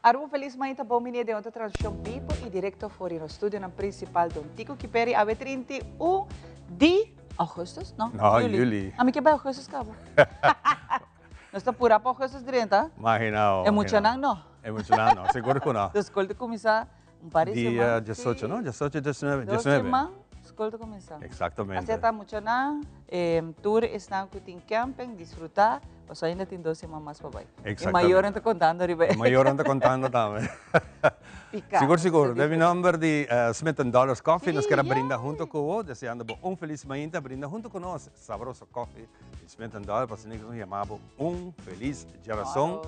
Aruba Feliz Mainta bon bini den otro transmisión bibo y directo for di nos studionan principal Don Tico Kiperi awe 31 di augustus, no? No, juli. Ami ke bai augustus caba. Nos ta pura pa augustus drenta. Imaginao. E muchanan no. E muchanan no, seguro cu no. De school ta cuminsa un par di Dia siman. 18, no? 18, 19, Dos 19. siman school ta cuminsa. Exactamente. Asina ta muchanan, tur esnan cu tin camping disfruta. Pasobra ainda tin dos siman mas pa bai. E mayornan ta contando riba e. E mayornan ta contando tambe. Pica. Sigur, sigur. Den mi nomber di Smith and Dollars Coffee nos kier a brinda hunto cu bo, deseando bo un feliz mainta. Brinda hunto cu nos sabroso coffee di Smith and Dollars pasobra nos yama bo un feliz djarason.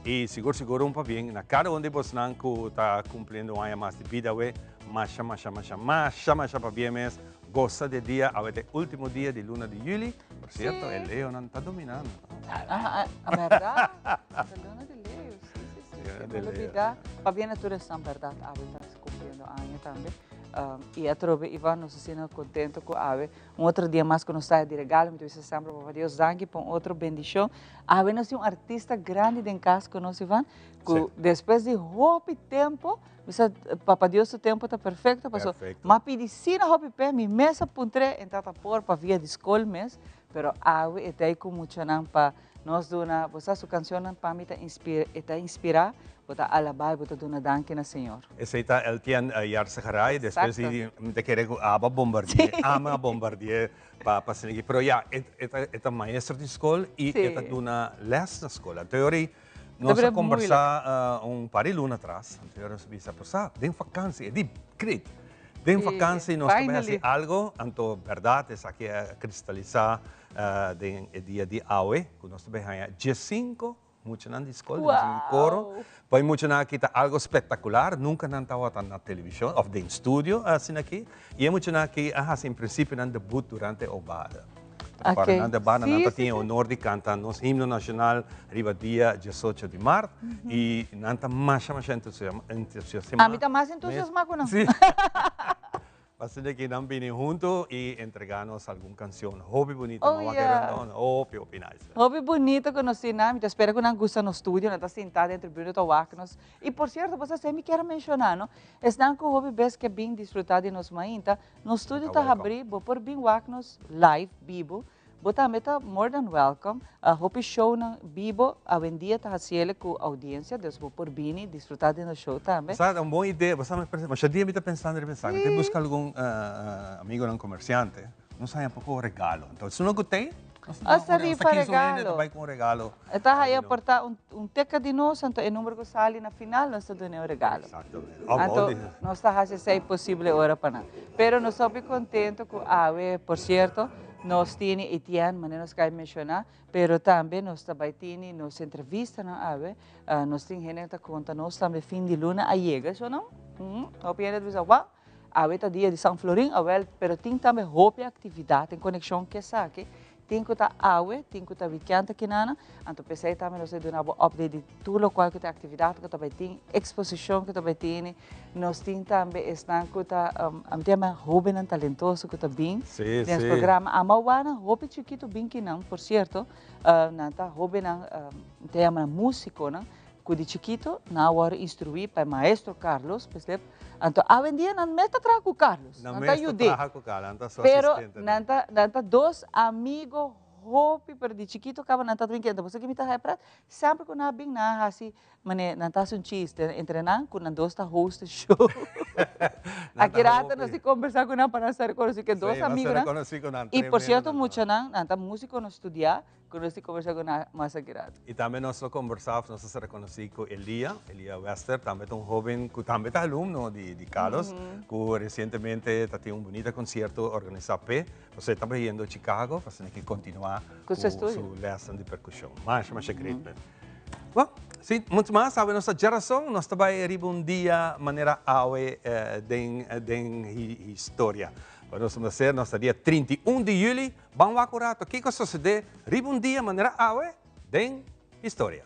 Y sigur, sigur un pabien na cada un di bosnan cu ta cumpliendo un aña mas di bida awe. Masha, masha, masha, masha, masha pabien mes. Gosa di e dia, awe ta e ultimo dia di luna di juli. Por cierto, e leonan ta dominando. Ah, ah, berdad? Ta luna di leo, si, si, si. Luna di No leo. lubida, pabia na tur esnan berdad, awe ta cumpliendo aña tambe. Y atrobe, Ivan, nos asina contento cu awe, un otro dia mas cu nos ta di regalo, mi ta bisa semper, Papa Dios, danki pa un otro bendicion. Awe nos tin un artista grandi den cas cu nos, Ivan, cu despues di hopi tempo, Bisa Papa Dios su tempo ta perfecto paso m'a pidi sina hopi p'e mi mes a puntr'e e ta por pa via di skol mes pero awe e ta ei ku muchanan pa nos duna bo sa su cancionnan pa mi ta inspira e ta inspira bo ta alaba y bo ta duna danki na Señor. Esei ta Eltien Yarzagaray despues di mi ta kere ku aba bombardi'e ama a bombardi'e pa pa esaki pero ya e ta maestro di skol y e ta duna les na skol anto e ora ei Nos a kombersá un par di luna atras, anto nos a bisa, por sa, den vakansi, e di, great, den vakansi nos ta bai hasi algo, anto bèrdat esaki a kristalisá den e dia di awe, ku nos ta bai haña diesinko muchanan di skol, di koro, pa e muchanan aki ta algo spektakular, nunka nan tabata na televishon òf den studio asina aki, i e muchanan aki a hasi en prinsipio nan debut durante Obada. Para nan de banda nan ta tin e honor di canta nos himno nacional riba dia 18 di maart y nan ta masha masha entusiasma. Ami ta mas entusiasma cu nan. Si. Asina ki nan bini hunto y entrega nos algun cancion hopi bunito. Oh yeah. Hopi hopi nice. Hopi bunito cu nos tin nan. Mi ta spera cu nan gusta nos studio. Nan ta sinta den tribuna ta wak nos. Y por cierto, bo sa mi kier a menciona no, esnan cu hopi bes ke bin disfruta di nos mainta, Nos studio ta habrí, bo por bin wak nos live, bibo. Bo tambe ta more than welcome. Hopi shownan bibo awendia ta hasiele ku audiencia, dus bo por bini disfruta di nos show tambe. Sa, un bon idea. Bo sa mi pensa, masha dia mi ta pensando riba esaki. Mi ta buska algun amigonan comerciante, nos haña poko regalo. Entonces, si no ku tei, nos ta Hasta rifa regalo. Ta bai ku un regalo. E ta haya por ta un teka di nos, anto e number ku sali na final nos ta duna e un regalo. Exactamente. Anto nos ta hasi esei posible ora pa nan. Pero nos ta hopi contento cu awe, por cierto, nos tini Etienne, manera nos cai menciona, pero tambe nos ta bay tini nos entrevistanan awe. Nos tin hende cu ta conta nos tambe fin di luna a yega, eso no? Hopi hende ta bisa, wao, awe ta dia di San Florin, awel, pero tin tambe hopi actividad en conexion cu esaki. Tin cu ta awe, tin cu ta weekend akinana, anto p'esey tambe nos ta duna bo update di tur locual cu ta actividad cu ta bay tin, exposicion cu ta bay tini. Nos tin tambe esnan cu ta, ami ta yama hobennan talentoso cu ta bin den nos programa. Ama wak hopi chikito bin kinan, por cierto, nan ta hobennan, mi ta yama nan musiconan, Cu di chikito nan a worde instrui pa e maestro Carlos, besef, anto awendia nan mes ta traha cu Carlos, Nan nan ta mes ta yud'é. traha cu Carlos, nan ta su Pero asistente. nan ta, nan ta dos amigo hopi, pero di chikito caba nan ta bin kende. Boso ki mi ta haya pret? Semper cu nan a bin nan a haci, mane, nan ta haci un chiste entre nan cu nan dos ta host e show. Nan ta Aki rato nos hopi. di combersa cu nan pa nan sa reconoci cu e dos Sí, nan sa amigonan. reconoci cu nan, Y por tremendo cierto nan ta. muchanan, nan ta musico, nan studia. Ku nos tin kombersá ku nan mas aki rato. I tambe nos lo kombersá òf nos a ser rekonosí ku Elia, Elia Wester, tambe ta un hóben ku tambe ta alumno di di Carlos, ku resientemente ta tin un bunita konsierto organisá p'e. Pasobra e ta bayendo Chicago pa asina ke kontinuá Ku ku su estudio. su lèsnan di perkushon. Masha, masha great men. Bon, sin muchu mas, awe nos ta djarason, nos ta bai riba un dia manera awe den den historia. Pa nos ta ser, nos ta dia 31 di yüli. Ban wak un rato kiko a sosodé riba un dia manera awe den historia.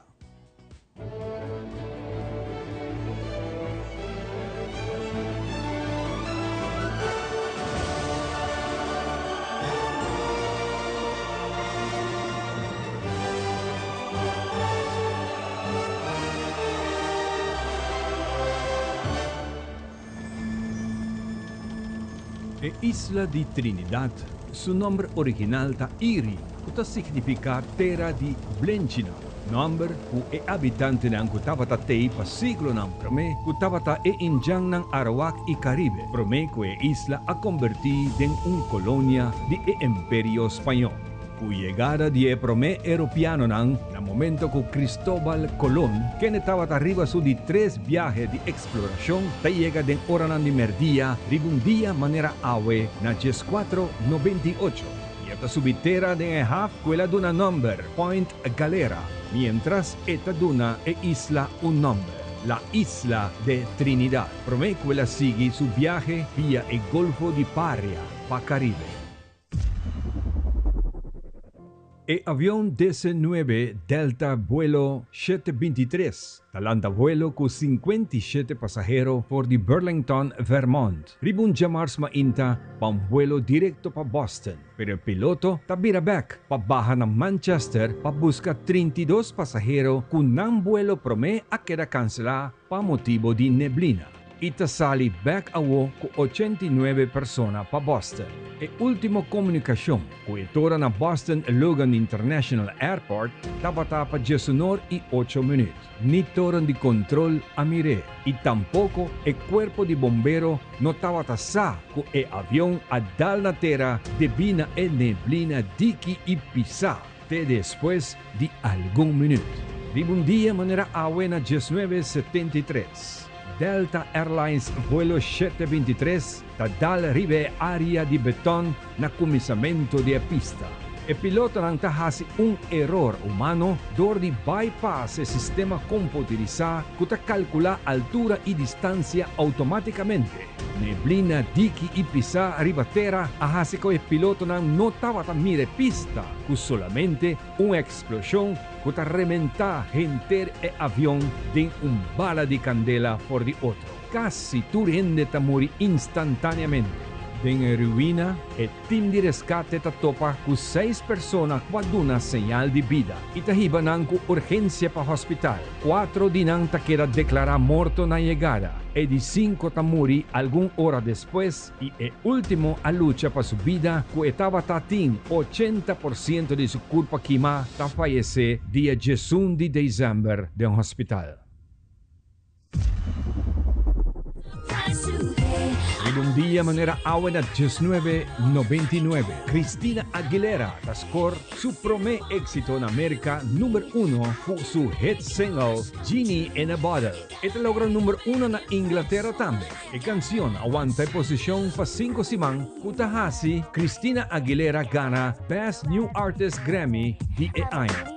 E isla di Trinidad su nòmber original ta Iri, ku ta signifiká Tera di Blenchinan, nòmber ku e abitantenan ku tabata tei pa siglonan promé ku tabata e indjannan Arawak i Karibe, promé ku e isla a kombertí den un kolonia di e Imperio Spañó. Ku yegada di e promé europeanonan na momento ku Cristóbal Colón, kende tabata riba su di tres biahe di eksplorashon, ta yega den oranan di mèrdia riba un dia manera awe na dieskuatro nobenta i ocho, i e ta subi tera den e haf ku el a duna nòmber Point Galera, miéntras e ta duna e isla un nòmber, La Isla de Trinidad, promé ku el a sigui su biahe via e Golfo di Paria pa Karibe. E avion DC-nuebe Delta vuelo 723 ta lanta vuelo ku 57 pasahero for di Burlington, Vermont, riba un djamars mainta pa un vuelo direkto pa Boston, pero e piloto ta bira bèk pa baha na Manchester pa buska 32 pasahero ku nan vuelo promé a keda kanselá pa motibo di neblina. I ta sali bèk awo ku 89 persona pa Boston. E último komunikashon ku e tora na Boston Logan International Airport tabata pa diesunor i ocho minüt. Ni toren di kontrol a mir'é i tampoko e kuerpo di bombero no tabata sa ku e avion a dal na tera debí na e neblina diki i pisá te despues di algun minüt. Riba un dia manera awe na 1973, Delta Airlines vuelo 723 ta dal riba e área di beton na kuminsamentu di e pista. E pilotonan ta hasi un eror humano dor di bypass e sistema komputerisá ku ta kalkulá altura i distansia outomátikamente. Neblina diki i pisá riba tera a hasi ku e pilotonan no tabata mira e pista, ku solamente un eksploshon ku ta rementá henter e avion den un bala di kandela for di otro. Kasi tur hende ta muri instantáneamente. Den e ruina, e tim di reskate ta topa ku seis persona ku a duna señal di bida i ta hiba nan ku urgensia pa hospital. Kuatro di nan ta keda deklará morto na yegada, e di sinku ta muri algun ora despues i e último a lucha pa su bida ku e tabata tin 80% di su kurpa kimá ta fayesé dia 11 di desèmber den hospital. Riba un dia manera awe na 1999, Christina Aguilera ta score su prome exito na Merca number uno cu su hit single Genie in a Bottle. E ta logra number uno na Inglaterra tambe. E cancion a wanta e posicion pa cinco siman cu ta haci Christina Aguilera gana Best New Artist Grammy di e aña.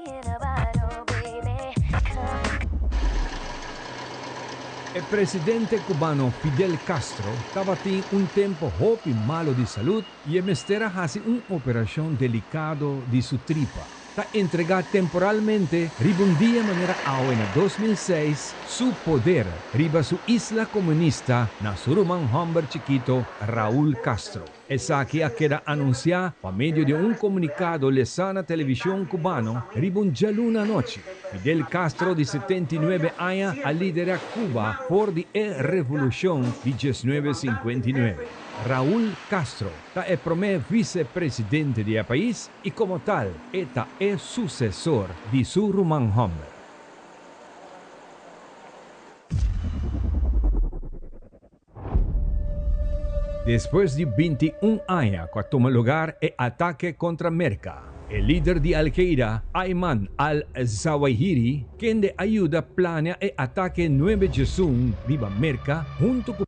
E presidente cubano Fidel Castro tabatin un tempo hopi malo di salud y e mester a haci un operacion delicado di su tripa. Ta entrega temporalmente riba un dia manera awe na 2006 su poder riba su isla comunista na su ruman homber chikito Raúl Castro. Esaki a keda anunsiá pa medio di un komunikado lesá na televishon kubano riba un djaluna anochi. Fidel Castro di 79 aña a liderá Cuba for di e revolushon di 1959. Raúl Castro ta e promé visepresidente di e pais i komo tal e ta e susesor di su ruman hòmber. Despues di 21 aña ku a tuma lugar e atake kontra Merka, e lider di Al-Qaeda, Ayman al-Zawahiri, kende a yuda plania e atake 9 djesun riba Merka huntu ku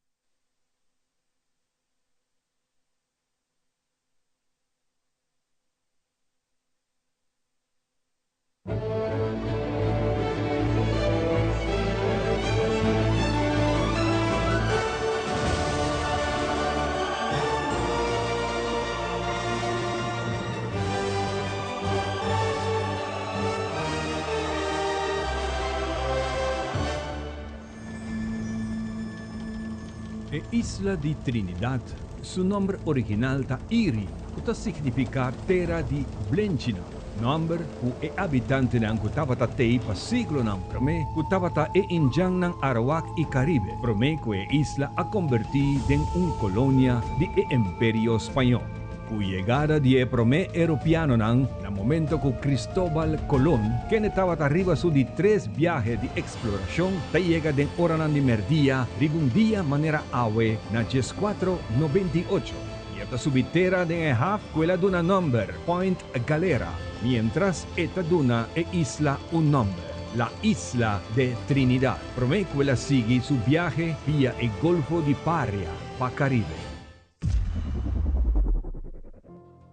E isla di Trinidad su nòmber original ta Iri, ku ta signifiká Tera di Blenchinan. Nòmber ku e abitantenan ku tabata tei pa siglonan promé ku tabata e indjannan Arawak i Karibe, promé ku e isla a kombertí den un kolonia di e Imperio Spañó. Ku yegada di e promé europeanonan na momento ku Cristóbal Colón, kende tabata riba su di tres biahe di eksplorashon, ta yega den oranan di mèrdia riba un dia manera awe na dieskuatro 98. I e ta subi tera den e haf ku el a duna nòmber Point Galera, miéntras e ta duna e isla un nòmber, La Isla de Trinidad, promé ku el a sigui su biahe via e Golfo di Paria pa Karibe.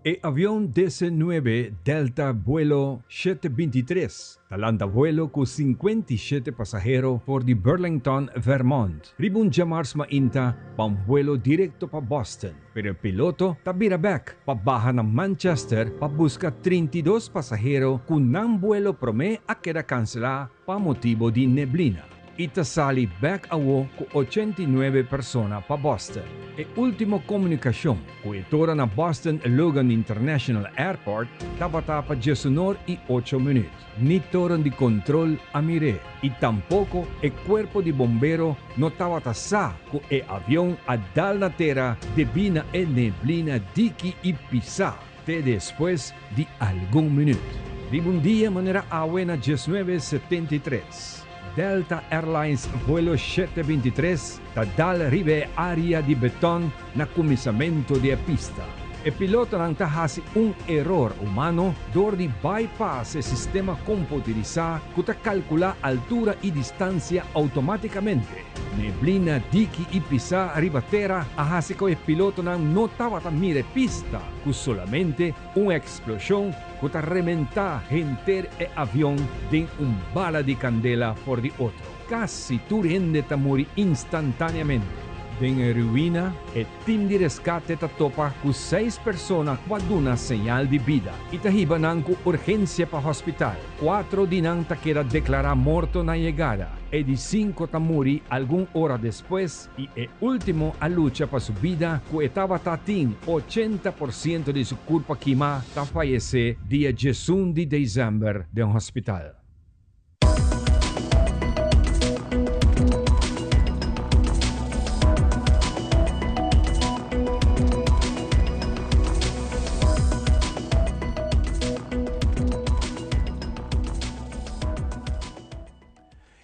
E avion DC-9 Delta vuelo 723 ta lanta vuelo ku 57 pasahero for di Burlington, Vermont, riba un djamars mainta pa un vuelo direkto pa Boston, pero e piloto ta bira bèk pa baha na Manchester pa buska 32 pasahero ku nan vuelo promé a keda kanselá pa motibo di neblina. I ta sali bèk awo ku 89 persona pa Boston. E último komunikashon ku e tora na Boston Logan International Airport tabata pa 10:08. Ni toren di kontrol a mir'é i tampoko e kuerpo di bombero no tabata sa ku e avion a dal na tera debí na e neblina diki i pisá te despues di algun minüt. Riba un dia manera awe na 1973, Delta Airlines vuelo 723 ta dal riba e área di beton na kuminsamentu di e pista. E pilotonan ta hasi un eror humano dor di bypass e sistema komputerisá ku ta kalkulá altura i distansia outomátikamente. Neblina diki i pisá riba tera a hasi ku e pilotonan no tabata mira e pista, ku solamente un eksploshon ku ta rementá henter e avion den un bala di kandela for di otro. Kasi tur hende ta muri instantáneamente. Den e ruina, e tim di reskate ta topa ku seis persona ku a duna señal di bida i ta hiba nan ku urgensia pa hospital. Kuatro di nan ta keda deklará morto na yegada, e di sinku ta muri algun ora despues i e último a lucha pa su bida ku e tabata tin 80% di su kurpa kimá ta fayesé dia 11 di desèmber den hospital.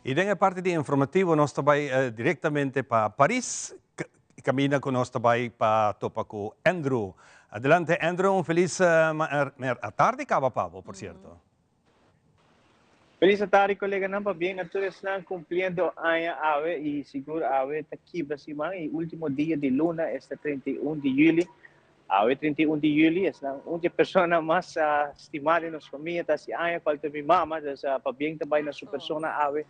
I den e parti di informativo nos ta bai direktamente pa Paris, kaminda ku nos ta bai pa topa ku Andrew. Adelante Andrew, un felis tardi kaba pa bo, por sierto. Felis tardi koleganan, pabien na tur esnan kumpliendo aña awe i sigur awe ta kibra siman i ultimo dia di luna esta 31 di yüli. Awe 31 di yüli esnan un di e persona mas stimá den nos famia ta hasi aña kual ta mi mama, dus pabien ta bai na su persona awe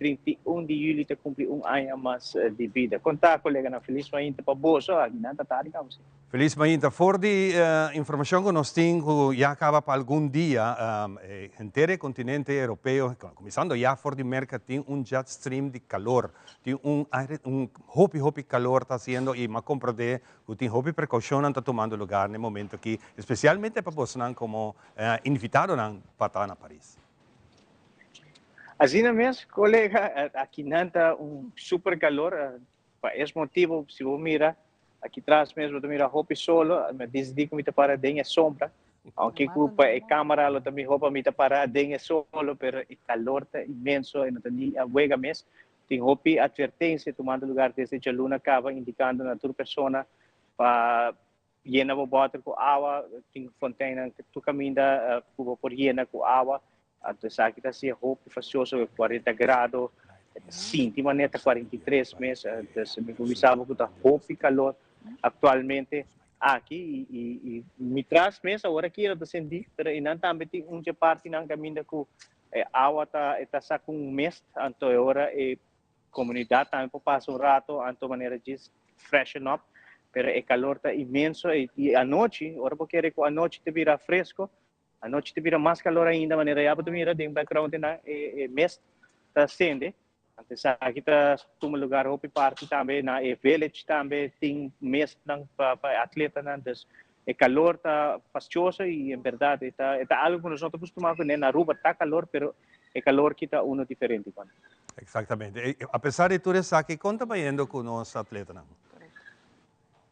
31 di yüli ta kumpli un aña mas di bida. Konta koleganan, felis mainta pa boso, akinan ta tardi kaba si. Felis mainta. For di informacion cu nos tin cu ya caba pa algun dia, henter e continente europeo, cuminsando ya for di Merca, tin un jet stream di calor. Tin un aire, un hopi hopi calor ta haciendo y m'a comprende cu tin hopi precaucionnan ta tumando lugar na e momento aki, especialmente pa bosonan como invitadonan pa ta na Paris. Asina mes, colega, akinan ta un super calor. Pa es motibo, si bo mira, aki tras mes bo ta mira hopi solo, mi a disidí ku mi ta para den e sombra, aunke ku pa e kamera lo ta mihó pa mi ta para den e solo, pero e kalor ta inmenso, e no ta ni a wega mes. Tin hopi atvertensia tumando lugar desde djaluna kaba indikando na tur persona pa yena bo bòter ku awa, tin fonteinnan tur kaminda ku bo por yena ku awa. Anto esaki ta hasié hopi fasioso, ku 40 grado, e ta sinti manera ta 43 mes. Entonces mi por bisa bo ku ta hopi kalor aktualmente aki i mi tras mes awor aki no ta sentí, pero einan tambe tin un dje partinan kaminda ku e awa ta e ta saka un mist, anto e ora e komunidat tambe por pasa un rato anto manera djis freshen up, pero e kalor ta inmenso i anochi, ora bo kere ku anochi ta bira fresko, Anochi ta bira mas calor ainda, manera ya bo ta mira den background einan e mist ta sende. Anto esaki ta tuma lugar hopi parti tambe na e village tambe tin mistnan pa e atletanan. Dus E calor ta fastioso y en berdad e ta e ta algo cu nos no ta acostuma cu ne. Na Aruba ta calor pero e calor ki ta uno diferente Juan. Exactamente. A pesar di tur esaki, con ta bayendo cu nos atletanan?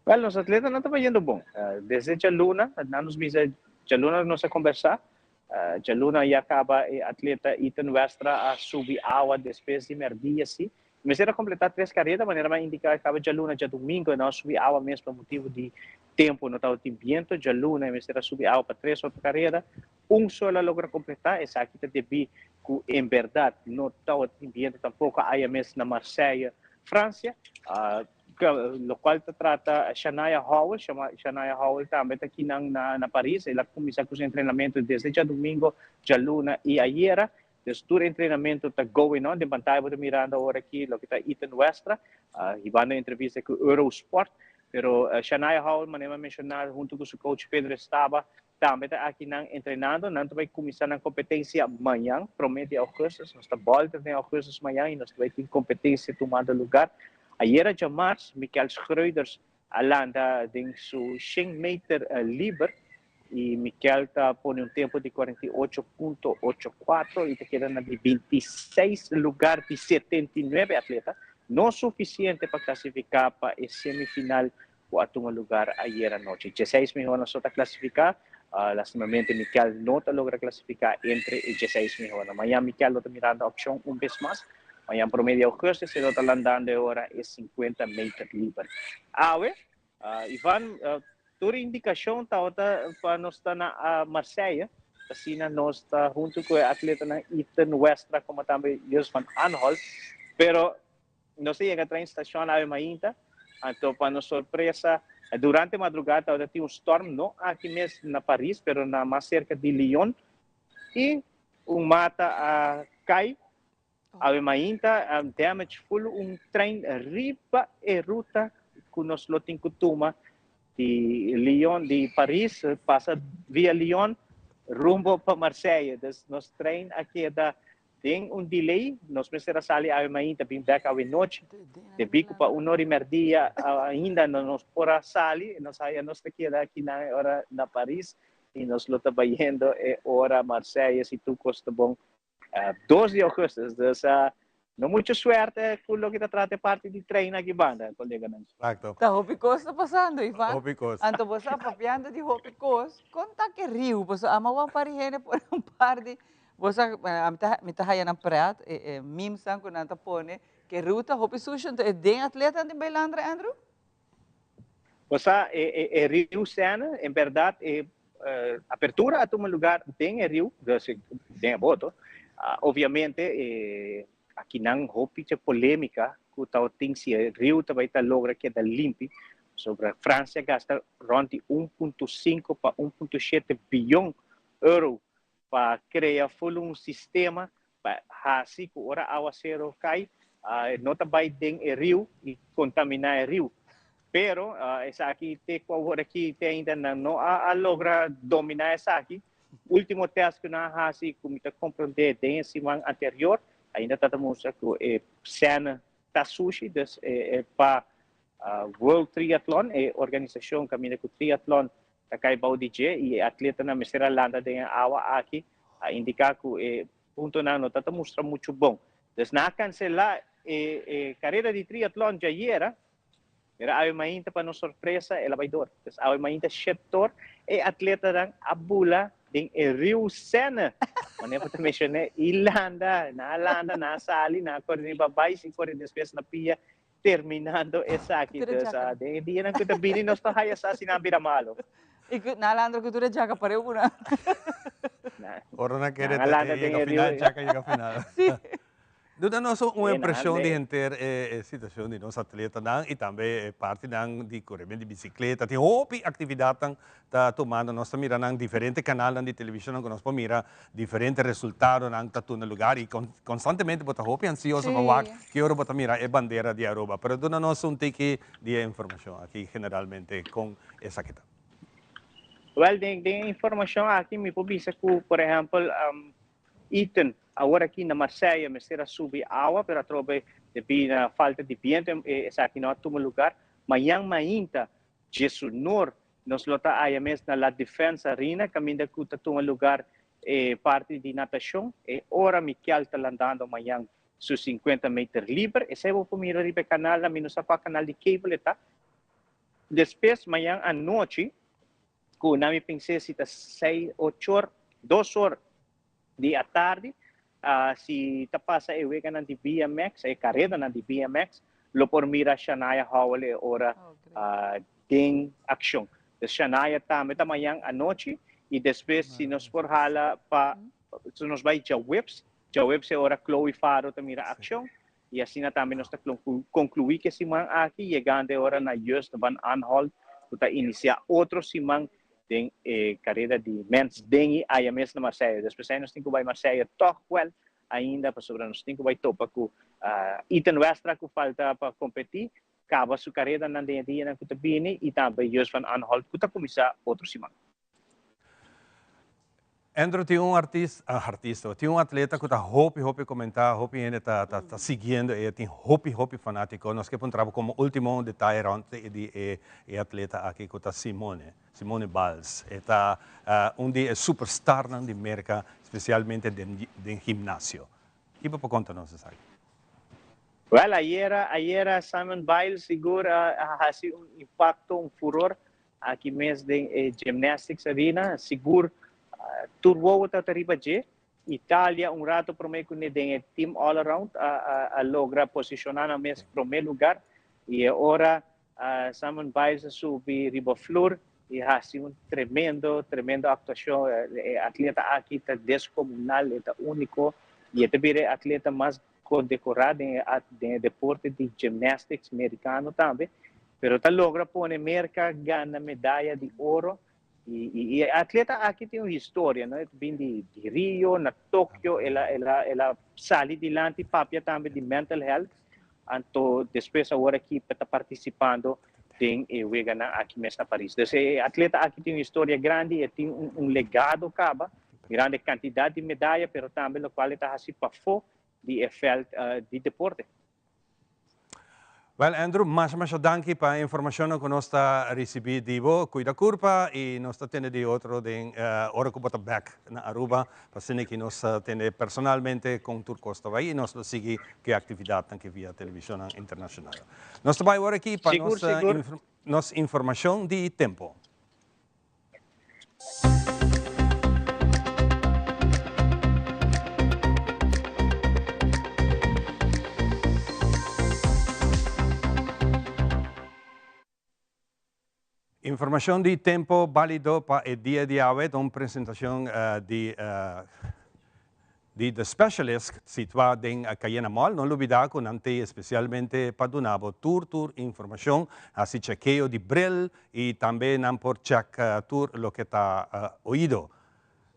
Wel, nos atletanan ta bayendo bon. Desde djaluna, nan nos bisa djaluna nos a combersa, djaluna ya caba e atleta Ethan Westra a subi awa despues di merdia si. Mester a completá tres careda, manera mi a indica caba djaluna, djadumingo e no a subi awa mes pa motibo di tempo no tabatin biento. Djaluna e mester a subi awa pa tres otro careda, un solo a logra completá, esaki ta debí cu en berdad no tabatin biento tampoco aya mes na Marseille, Francia. Locual ta trata Shanaya Howell, Shanaya Howell tambe ta kinan na Paris, el a cuminsa cu su entrenamento desde djadumingo, djaluna y ayera. Dus tur entrenamento ta going on. Den pantaya bo ta mirando awor aki loke ta Ethan Westra hibando entrevista ku Eurosport. Pero Shanaya Howell, manera mi a menshoná, huntu ku su coach Pedro Estaba, tambe ta aki nan entrenando. Nan ta bai kuminsá nan kompetensia mañan, promé di ougùstus. Nos ta bòlta den ougùstus mañan i nos ta bai tin kompetensia tumando lugar. Ayera djamars, Mikel Schreuders a landa den su shen meter liber y Mikel ta pone un tempo di 48.84 y ta keda na di 26 lugar di 79 atleta, no suficiente pa clasifica pa e semifinal cu a tuma lugar ayer anochi. Dieseis mihornan so ta clasifica, lastimamente Mikel no ta logra clasifica entre e dieseis mihornan. Mañan Mikel lo ta mirando opcion un bes mas. Mañan prome di augustus e lo ta landando e ora e 50 meter liber. Awe, Ivan, tur indicacion tabata pa nos ta na Marseille, asina nos ta hunto cu e atletanan Ethan Westra como tambe Jos van Aanholt, pero nos a yega train stacion awe mainta, anto pa nos sorpresa durante madrugada tabata tin un storm, no aki mes na Paris, pero na mas cerca di Lyon, y un mata a cay. Awe mainta a damage full un trein riba e ruta ku nos lo tin ku tuma di Lyon, di Paris, pasa via Lyon rumbo pa Marseille. Dus nos trein a keda den un delay, nos mester a sali awe mainta bin bek awe nochi. Debí ku pa un ora i merdia ainda no nos por a sali, nos haya nos ta keda akinan e ora na Paris i nos lo ta bayendo e ora Marseille si tur kos ta bon. 2 di augustus, dus no mucho suerte cu loke ta trata e parti di trein aki banda, coleganan. Exacto. Ta hopi cos ta pasando, Ivan. Hopi cos. Anto bo sa papiando di hopi cos, con ta ke riu? Pasobra ama wan par di hende pone un par di, bo sa, ami ta, mi ta haya nan pret, e, e memesnan cu nan ta pone, ke riu ta hopi sushi, anto e den atletanan tin bay landra, Andrew? Bo sa, e, e, e riu Sena, en berdad, e apertura a tuma lugar den e riu, dus den e boto. Obviamente, e akinan hopi dje polemica cu tabatin si e riu ta bay ta logra keda limpi, pasobra Francia gasta rond di 1.5 pa 1.7 biyon euro pa crea full un sistema pa haci cu ora awacero cay no ta bay den e riu y contamina e riu. Pero esaki te cu awor aki te ainda nan no a logra domina esaki. Ultimo test cu nan a haci cu mi ta comprende den e siman anterior ainda ta ta mustra cu e Seine ta sushi, dus pa World Triathlon, e organisacion caminda cu triathlon ta kai bou di dje i e atletanan mester a landa den e awa aki, a indiká ku e puntonan no ta ta mustra muchu bon. Dus nan a kanselá e e karera di triatlon djayera, pero awe mainta pa nos sorpresa el a bai dor. Dus awe mainta shetor e atletanan a bula den e riu Senne, manera ku ta menshoné, i landa, nan a landa, nan a sali, nan a kore riba bais i kore despues na pia terminando esaki. Dus den e dianan ku ta bini nos ta haya sa si nan bira malo. I ku nan landra ku tur e djaka pareu ku nan. Ora nan kere ta yega final, djaka yega final. Si. Duna nos un impresion di henter e situacion di nos atletanan i tambe e partinan di coremento di bicicleta. Tin hopi actividadnan ta tumando, nos ta mira nan diferente canalnan di televisionnan cu nos por mira diferente resultadonan ta tuna lugar y constantemente bo ta hopi ansioso pa wak ki ora bo ta mira e bandera di Aruba. Pero duna nos un tiki di e informacion aki generalmente con esaki ta. Wel, den e informacion aki mi por bisa cu, por ehempel, Ethan awor aki na Marseille mester a subi awa pero atrobe debi na falta di biento esaki no a tuma lugar. Mañan mainta djesunor. Nos lo ta aya mes na La Defensa Arena caminda cu ta tuma lugar e parti di natacion. E ora Mikel ta landando mañan su 50 meter liber. Esey bo por mira riba e canalnan, mi no sa cua canal di cable e ta. Despues mañan anochi cu na mi pens'e si ta seis ocho or, dos or di atardi, si ta pasa e weganan di BMX, e caredanan di BMX, lo por mira Shania Howell e ora den accion. Dus Shania tambe ta mañan anochi y despues si nos por hala pa, si nos bay djaweps, djaweps e ora Chloe Faro ta mira accion y asina tambe nos ta conclui cu e siman aki yegando e ora na Just van Aanholt cu ta inicia otro siman den e careda di mens den y aya mes na Marseille. Despues nos tin cu bay Marseille toch wel ainda pasobra nos tin cu bay topa cu Ethan Westra cu falta pa competi, caba su caredanan den e dianan cu ta bini y tambe Just van Aanholt cu ta cuminsa otro siman. Andrew tin un artista, artista, tin un atleta ku ta hopi hopi komentá, hopi hende ta ta ta siguiendo e, tin hopi hopi fanátiko. Nos ke puntra bo komo último detaye rònt di e e atleta aki ku ta Simone, Simone Biles. E ta un di e superstarnan di Merka, spesialmente den den gimnasio. Ki bo por konta nos esaki? Wèl, ayera, ayera Simon Biles sigur a a hasi un impakto, un furor Aki mes den e Gymnastics Arena, sigur tur wowo ta riba dje. Italia un rato prome cu ne den e team all around a logra posiciona nan mes prome lugar y e ora Simon Biles a subi riba flur y haci un tremendo, tremendo actuacion. E atleta aki ta descomunal, e ta unico y e ta bira e atleta mas condecorá den e deporte di gymnastics mericano tambe, pero ta logra pone Merca gana medaya di oro y e atleta aki tin un historia, no? E ta bin di Rio na Tokio, el a, el a, el a sali dilanti papia tambe di mental health, anto despues awor aki ta participando den e weganan aki mes na Paris. Dus e atleta aki tin un historia grandi, e tin un legado caba, mirando e cantidad di medaya, pero tambe locual e ta haci pafó di e veld di deporte. Wel Andrew, masha masha danki pa e informacionnan cu nos ta ricibi di bo. Cuida curpa y nos ta tende di otro den ora cu bo ta bek na Aruba pa asina ki nos ta tende personalmente con tur cos ta bay y nos lo sigui cu e actividadnan ki via televisionnan internacional. Nos ta bay awor aki pa Sigur, sigur. nos informacion di tempo. Informacion di tempo balido pa e dia di awe ta un presentacion di Di The Specialist situá den Cayena Mall. No lubidá ku nan t'ei espesialmente pa duna bo tur tur informashon, hasi chekeo di bril i tambe nan por chèk tur loke ta oido.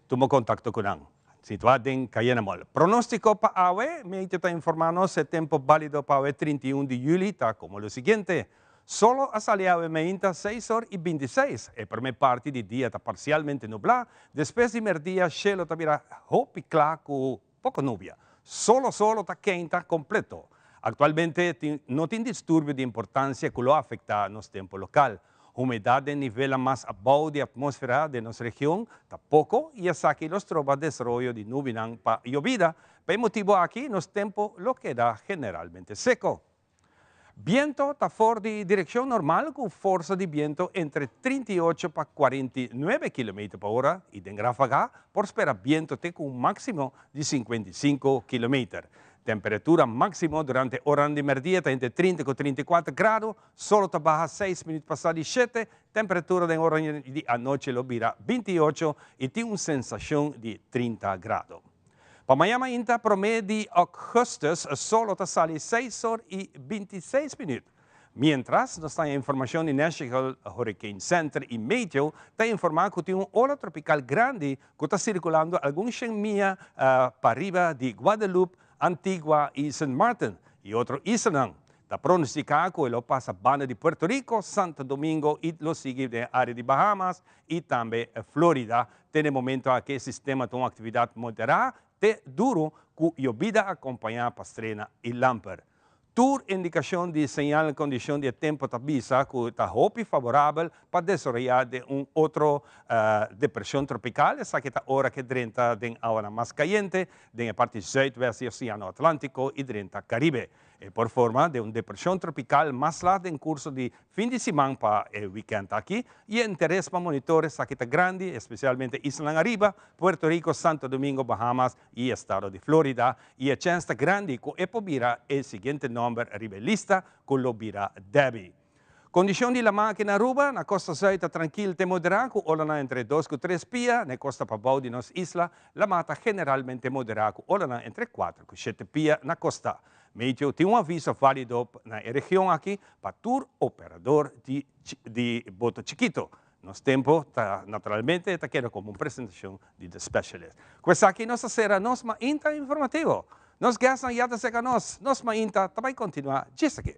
Tuma kontakto ku nan. Situá den Cayena Mall. Pronóstiko pa awe, Meteo ta informá nos e tempu bálido pa awe 31 di yüli ta komo lo siguiente, Solo a sali awe meinta seis or i bintiseis. E prome parti di dia ta parsialmente nublá, despues di merdia shelo ta bira hopi kla ku poko nubia. Solo solo ta keinta kompleto. Aktualmente tin no tin disturbio di importansia ku lo afektá nos tempu lokal. Humedat den nivelnan mas abou di atmósfera den nos region ta poko i esaki lo stroba desaroyo di nubinan pa yobida. Pa e motibu aki nos tempu lo keda generalmente seko. Biento ta for di direkshon normal ku forsa di biento entre 38 pa 49 kilometer pa ora i den ráfaga por spera biento te ku un máksimo di 55 kilometer. Temperatura máksimo durante oranan di mèrdia ta entre 30 ku 34 grado, solo ta baha seis minüt pasá di shete, temperatura den oranan di anochi lo bira 28 i tin un sensashon di 30 grado. Pa maña mainta promé di ougùstùs solo ta sali seis or i bintiseis minüt. Miéntras nos ta haña informashon di National Hurricane Center i Meteo ta informá ku tin un ola tropikal grandi ku ta sirkulando algun shen mia pariba di Guadeloupe, Antigua i Sint Maarten i otro islanan. Ta pronostiká ku e lo pasa banda di Puerto Rico, Santo Domingo i lo sigui den e área di Bahamas i tambe Florida. Te n'e momento aki e sistema ta un aktividat moderá te duru ku yobida akompañá pa strena i lamper. Tur indikashon di señal kondishon di e tempu ta bisa ku ta hopi faborabel pa desaroyá den un otro depreshon tropikal. Esaki ta ora ku e drenta den awanan mas kayente den e parti zuidwest di Oseano Atlantiko i drenta Karibe. E por forma den un depreshon tropikal mas lat den kurso di fin di siman pa e wikènt aki i e interes pa monitor esaki ta grandi, espesialmente islanan ariba, Puerto Rico, Santo Domingo, Bahamas i estado di Florida, i e chèns ta grandi ku e por bira e siguiente nòmber riba e lista ku lo bira Debbie. Kondishon di laman aki na Aruba, na kosta zùit ta trankil te moderá ku olanan entre dos ku tres pia, na e kosta pabou di nos isla laman ta generalmente moderá ku olanan entre kuater ku shete pia na kosta. Meteo tin un aviso válido na e region aki pa tur operador di di boto chikito. Nos tempo ta naturalmente ta keda komo un presentashon di The Specialist. Ku esaki nos ta sera nos mainta informativo. Nos guestnan ya ta seka nos. Nos mainta ta bai kontinuá djis aki.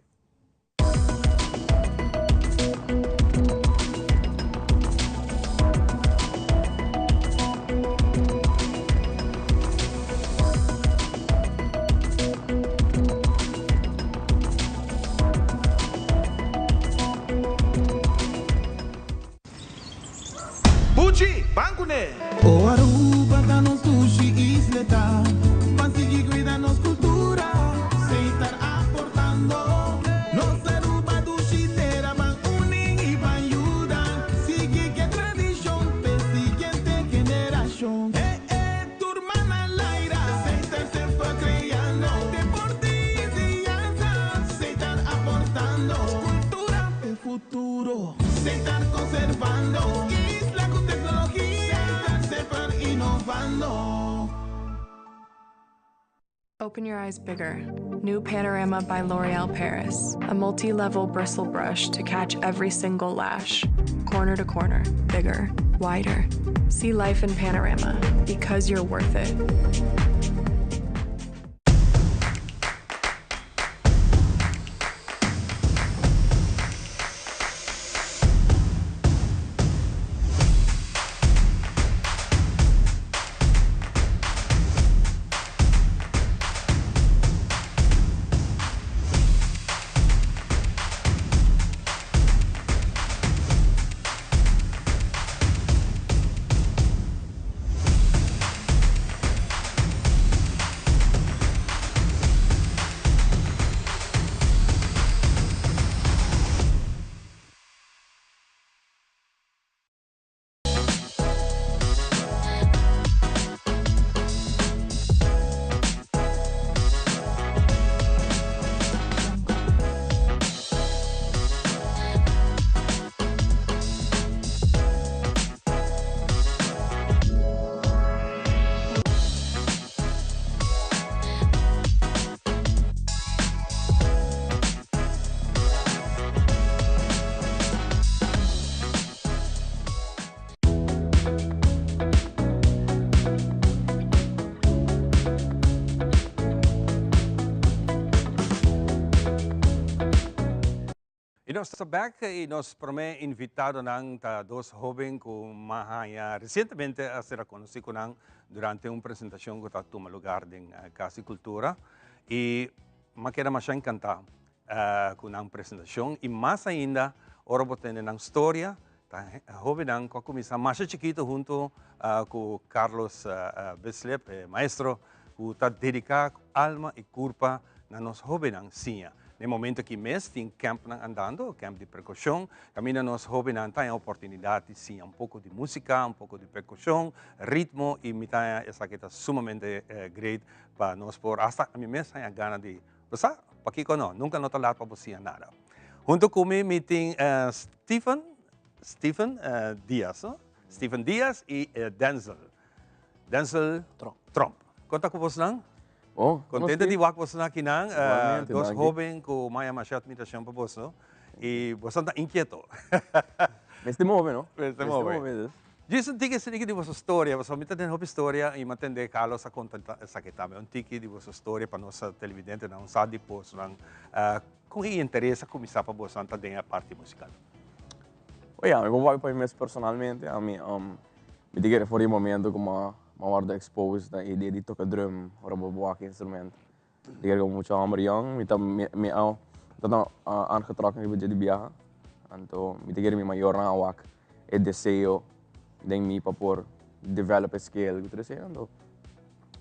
Buchi, ban kuné! O Aruba ta nos dushi isleta, ban sigui cuida nos cultura, Setar aportando. Nos Aruba dushi tera, ban uni y ban yuda, sigui ke tradicion p'e siguiente generacion. Eh eh, tur man a laira, Setar semper creando, deporte y enseñanza, Setar aportando, cultura p'e futuro. Setar conservando isla cu tecnologia. Setar semper innovando. Open your eyes bigger. New Panorama by L'Oreal Paris. A multi level bristle brush to catch every single lash. Corner to corner, bigger, wider. See life in panorama because you're worth it. Y nos ta bek y nos prome invitadonan ta dos hoben cu m'a haña recientemente a ser conoci cu nan durante un presentacion cu ta tuma lugar den Cas di Cultura y m'a keda masha encanta cu nan presentacion y mas ainda ora bo tende nan storia ta hobennan cu a cuminsa masha chikito hunto cu Carlos Bislip e maestro cu ta dedica alma y curpa na nos hobennan siña. Na e momento aki mes tin campnan andando, camp di percusion, caminda nos hobennan ta haña oportunidad di siña un poco di musica, un poco di percusion, ritmo y mi ta haña esaki ta sumamente great pa nos por hasta ami mes haña gana di bo sa pakico no, nunca no ta laat pa bo siña nada. Hunto cu mi mi tin Stephen, Stephen Diaz, no? Stephen Diaz y Denzel. Denzel Tromp. Tromp. Kon ta ku bosnan? Bon. Kontento di wak bosnan akinan. Igualmente, Dos danki. hoben ku maya masha admiracion pa boso. I bosan ta inkieto. Mester move, no? Mester move. dus. Djis un tiki esaki di boso storia, pasobra mi ta tene hopi storia i mi a tende Carlos a konta esaki tambe. Un tiki di boso storia pa nos televidentenan un sa di bosnan. Kon e interes a kuminsá pa bosan ta den e parti musikal? Oye, ami por papia pa mi mes personalmente, ami Mi ta kere for di e momento ku m'a wòrdu exposed na e idea di toka drum ora bo wak e instrumento. Mi kere komo mucha hòmber yòn, mi ta mi a ta aangetrokken riba dje di biaha, anto mi ta kere mi mayornan a wak e deseo den mi pa por develop e skill ku tur esei, anto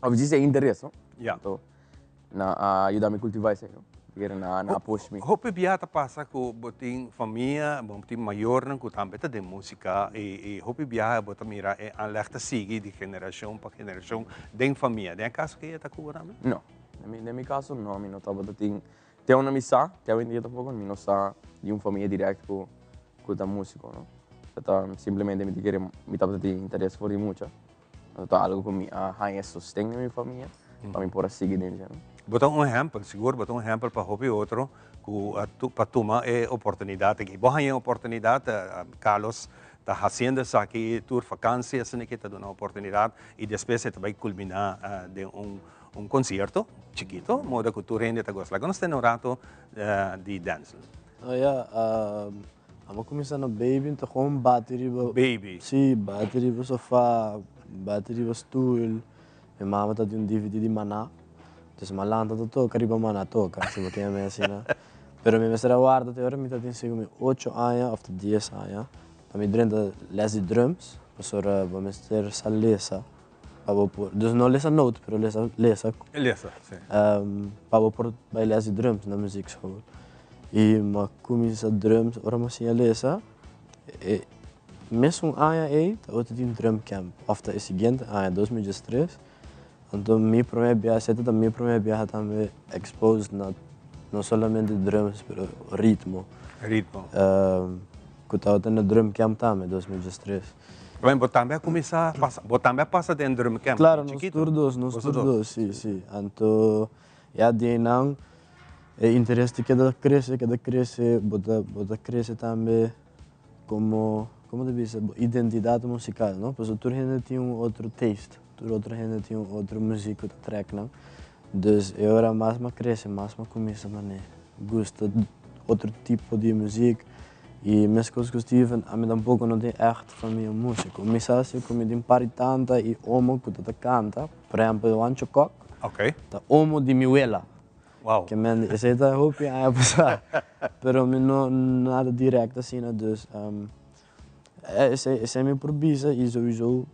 of djis e interes no, anto nan a yuda mi kultivá esei no, mi kere nan a push mi. Hopi biaha ta pasa ku bo tin famia, bo tin mayornan ku tambe ta den músika i hopi biaha bo ta mira e aanleg ta sigui di generashon pa generashon den famia. Den e kaso ke ta ku bo tambe? No, den mi kaso no, mi no tabata tin, te unda mi sa, te awendia tampoko mi no sa di un famia dirèkt ku ku ta músiko no. Ta simplemente mi ta kere mi tabata tin interes for di mucha. Ta algu ku mi a haña sosten den mi famia pa mi por a sigui den dje. Bo ta un ehèmpel, sigur bo ta un ehèmpel pa hopi otro ku a pa tuma e oportunidat aki. Bo haña e oportunidat, Carlos ta hasiendo esaki tur vakansi asina ke ta duna oportunidat i despues e ta bai kulminá den un un konsierto chikito moda ku tur hende ta gosa. Laga nos tene un rato di Denzel. Oh ya, Amo cuminsa na baby nta gewoon bati riba. Baby. Si, bati riba sofa, bati riba stoel. Mi mama ta tin un dvd di Maná. Dus mi a lanta ta toca riba Maná toca, si bo kende mi asina. Pero mi mester a warda te ora mi ta tin segun mi ocho aña of ta dies aña pa mi drenta les di drums, pasobra bo mester sa lesa. Pa bo por, dus no lesa note, pero lesa, lesa. Lesa, si. Pa bo por bai les di drums na muziekschool. I m'a kuminsá drums ora m'a siña lesa, e mesun aña ei tabata tin drum camp, òf ta e siguiente aña, 2013. Anto mi promé biaha, esei ta mi promé biaha tambe exposed na no solamente drums, pero ritmo. Ritmo. Ku tabata na drum camp tambe, 2013. Bueno, bo tambe a kuminsá pasa, bo tambe a pasa den drum camp Claro, nos tur dos, nos tur dos, si, si. Anto, ya di einan e interes ta keda krese, keda krese, bo ta, bo ta krese tambe komo, komo ta bisa, bo identidat musikal, no? Pasobra tur hende tin un otro taste, tur otro hende tin un otro muzik ku ta trèk nan. Dus e ora mas m'a krese, mas m'a kuminsá manera gusta otro tipo di muzik. I meskos ku Steven, ami tampoko no tin ègt famia músiko. Mi sa si ku mi tin par di tanta i omo ku ta ta kanta, por ehèmpel Juancho Kok ta omo di mi wela. Ke men esei ta hopi aña pasá, pero mi no nada dirèkt asina, dus esei mi por bisa i souiso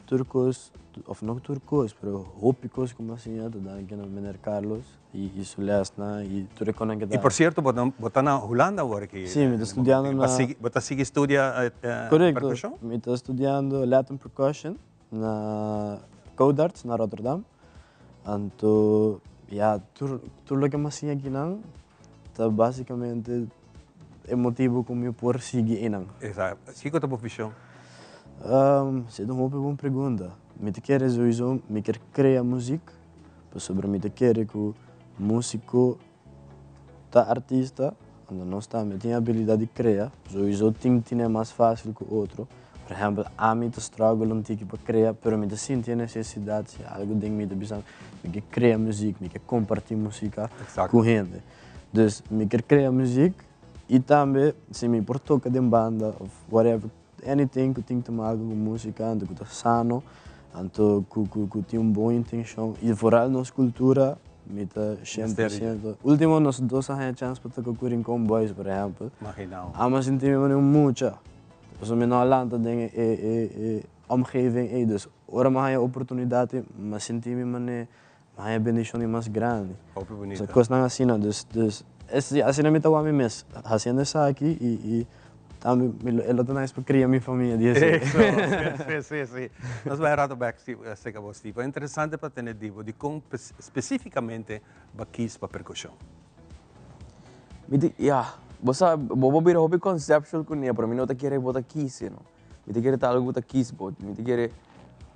tur kos, òf no tur kos, pero hopi kos ku mi a siña ta danki na meneer Carlos. I su lesnan i tur e konan ke ta. I por sierto bo bo ta na Hulanda awor aki? Si, mi ta studiando na. Bo ta sigui studia perkushon? Korekto, mi ta studiando Latin percussion na Codarts na Rotterdam. Anto ya tur tur loke mi a siña akinan ta basikamente e motibu ku mi por sigui einan. Esakto. Kiko ta bo vishon? Esei ta un hopi bon pregunta. Mi ta kere souiso mi kier krea muzik. Pasobra mi ta kere ku músiko ta artista, anto nos tambe tin abilidat di krea, souiso tin tine mas fásil ku otro. Por ehèmpel, ami ta struggle un tiki pa krea, pero mi ta sinti e nesesidat si algu den mi ta bisa mi, mi ke krea muzik, mi ke kompartí musika ku hende. Dus mi ker krea muzik i tambe si mi por toka den banda òf whatever, Anything ku tin tuma algu ku músika, anto ku ta sano, anto ku ku ku tin un bon intenshon i vooral nos kultura mi ta shen por siento. Último nos dos a haña chans pa toka ku Rincon Boys por ehèmpel. Amo a sinti mi manera un mucha, pasobra mi no a lanta den e e e omgeving ei, dus ora mi a haña oportunidat mi a sinti mi manera Mi haña bendishon di mas grandi. Hopi bunita. Kosnan asina, dus, dus, asina mi ta wak mi mes, hasiendo esaki i, i tambe mi lo, e lo ta nice pa kria mi famia di esei. Eso, si, si, si. Nos bai rato bek serka bo, Steve. Interesante pa tene di bo, dikon spesifikamente bo a kis pa perkushon? Mi di, ya, bo sa, bo por bira hopi conceptual kuné, pero mi no ta kere bo ta kis, you know. Mi ta kere ta algu ku ta kis bo. Mi ta kere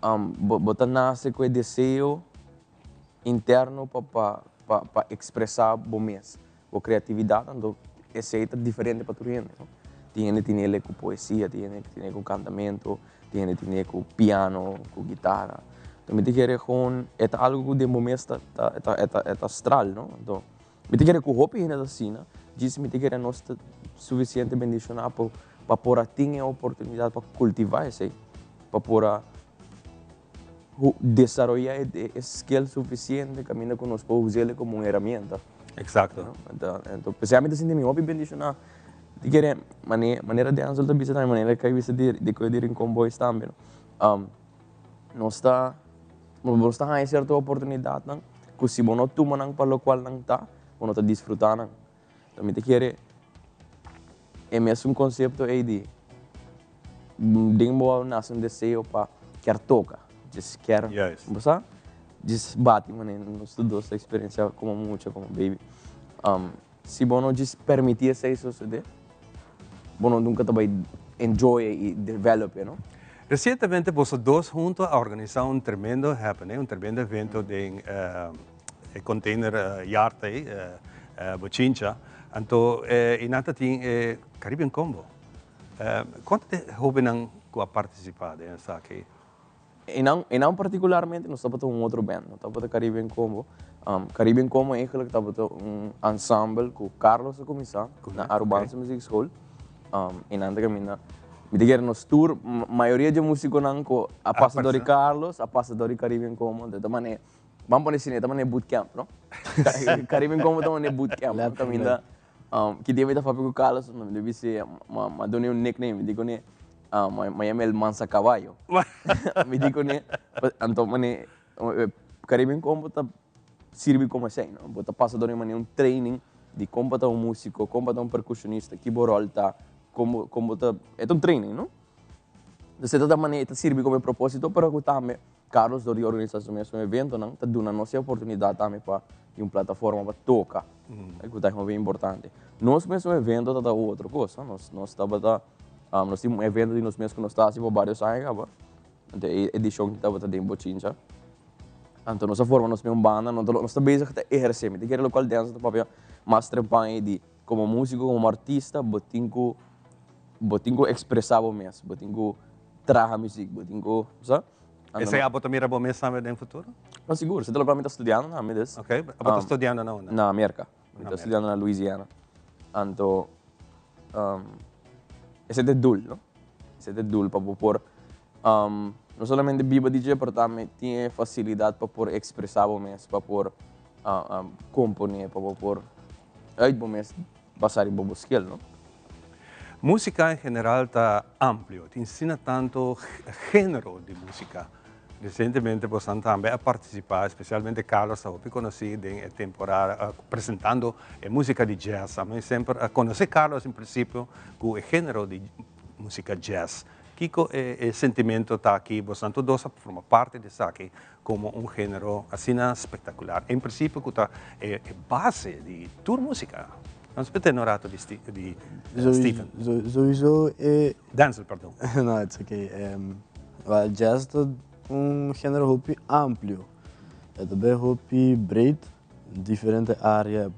bo bo ta nase ku e deseo interno pa pa pa pa ekspresá bo mes, bo kreatividat, anto esei ta diferente pa tur hende, no. Tin hende tin ele ku poesia, tin hende tin ele ku kantamentu, tin hende tin ele ku piano, ku gitara. Anto mi ta kere gewoon e ta algu ku den bo mes ta ta e ta e ta stral, no. Anto Mi ta kere ku hopi hende ta asina, djis mi ta kere nos ta sufisiente bendishoná pa pa por a tin e oportunidat pa kultivá esei, pa por a Desaroyá e skill sufisiente kaminda ku nos por us'é komo un herramienta. Anto, p'esei ami ta sinti mi hopi bendishoná. Ti kere manera Denzel ta bisa tambe, manera kai bisa di di di Rincon Boys tambe, no? Nos ta nos ta haña sierto oportunidatnan ku si bo no tuma nan pa lokual nan ta, bo no ta disfrutá nan. Anto mi ta kere e mesun konsepto ei di den bo a nase un deseo pa kier toka, djis kier, bo sa? Djis bati manera nos tur dos ta eksperensiá komo mucha, komo baby. Si bo no djis permití esei sosodé, bo no nunka ta bai enjoy e i develop e, no? Resientemente boso dos hunto a organisá un tremendo happening, un tremendo evento den e container yard ei, Bochincha. Anto i nan ta tin e Caribbean Combo. Kuantu di e hóbennan ku a partisipá den esaki? Einan, einan partikularmente nos tabata un otro band, no tabata Caribbean Combo. Caribbean Combo eigenlijk tabata un ensemble ku Carlos a kuminsá na Arubaanse Muziekschool. Einan ta kaminda, mi ta kere nos tur, mayoria dje musikonan ku a pasa dor di Carlos a pasa dor di Caribbean Combo. Anto e ta manera, ban pone asina, e ta manera bootcamp, no? Caribbean Combo ta manera bootcamp, no? Kaminda Ki dia mi ta papia ku Carlos, mi ta bis'é, m'a dun'é un nickname, mi di kuné, m'a yam'é el mansa caballo. Mi di kuné, anto manera Caribbean Combo ta sirbi komo esei, no? Bo ta pasa dor di manera un training di kon pa ta un músiko, kon pa ta un perkushonista, ki bo ròl ta, kon bo kon bo ta, e ta un training, no? Entonces e ta manera e ta sirbi komo e propósito, pero ku tambe Carlos dor di organisa su mesun eventonan ta duna nos e oportunidad tambe pa di un plataforma pa toca, cu ta hopi importante. Nos mesun evento ta ta otro cos, no? Nos nos tabata nos tin un evento di nos mes cu nos ta haci pa varios aña caba, anto e edicion tabata den Bochincha. Anto nos a forma nos mes un banda, nos ta bezig ta eherce, mi ta kere locual Denzel ta papia mas trempan ey di como musico, como artista bo tin cu bo tin cu expresa bo mes, bo tin cu traha muziek, bo tin cu, sa? Esei abo ta mira bo mes tambe den futuro? No, sigur. Esei ta loke mi ta studiando na mi des. Ok. Abo ta studiando na unda? Na Merka. Mi ta studiando na Louisiana. Anto, esei ta e doel, no? Esei ta e doel pa bo por no solamente biba di dje, pero tambe tin e facilidad pa por expresa bo mes, pa por compone, pa bo por uit bo mes basa riba bo skill, no? Músika en general ta amplio, tin asina tanto género di músika. Resientemente bosan tambe a partisipá, espesialmente Carlos ta hopi konosí den e temporada presentando e músika di jazz. Ami semper a konosé Carlos en prinsipio ku e género di músika jazz. Kiko e sentimento ta aki bosan tur dos a forma parti di esaki komo un género asina spektakular? En prinsipio ku ta e base di tur músika. Nos pete un rato di di Stephen. Sowieso e. Denzel, perdon. No, it's okay. Well, jazz ta un género hopi amplio. E ta bay hopi breed, diferente area,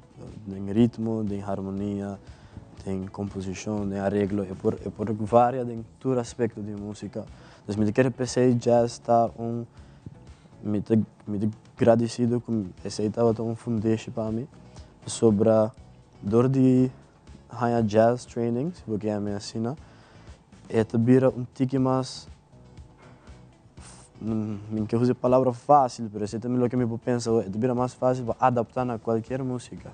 den ritmo, den harmonia, den composicion, den areglo. E por, e por varia den tur aspecto di musica. Dus mi ta kere p'esey jazz ta un, mi ta, mi ta gradecido cu esey tabata un fundeshi pa mi. Pasobra dor di haña jazz training, si bo ke yam'e asina, e ta bira un tiki mas, mi no ke usa e palabra fásil, pero esei ta loke mi por pensa awe, e ta bira mas fásil pa adaptá na kualkier músika.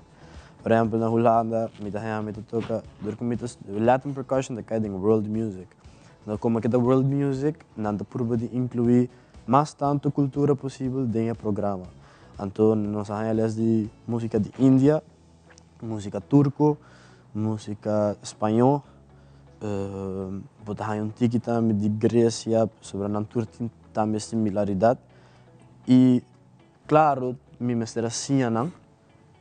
Por ehèmpel na Hulanda mi ta haña mi ta toka, dor ku mi ta Latin percussion ta kai den world music. Anto komo ke ta world music, nan ta purba di inkluí mas tantu kultura posibel den e programa. Anto nos a haña les di músika di India, músika turko, músika spañó, bo ta haña un tiki tambe di Gresia, pasobra nan tur tin tambe similaridat. I klaro mi mester a siña nan,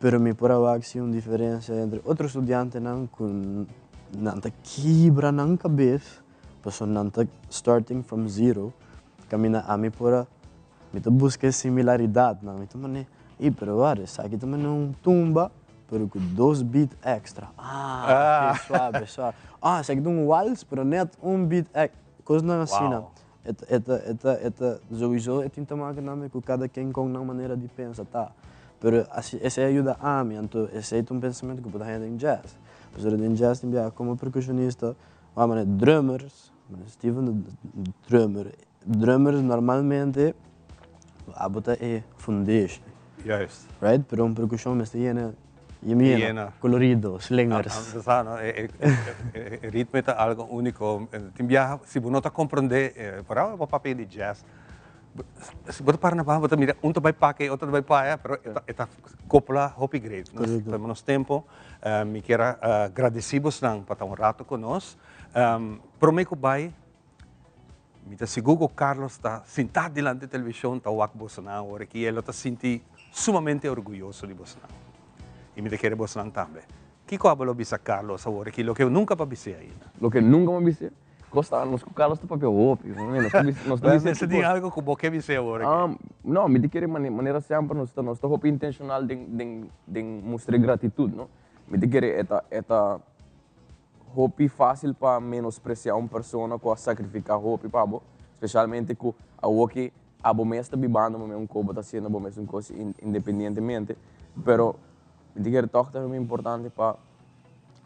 pero mi por a wak si un diferensia entre otro studiantenan ku nan ta kibra nan kabes, pasobra nan ta starting from zero, kaminda ami por a Mi ta buska e similaridatnan. Mi ta mane, ey, pero wak, esaki ta mane un tumba, pero ku dos beat extra. Ah, ok, suave, suave. Ah, esaki ta un wals, pero net un beat ex-. Kosnan asina. E ta, e ta, e ta, e ta, souiso e tin te make tambe ku kada ken kon nan manera di pensa ta. Pero asi, esei a yuda ami, anto esei ta un pensamentu ku bo ta haña den jazz. Pasobra den jazz tin biaha komo perkushonista, wak mane drummers, mane Steven ta drummer, Drummers normalmente. Abo ta e fundeshi. Juist. Right? Pero un percusion mester yena yena, colorido, slingers. Bo sa no, e ritmo ta algo unico. Tin biaha si bo no ta comprende, por ejemplo bo papia di jazz, si bo ta para na baha bo ta mira un ta bay paki otro ta bay paya, pero e ta copla hopi great. Nos tuma nos tempo. Mi kier a gradeci bosnan pa ta un rato cu nos. Prome cu bay, Mi ta sigur ku Carlos ta sintá dilanti televishon ta wak bosonan awor aki i e lo ta sinti sumamente orguyoso di bosonan. I mi ta kere bosonan tambe. Kiko abo lo bisa Carlos awor aki loke nunka bo a bis'é ainda? Loke nunka bo a bis'é? Kos ta nos ku Carlos ta papia hopi. Nos ta bisa nos ta bis'é tur kos. Tin algu ku bo ke bis'é awor aki? No, mi ta kere manera semper nos ta nos ta hopi intenshonal den den den mustra e gratitut, no. Mi ta kere e ta e ta. Hopi fácil pa menospreciá un persona cu a sacrificá hopi pa bo, specialmente cu awoki abo mes ta bibando bo mes un cos, bo ta haciendo bo mes un cos independientemente, pero mi ta kere tog ta hopi importante pa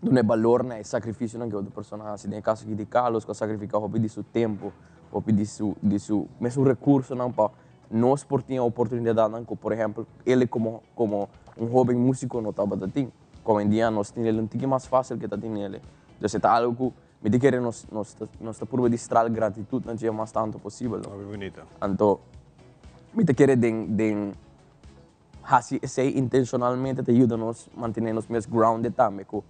duna e balor na e sacrificionan cu e otro persona a haci, den e caso aki di Carlos cu a sacrifica hopi di su tempo, hopi di su di su mesun recursonan pa nos por tin e oportunidadnan cu por ehempel el como como un hoben musico no tabata tin. Ku hoendia nos tin el un tiki mas fásil ke ta tin el. Dus e ta algu ku mi ta kere nos nos ta nos ta purba di stral gratitut na dje mas tantu posibel. Hopi bunito. Anto mi ta kere den den hasi esei intenshonalmente ta yuda nos mantené nos mes grounded tambe ku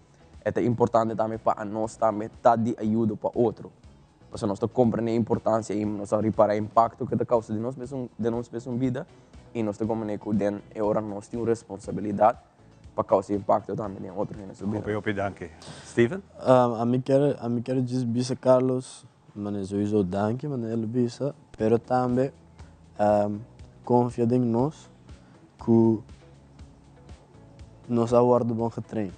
e ta importante tambe pa anos tambe ta di ayudo pa otro. Pasobra nos ta komprendé e importansia i nos ta ripará e impakto ku e ta kousa den nos mesun den nos mesun bida i nos ta komprendé ku den e ora nos tin un responsabilidat pa causa impacto tambe den otro hende su bida. Hopi hopi danki. Steven? Ami kier ami kier djis bisa Carlos mane sowieso danki mane el bisa pero tambe confia den nos cu nos a wordo bon getraind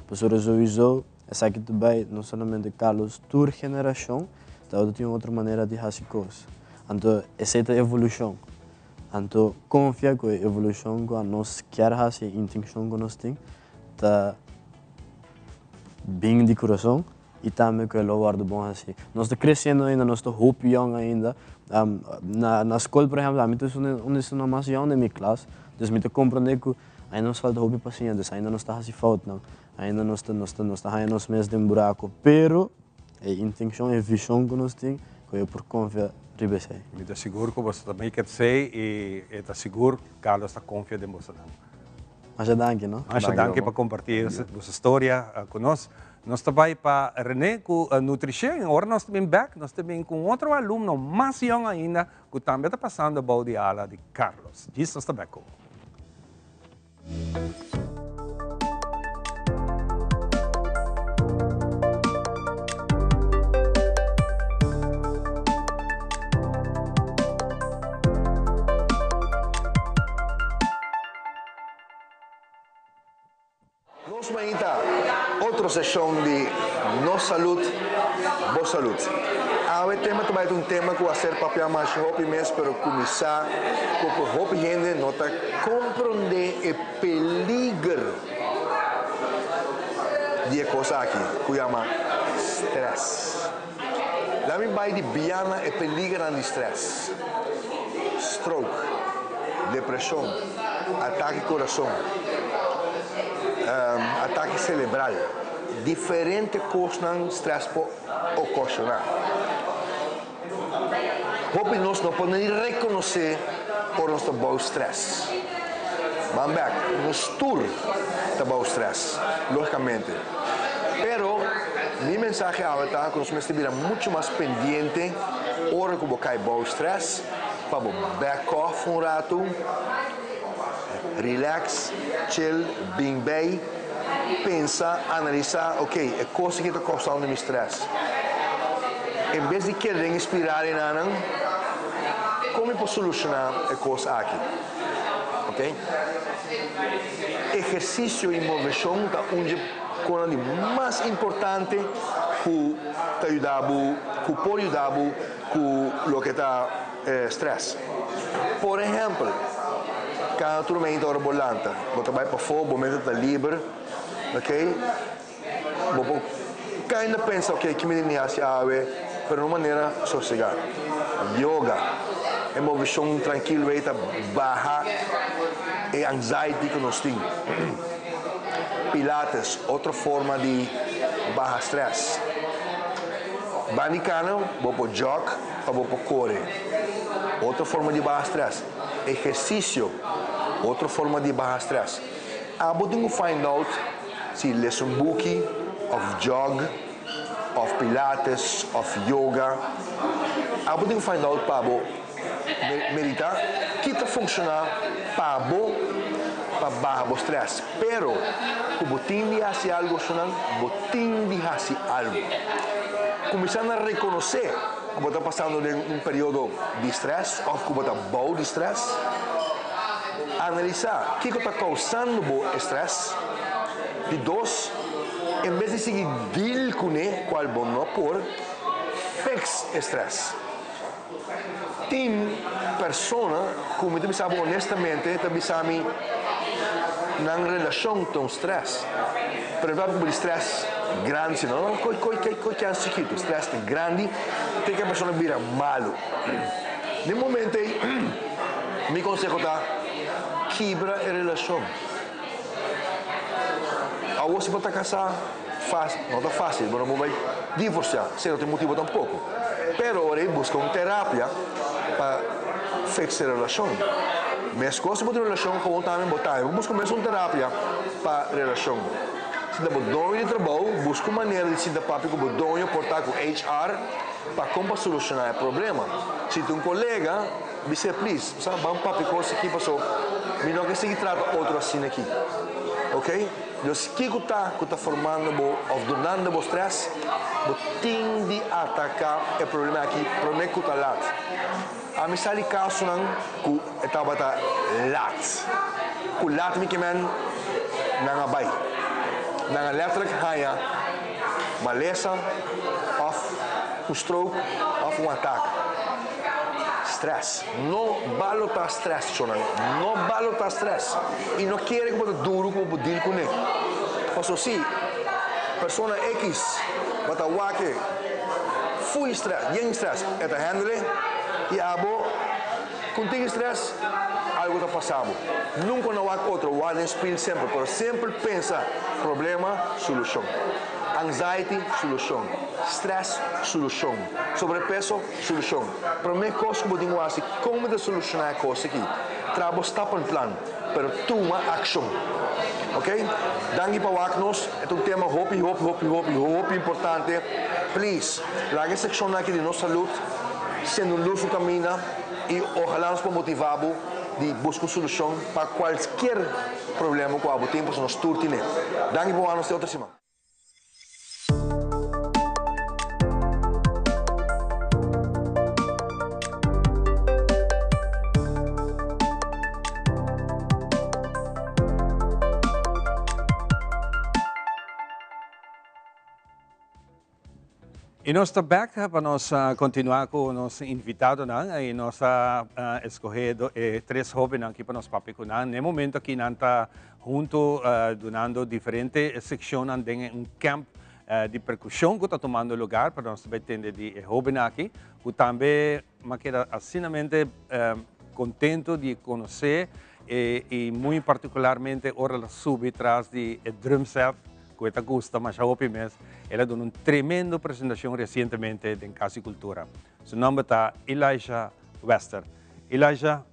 pasobra sowieso esaki ta bay no solamente Carlos tur generacion tabata tin otro manera di haci cos anto esey ta evolucion. Anto konfia ku e evolushon ku anos kier hasi, e intenshon ku nos tin, ta bin di kurason i tambe ku e lo wòrdu bon hasi. Nos ta kresiendo ainda, nos ta hopi yòn ainda. Na na skol por ehèmpel ami ta un di esnan mas yòn den mi klas, dus mi ta komprondé ku ainda nos falta hopi pa siña, dus ainda nos ta hasi foutnan, ainda nos ta nos ta nos ta haña nos mes den buraku, pero E intencion, e vision cu nos tin, cu e por confia riba esey. Mi ta sigur cu boso ta make it esey y e ta sigur Carlos ta confia den bosonan. Masha danki no. Masha danki pa comparti boso storia cu nos. Nos ta bay pa Rene cu Nutricien y ora nos ta bin bek nos ta bin cu un otro alumno mas yong ainda cu tambe ta pasando bou di ala di Carlos. Djis nos ta bek cu. Nos mainta otro seshon di Nos Salud, Bo Salud. Awe tema ta bai ta un tema ku a ser papia masha hopi mes pero kuminsá ku ku hopi hende no ta komprondé e peliger di e kos aki ku yama strès. Laat mi bai di biana e peligernan di strès, stroke, depreshon, atake kurason, atake selebral, diferente kosnan strès por okashoná. Hopi nos no por ni rekonosé ora nos ta bou strès. Ban bèk, nos tur ta bou strès, lógikamente. Pero mi mensahe awe ta ku nos mester bira muchu mas pendiente ora ku bo kai bou strès, pa bo back off un ratu, relax, chill, bin bei, pensa, analisá, ok, e kos aki ta kousando mi strès. En bes di keda den e spiral enanan, kon mi por solushoná e kos aki? Ok. Ehersisio i moveshon ta un dje konan di mas importante ku ta yuda bo, ku por yuda bo ku loke ta strès. Por ehèmpel, kada tur meinta ora bo lanta, bo ta bai pafó, bo mente ta liber, ok, bo por kinda pensa, ok, ki mi tin di hasi awe, pero na un manera sosegá. Yoga. E moveshon trankil ei ta baha e anxiety ku nos tin. Pilates, otro forma di baha stress. Banda di kana bo por jog òf bo por kore, otro forma di baha stress. Ehersisio, otro forma di baha stress. Abo tin ku find out si lesa un buki òf jog òf pilates òf yoga. Abo tin ku find out pa bo medita ki ta funshoná pa bo pa baha bo stress. Pero ku bo tin di hasi algu esnan, bo tin di hasi algu. Kuminsá na rekonosé ku bo ta pasando den un periodo di stress òf ku bo ta bou di stress. Analisá kiko ta kousando bo e stress. Di dos, en bes di sigui deal kuné, kual bo no por, fix e stress. Tin persona ku mi ta bisa bo honestamente ta bisa mi nan relashon ta un stress, pero e papia ku bo di stress grandi si no, no koi koi koi kens chikitu, stress ta grandi te ku e persona bira malu. Den momento ei mi konseho ta kibra e relashon. Awor si bo ta kasá fásil, no ta fásil, bo no por bai divorsiá, esei no tin motibu tampoko. Pero ora ei buska un terapia pa fix e relashon. Meskos si bo tin un relashon kowon tambe bo tambe por buska mesun terapia pa relashon. Si ta bo doño di trabou, buska un manera di sinta papia ku bo doño por ta ku HR pa kon pa solushoná e problema. Si ta un kolega, Bis'é, Please, sa ban papia kos aki paso mi no ke sigui trata otro asina aki. Ok? Dios, kiko ta ku ta formando bo òf dunando bo strès? Bo tin di ataká e problema aki promé ku ta lat. Ami sa di kasonan ku e tabata lat. Ku lat mi ke men nan a bai. Nan a lètterlik haña malesa òf un stroke òf un atake. Stress. No balotá stress, shonnan. No balotá stress. I no kere ku bo ta duru ku bo por deal kuné. Paso si persona X bo ta wak e full stress, yen stress, e ta handle e, i abo ku tin stress, algu ta pasa bo. Nunka no wak otro, wak den spil semper, pero semper pensa problema, solushon. Anxiety, solushon. Stress, solushon. Sobrepeso, Solushon. Promé kos ku bo tin ku hasi, kon bo ta solushoná e kos aki? Traha bo stappenplan, pero tuma akshon. Ok? Danki pa wak nos. E ta un tema hopi, hopi, hopi, hopi, hopi importante. Please, laga e sekshonnan aki di nos salud sende un lus un kaminda i ohalá nos por motivá bo di buska un solushon pa kualkier problema ku abo tin, pasobra nos tur tine. Danki pa wak nos te otro siman. Y nos ta bek pa nos continua cu nos invitadonan y nos a escoge e tres hobennan aki pa nos papia cu nan. Na e momento aki nan ta Hunto dunando diferente seccionnan den un camp di percusion cu ta tumando lugar pa nos ta tende di e hoben aki cu tambe m'a keda asinamente contento di conoce y muy particularmente ora el a subi tras di e drum set cu e ta gusta masha hopi mes el a duna un tremendo presentacion recientemente den Cas di Cultura. Su nomber ta Elijah Wester. Elijah,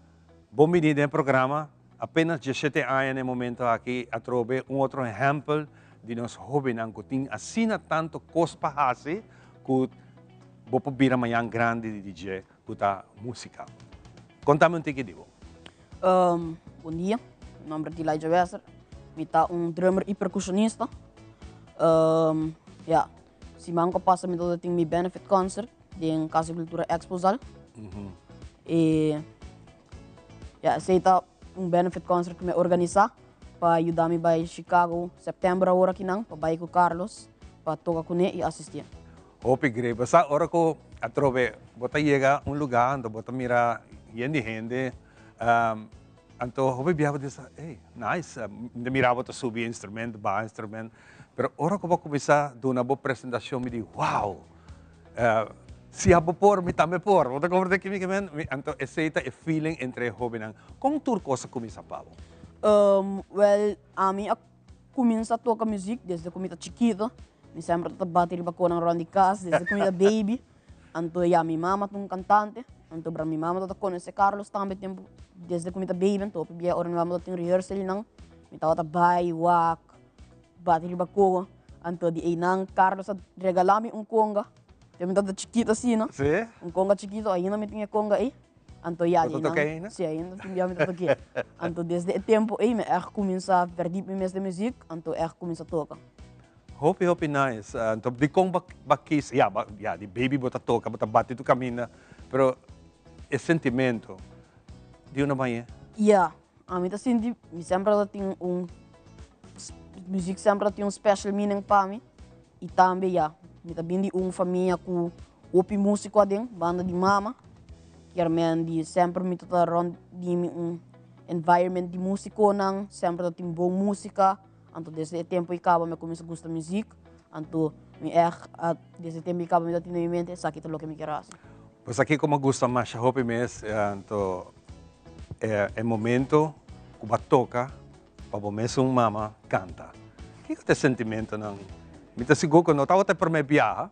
bon bini den e programa. Apenas dieshete aña na e momento aki atrobe un otro ehempel di nos hobennan ku tin asina tanto kos pa hasi ku bo por bira mañan grandi di dje ku ta musika. Kontami un tiki di bo. Bon dia, mi nomber ta Elijah Wester, mi ta un drummer y percusionista. Ya, siman ku a pasa mi tabata tin mi benefit concert den Casa di Cultura Expo Zaal. E Ya, esei ta un benefit concert ku mi a organisá pa yuda mi bai Chicago sèptèmber awor akinan pa bai ku Carlos pa toka kuné i asistié. Hopi great. Bo sa ora ku atrobe bo ta yega un lugá anto bo ta mira yen di hende anto hopi bia bo ta bisa ey nice mi ta mira bo ta subi instrument baha instrument pero ora ku bo a kuminsá duna bo presentashon mi di wow. Si abo por, mi tambe por. Bo ta comprende ki mi ke men? Mi, anto esei ta e feeling entre e hobennan. Kon tur kos a kuminsá pa bo? Wel, ami a kuminsá toka muzik desde ku mi ta chikito. Mi semper ta bati riba konan rònt di kas desde ku mi ta baby. Anto ya, mi mama ta un kantante. Anto bra mi mama tabata konosé Carlos tambe tempu desde ku mi ta baby. Anto hopi bia ora mi mama tabatin rehearsalnan, mi tabata bai wak, bati riba kogo. Anto di einan Carlos a regalá mi un konga. Te mi tabata chikito asina. Sí? Un konga chikito, ainda mi tin e konga ei. Anto ya, Bo ta toka ainda? Sí, ainda tin bia mi ta tok'é. Anto desde e tempu ei mi ègt kuminsá verdiep mi mes den muzik, anto ègt kuminsá toka. Hopi hopi nice. Anto dikon bo bo a kis, ya, ya di baby bo ta toka, bo ta bati tur kaminda, pero e sentimento di una bañ'é? Ya, ami ta sinti mi semper ta tin un muzik semper ta tin un special meaning pa mi i tambe ya mi ta bin di un famia ku hopi musiko aden banda di mama kier men di semper mi ta ta rond di mi un environment di musikonan semper ta tin bon musika. Anto desde e tempo ei kaba mi a kuminsá gusta muzik. Anto mi ègt a desde e tempo ei kaba mi ta tene mi mente esaki ta loke mi kier hasi. Pues aki komo a gusta masha hopi mes anto e momento ku bo a toka pa bo mesun mama kanta. Kiko ta e sentimentonan? Mi ta sigur ku no tabata e promé biaha,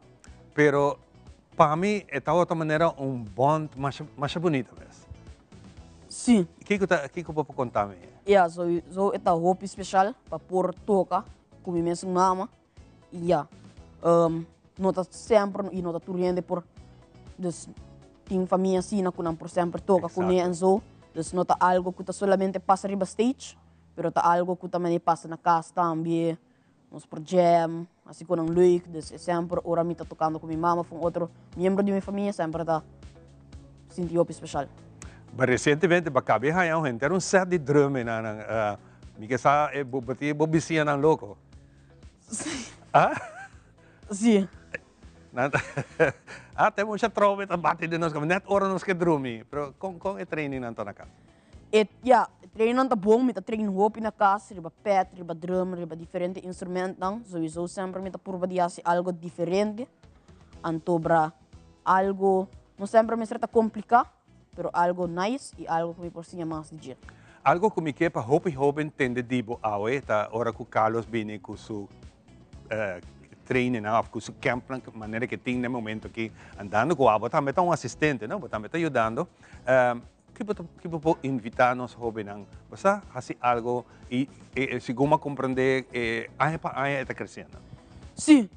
pero pa mi e tabata manera un bond masha masha bunita mes. Sí. Kiko ta kiko bo por konta mi? Ya, so so e ta hopi special pa por toka ku mi mesun mama i ya no ta semper i no ta tur hende por dus tin famia asina ku nan por semper toka kuné en so, dus no ta algo ku ta solamente pasa riba stage pero ta algo ku ta manera pasa na kas tambe. Nos por jam, hasi konan leuk, dus e semper ora mi ta tokando ku mi mama of un otro miembro di mi famia semper ta sinti hopi special. But recientemente bo a kabi haña un henter un set di drum enanan. Mi ke sa e bo tin bo bisiñanan loko. Ah? Si. Nan ta ah te mucha trobe ta bati den nos kama net ora nos ke drumi. Pero kon kon e trainingnan ta na kas? E, ya, e trainnan ta bon, mi ta train hopi na kas, riba pet, riba drum, riba diferente instrumentnan. Souiso semper mi ta purba di hasi algo diferente. Anto bra algo, no semper mester ta kompliká, pero algo nice i algo ku mi por siña mas di dje. Algo ku mi ke pa hopi hoben tende di bo awe ta ora ku Carlos bini ku su trainingnan of ku su campnan manera ke tin na e momento aki andando ku abo tambe ta un asistente no, bo tambe ta yudando. Ki bo ta ki bo por invitá nos hóbennan? Bo sa hasi algo i e segun bo a komprendé e aña pa aña e ta kresiendo. Sí,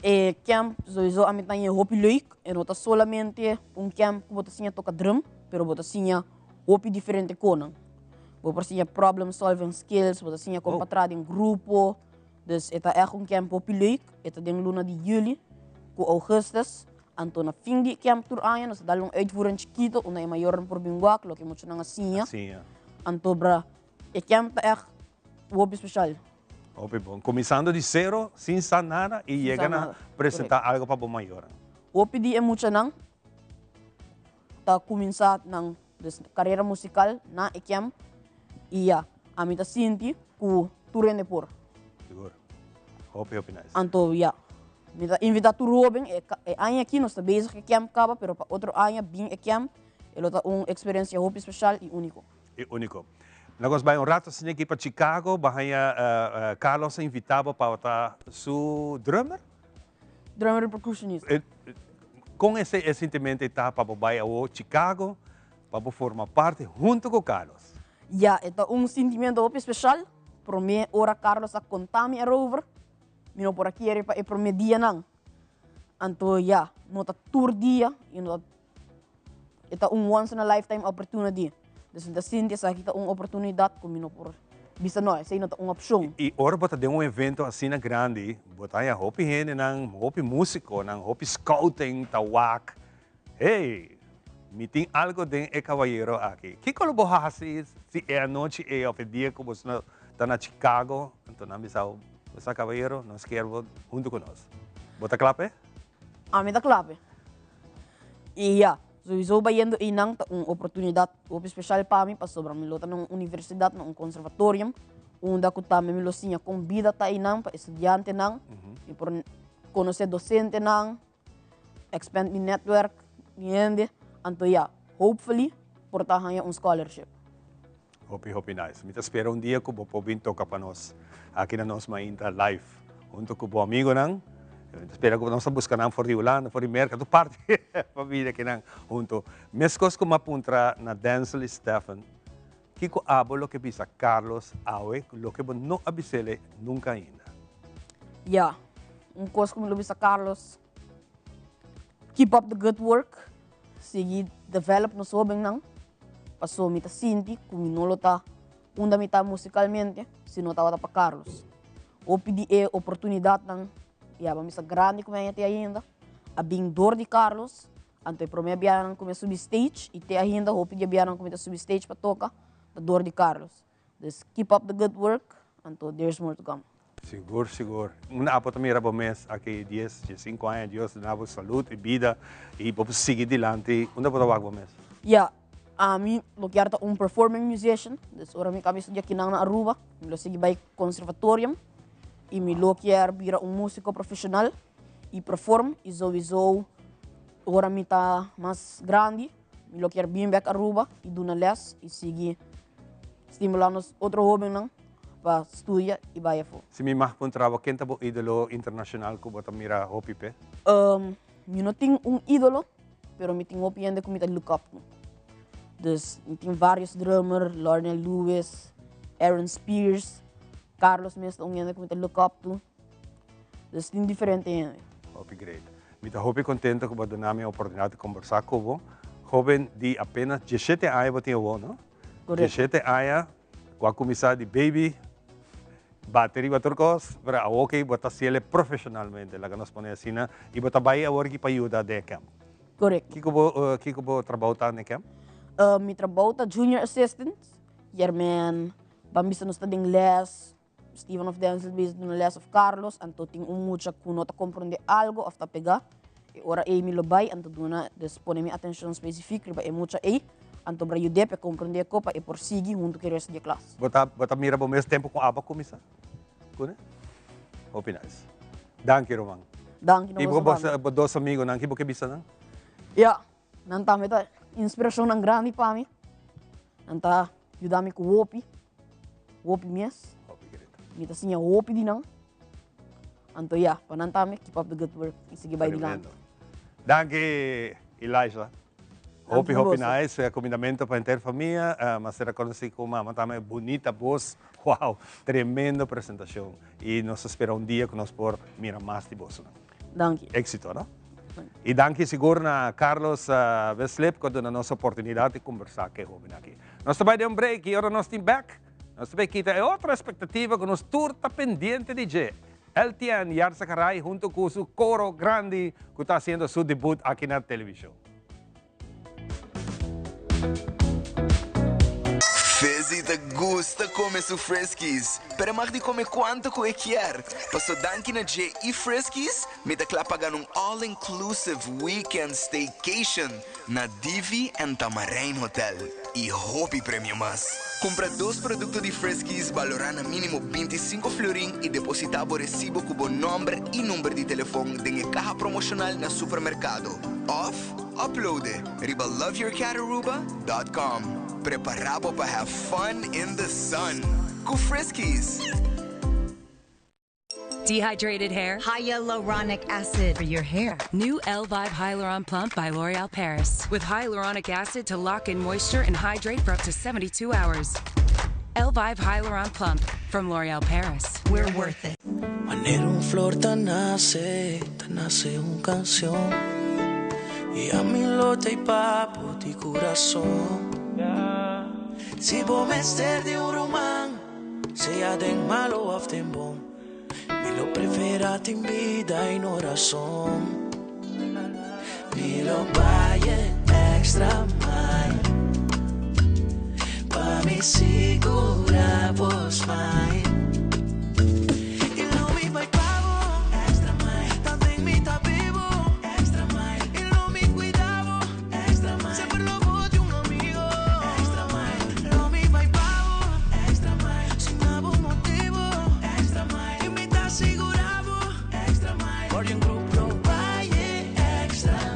e camp souiso ami ta haña hopi leuk. E no ta solamente un camp ku bo ta siña toka drum, pero bo ta siña hopi diferente konan. Bo por siña problem solving skills, bo ta siña kon pa traha den grupo. Dus e ta ègt un camp hopi leuk. E ta den luna di juli ku augustus. Anto na fin di e camp tur aña nos ta dal un uitvoering chikito unda e mayornan por bin wak loke muchanan a siña. Siña. Anto bra e camp ta ègt hopi special. Hopi bon. Kuminsando di sero, sin sa nada i Sin yega sa na nada. presentá algo pa bo mayornan. Hopi di e muchanan ta kuminsá nan dus karera musikal na e camp i ya, ami ta sinti ku tur hende por. Sigur. Hopi hopi nice. Anto ya, mi ta invitá tur hóben, e e aña aki nos ta bezig ku e camp kaba, pero pa otro aña bin e camp, e lo ta un eksperensia hopi speshal i úniko. I úniko. Nos a bai un rato asina aki pa Chicago, bo haña Carlos a invitá bo pa ta su drummer? Drummer i percussionista. Kon esei e sintimento ei ta pa bo bai awor Chicago pa bo forma parti hunto ku Carlos? Ya, e ta un sintimento hopi speshal. Promé ora Carlos a konta mi erover, mi no por a kere pa e promé dianan. Anto ya, no ta tur dia i no ta, e ta un once in a lifetime opportunity. Dus mi ta sinti esaki ta un oportunidat ku mi no por bisa no, esei no ta un opshon. I ora bo ta den un evento asina grandi, bo ta haña hopi hendenan, hopi músikonan, hopi scouting ta wak, hey, mi tin algo den e kabayero aki. Kiko lo bo hasi si e anochi ei òf e dia ku bo ta na Chicago, anto nan bisa bo, bo sa kabayero, nos kier bo huntu ku nos. Bo ta kla p'e? Ami ta kla p'e. I ya, souiso bayendo einan ta un oportunidat hopi speshal pa mi pasobra mi lo ta na un universidat, na un konservatorium, unda ku tambe mi lo siña kon bida ta einan pa e studiantenan, mi por konosé dosentenan. expand mi netwerk di hende, anto ya, hopefully por ta haña un scholarship. Hopi hopi nice. Mi ta spera un dia ku bo por bin toka pa nos aki na Nos Mainta live hunto ku bo amigonan. Mi ta spera ku nos ta buska nan for di Hulanda, for di Merka, tur parti pa bini akinan hunto. Meskos ku mi a puntra na Denzel i Stephen, kiko abo lo ke bisa Carlos awe loke bo no a bis'ele nunka ainda? Ya, un kos ku mi lo bisa Carlos, keep up the good work, sigui develop nos hobennan. Paso mi ta sinti ku mi no lo ta unda mi ta musikalmente si no tabata pa Carlos. Hopi di e oportunidatnan ya pa mi sa grandi ku mi a hete ainda a bin dor di Carlos, anto e prome biahanan ku mi a subi stage i te ainda hopi di e biahanan ku mi ta subi stage pa toka ta dor di Carlos. Dus keep up the good work anto there's more to come. Sigur sigur. Un abo ta mira bo mes aki dies, diesinco aña Dios duna bo salud y bida y bo por sigui dilanti. Unda bo ta wak bo mes? Ya, ami lo kier ta un performing musician, dus ora mi caba studia kinan na Aruba, mi lo sigui bay conservatorium y mi lo kier bira un musico profesional y perform y sowiso ora mi ta mas grandi mi lo kier bin bek Aruba y duna les y sigui stimula nos otro hobennan pa studia y bay afo. Si mi mag puntra bo, ken ta bo idolo internacional cu bo ta mira hopi p'e? Mi no tin un idolo, pero mi tin hopi hende cu mi ta look up to. Dus mi tin varios drummer, Lornell Lewis, Aaron Spears, Carlos mes ta un hende cu mi ta look up to. Dus tin diferente hende. Hopi great. Mi ta hopi contento cu bo a duna mi e oportunidad di combersa cu bo. Hoben di apenas diesshete aña bo tin awor, no? Correcto. Diesshete aña. Cu a cuminsa di baby, bate riba tur cos, pero awor cu bo ta haciele profesionalmente, laga nos pone asina, y bo ta bay awor aki pa yuda den e camp. Correcto. Kico bo, kico bo trabou ta den e camp? Mi trabou ta junior assistant, yermen ban bisa nos ta den les, Steven of Denzel bezig duna les of Carlos, anto tin un mucha cu no ta comprende algo of ta pega, e ora ey mi lo bay anto duna, dus pone mi atencion specific riba e mucha ey, anto bra yud'é pa e comprende e co pa e por sigui hunto cu e resto di e klas. Bo ta bo ta mira bo mes tempo cu abo a cuminsa cune? Hopi nice. Danki ruman. Danki na Y boso bo tambe. bo dos amigonan ki bo ke bisa nan? Ya, nan tambe ta inspiracionnan grandi pa mi. Nan ta yuda mi cu hopi. Hopi mes. Hopi grita. Mi ta siña hopi di nan. Anto ya, pa nan tambe keep up the good work y sigui bai dilanti. Tremendo. Danki Elijah. Hopi hopi nice cumindamento pa henter famia. Ma ser a conoci cu mama tambe bunita bos. Wow, tremendo presentacion. Y nos ta spera un dia cu nos por mira mas di bosonan. Danki. Exito, no? Y danki sigur na Carlos Veslip cu a duna nos oportunidad di conversa cu e hoben aki. Nos ta bai den un break y ora nos tin bek, nos ta bai kita e otro expectativa cu nos tur ta pendiente di dje. LTN Yarzagaray hunto cu su coro grandi cu ta haciendo su debut aki na television. Fizzy ta gusta come su Friskies, pero e mag di come cuanto cu e kier. Paso danki na dje y Friskies, mi ta cla pa gana un all inclusive weekend staycation na Divi and Tamarijn Hotel y hopi premio mas. Cumpra dos producto di Friskies balora na minimo 25 florin y deposita bo recibo cu bo nomber y number di telefon den e caha promocional na supermercado of upload e riba loveyourcataruba.com. Prepara bo pa have fun in the sun cu Friskies! Dehydrated hair? Hyaluronic acid for your hair. New Elvive Hyaluron Plump by L'Oreal Paris. With hyaluronic acid to lock in moisture and hydrate for up to 72 hours. Elvive Hyaluron Plump from L'Oreal Paris. We're worth it. Manera un flor ta nace, ta nace un cancion Y ami lo t'ey pa bo di curason Si bo mester di un ruman, sea den malo of den bon Mi lo prefera tin bida y no razon Mi lo bay e extra mile Pa mi sigura bo smile Y lo mi bay pa bo extra mile Tanten mi ta bibo extra mile Y lo mi cuida bo extra mile Semper lo bo di un amigo extra mile Lo mi bay pa bo extra mile Sin abo motibo extra mile Y mi ta sigura bo extra mile Guardian Group lo bay e extra.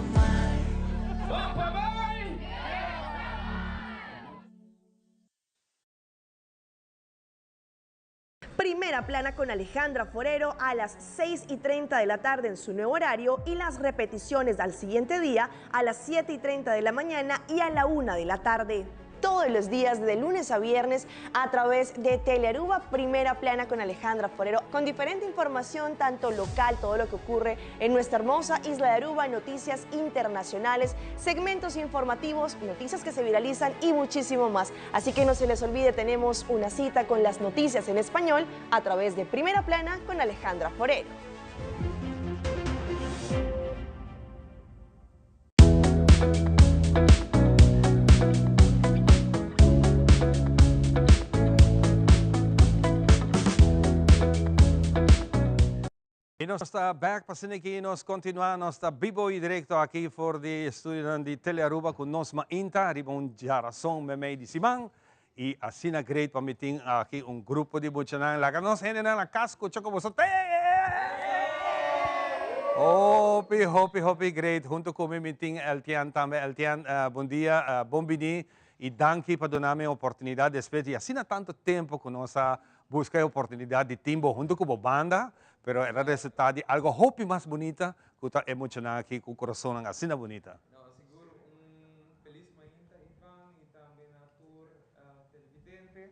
Primera Plana con Alejandra Forero a las 6 y 30 de la tarde en su nuevo horario y las repeticiones al siguiente día a las 7 y 30 de la mañana y a la 1 de la tarde todos los días de lunes a viernes a través de Telearuba Primera Plana con Alejandra Forero, con diferente información, tanto local, todo lo que ocurre en nuestra hermosa isla de Aruba, noticias internacionales, segmentos informativos, noticias que se viralizan y muchísimo más. Así que no se les olvide, tenemos una cita con las noticias en español a través de Primera Plana con Alejandra Forero. Y nos ta back pa asina aki nos continua, nos ta bibo y directo aki for di estudionan di Telearuba cu nos mainta riba un djarason memey di siman y asina great pa mi tin aki un grupo di muchanan laga nos hendenan na cas scucha cu boso te Hopi hopi hopi great hunto cu mi mi tin Eltian tambe Eltian bon dia bon bini y danki pa duna mi e oportunidad despues di asina tanto tempo cu nos a Buska e oportunidat di tin bo huntu ku bo banda, pero e ta resultá di algo hopi mas bunita ku ta e muchanan aki ku kurasonnan asina bunita. No, sigur un felis mainta Ivan y tambe na tur televidente.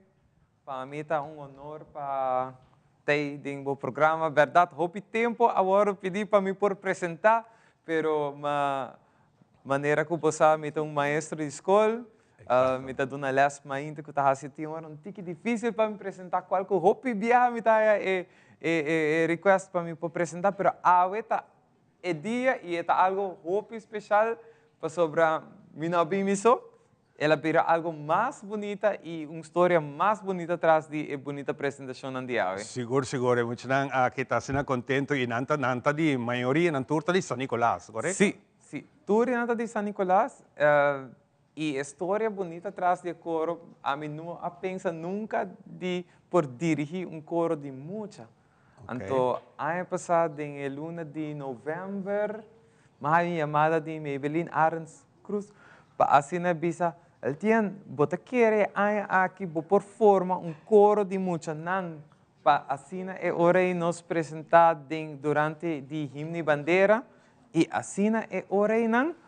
Pa mi ta un honor pa tei den bo programa. Berdad hopi tempo a worde pidi pa mi por presenta, pero ma manera ku bo sa mi ta un maestro di skol, Mi ta duna les mainta ku ta hasi tin ora un tiki difísil pa mi presentá kual ku hopi biaha mi ta haya e e request pa mi por presentá pero awe ta e dia i e ta algo hopi speshal pasobra mi no a bin mi so el a bira algo mas bunita i un storia mas bunita tras di e bunita presentashonnan di awe. Sigur sigur e muchanan aki ta asina kontento i nan ta nan ta di mayoria nan tur ta di San Nicolas korekto? Si si tur nan ta di San Nicolas. I e storia bunita tras di e koro, ami no a pensa nunka di por dirigí un koro di mucha. Anto aña pasá den e luna di novèmber mi a haña un yamada di Maybelline Arends Cruz pa asina bisa, Eltien, bo ta kere e aña aki bo por forma un koro di muchanan pa asina e ora ei nos presentá den durante di Himno i Bandera i asina e ora einan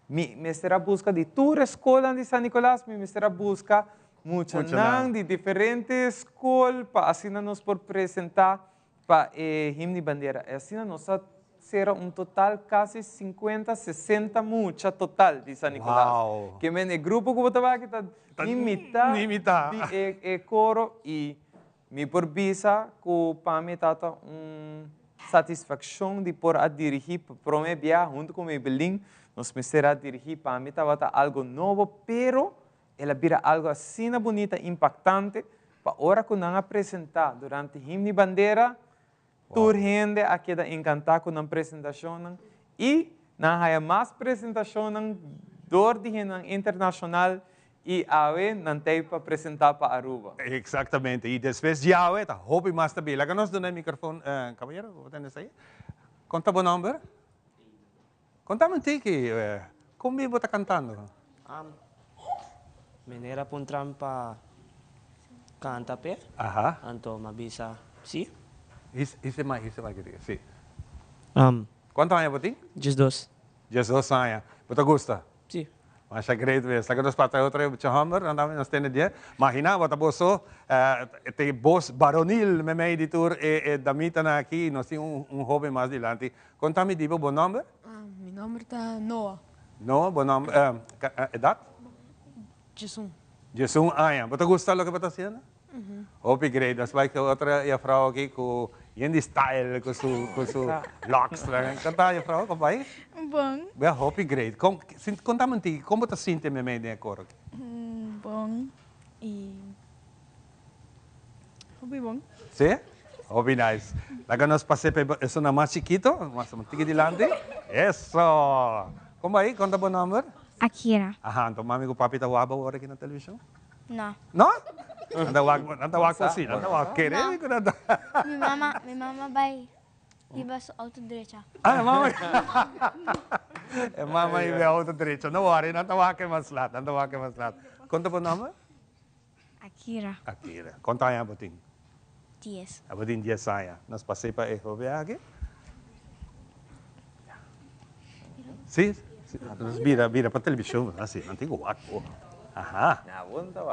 Mi mester a buska di tur e skolnan di San Nicolas, mi mester a buska muchanan di diferente skol pa asina nos por presenta pa e himno di bandera. E asina nos a sera un total kasi sinkuenta, sesenta mucha total di San Nicolas. Ke men e grupo ku bo ta wak ta ni mita di e koro i Mi por bisa ku pa mi tata un satisfakshon di por a dirigí pa promé bia huntu ku Maybelline. Nos mester a dirigí, pa mi tabata algu nobo, pero el a bira algu asina bunita, impaktante, pa ora ku nan a presentá durante Himno i Bandera, tur hende a keda enkantá ku nan presentashonnan i nan a haya mas presentashonnan dor di hendenan internashonal I awe nan t'ei pa presentá pa Aruba. Exactamente. Y despues di awe ta hopi mas ta bin. Laga nos duna e microfoon, caballero, bo ta esei? Con ta bo nomber? Contame un tiki, con bin bo ta cantando? Meneer a puntra mi pa canta p'e, anto mi a bisa si. Hise mai, hise mai ki si. Cuanto aña bo tin? 12. 12 aña. Bo ta gusta? Si. Masha great mes. Laga nos pasa otro mucha homber, nan tambe nos tende die. Magina bo ta boso te bos baronil memey di tur e damitanan aki. Nos tin un hoben mas dilanti. Conta mi di bo, bo nomber? Mi nomber ta Noah. Noah, bo nomber, edad? 11. 11 aña. Bo ta gusta loke bo ta haciendo? Hopi great. Nos bai cu otro juffrouw aki cu yen di style cu su cu su locks. Con ta juffrouw? Con bai? Bon. Wel hopi great. Con contame un tiki con bo ta sinti memey den e coro aki? Bon y hopi bon. Si? Hopi nice. Laga nos pase pa esunnan mas chikito. Mas un tiki dilanti. Eso! Con bai? Con ta bo nomber? Akira. Aha, anto mami cu papi ta wak bo awor aki na television? No. No? Nan ta wak, nan ta wak si, nan ta wak kere No. ku nan ta. Mi mama, mi mama bai hiba su auto drecha. Ah, e mama. E mama hiba e auto drecha. No worry, nan ta wak e mas lat, nan ta wak e mas lat. Kon ta bo nomber? Akira. Akira. Konta aña bo tin? Dies. Abo tin dies aña. Nos pas'é pa e hoben aki. Sí, nos bira bira pa televishon, así, nan tin ku wak bo. Aha.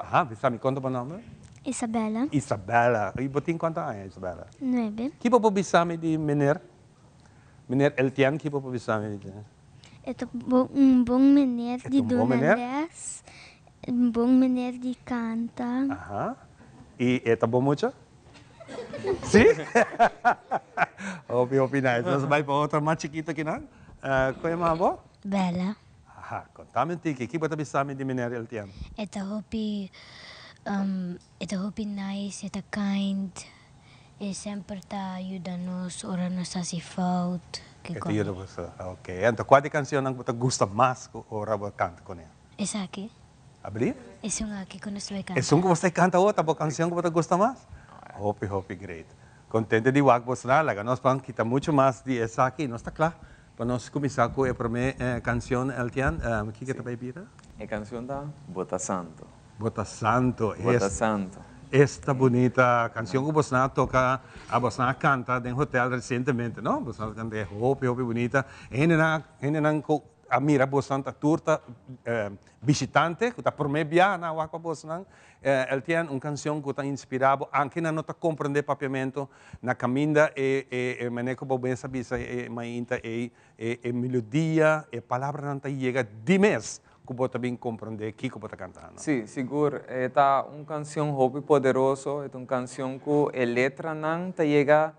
Aha, bisa mi konta bo nòmber? Isabella. Isabella. I bo tin kuantu aña, Isabella? Nuebe. Ki bo por bisa mi di meneer? Meneer Eltian, ki bo por bisa mi di dje? E ta un bon meneer di duna les, un bon meneer di kanta. Aha. I e ta bon mucha? Sí? Hopi, hopi nice. Nos bai pa otro mas chikito kinan. Kon e mama bo? Bella. Aha. Konta mi un tiki, ki bo ta bisa mi di meneer Eltian? E ta hopi, e ta hopi nice, e ta kind. E semper ta yuda nos ora nos hasi fout. E ta yuda boso, ok. Anto kua di kansionnan ku bo ta gusta mas ku ora bo kanta kuné? Esaki. Abri? Esun aki ku nos bai kanta. Esun ku bo sta kanta awor ta bo kansion ku bo ta gusta mas? Hopi, hopi great. Kontente di wak boso nan. Laga nos ban kita muchu mas di esaki. Nos ta kla pa nos kuminsá ku e promé kansion, Eltian. Kiko ta bai bira? E kansion ta Bo ta Santo. Bo ta santo. Bo ta santo. Esta bunita cancion cu bosnan a toca, a bosnan a canta den hotel recientemente, no? Bosnan a canta e hopi, hopi bunita. E hendenan, hendenan cu a mira bosnan ta tur ta bishitante cu ta prome biaha nan a wak pa bosnan. El tin un cancion cu ta inspira bo, anke nan no ta comprende papiamento, na caminda e, e, e manera cu bo mes a bisa e mainta ey, e, e melodia, e palabranan ta yega di mes. Ku bo ta bin komprondé kiko bo ta kantando. Sí, sigur. E ta un kansion hopi poderoso. E ta un kansion ku e letranan ta yega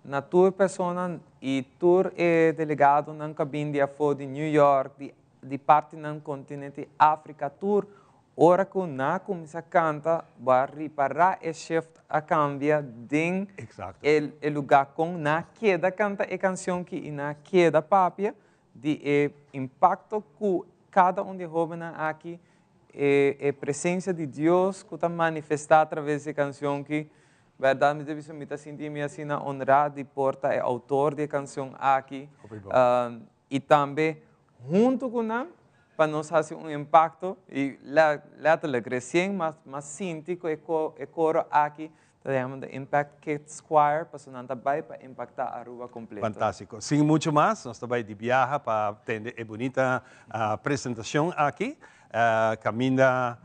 na tur persona i tur e delegadonan ku a bin di afó di New York, di di partinan kontinente Afrika, tur ora ku nan a kuminsá kanta bo a ripará e shift a kambia den e e lugá kon nan a keda kanta e kansion ki i nan a keda papia. Di e impacto cu cada un di e hobennan aki, e e presencia di Dios cu ta manifesta a traves di e cancion ki, berdad mi ta bisa mi ta sinti mi asina honra di por ta e autor di e cancion aki, y tambe hunto cu nan pa nos haci un impacto y letterlijk recien mas sinti cu e coro aki Ta yama The Impact Kids Choir pasobra nan ta bai pa impacta Aruba completo. Fantastico. Sin mucho mas, nos ta bai di biaha pa tende e bunita presentacion aki. Caminda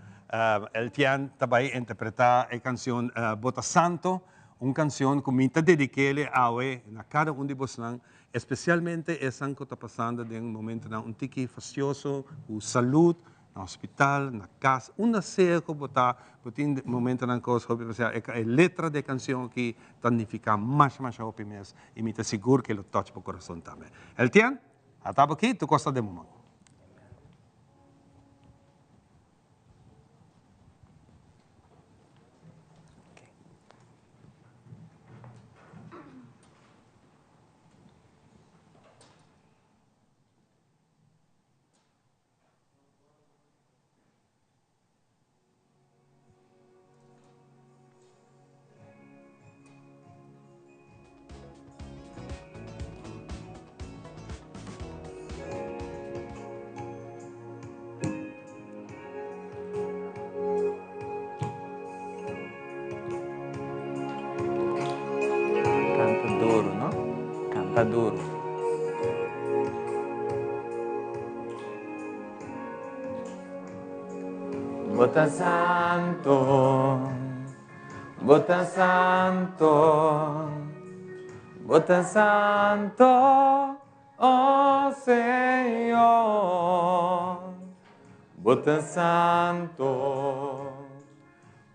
Eltian ta bai interpreta e cancion Bo ta Santo, un cancion cu mi ta dedikele awe na cada un di bosnan, especialmente esnan cu ta pasando den momentonan un tiki fastioso cu salud, Na hospital, na cas, unda sea cu bo ta, bo tin momentonan cos hopi especial. E e letra di e cancion aki ta nifica masha masha hopi mes y mi ta sigur cu e lo touch bo corazon tambe. Eltian, ata bo aki, tur cos ta den bo man. Canta duro, no? Canta duro. Bo ta santo, bo ta santo, bo ta santo, oh Señor. Bo ta santo,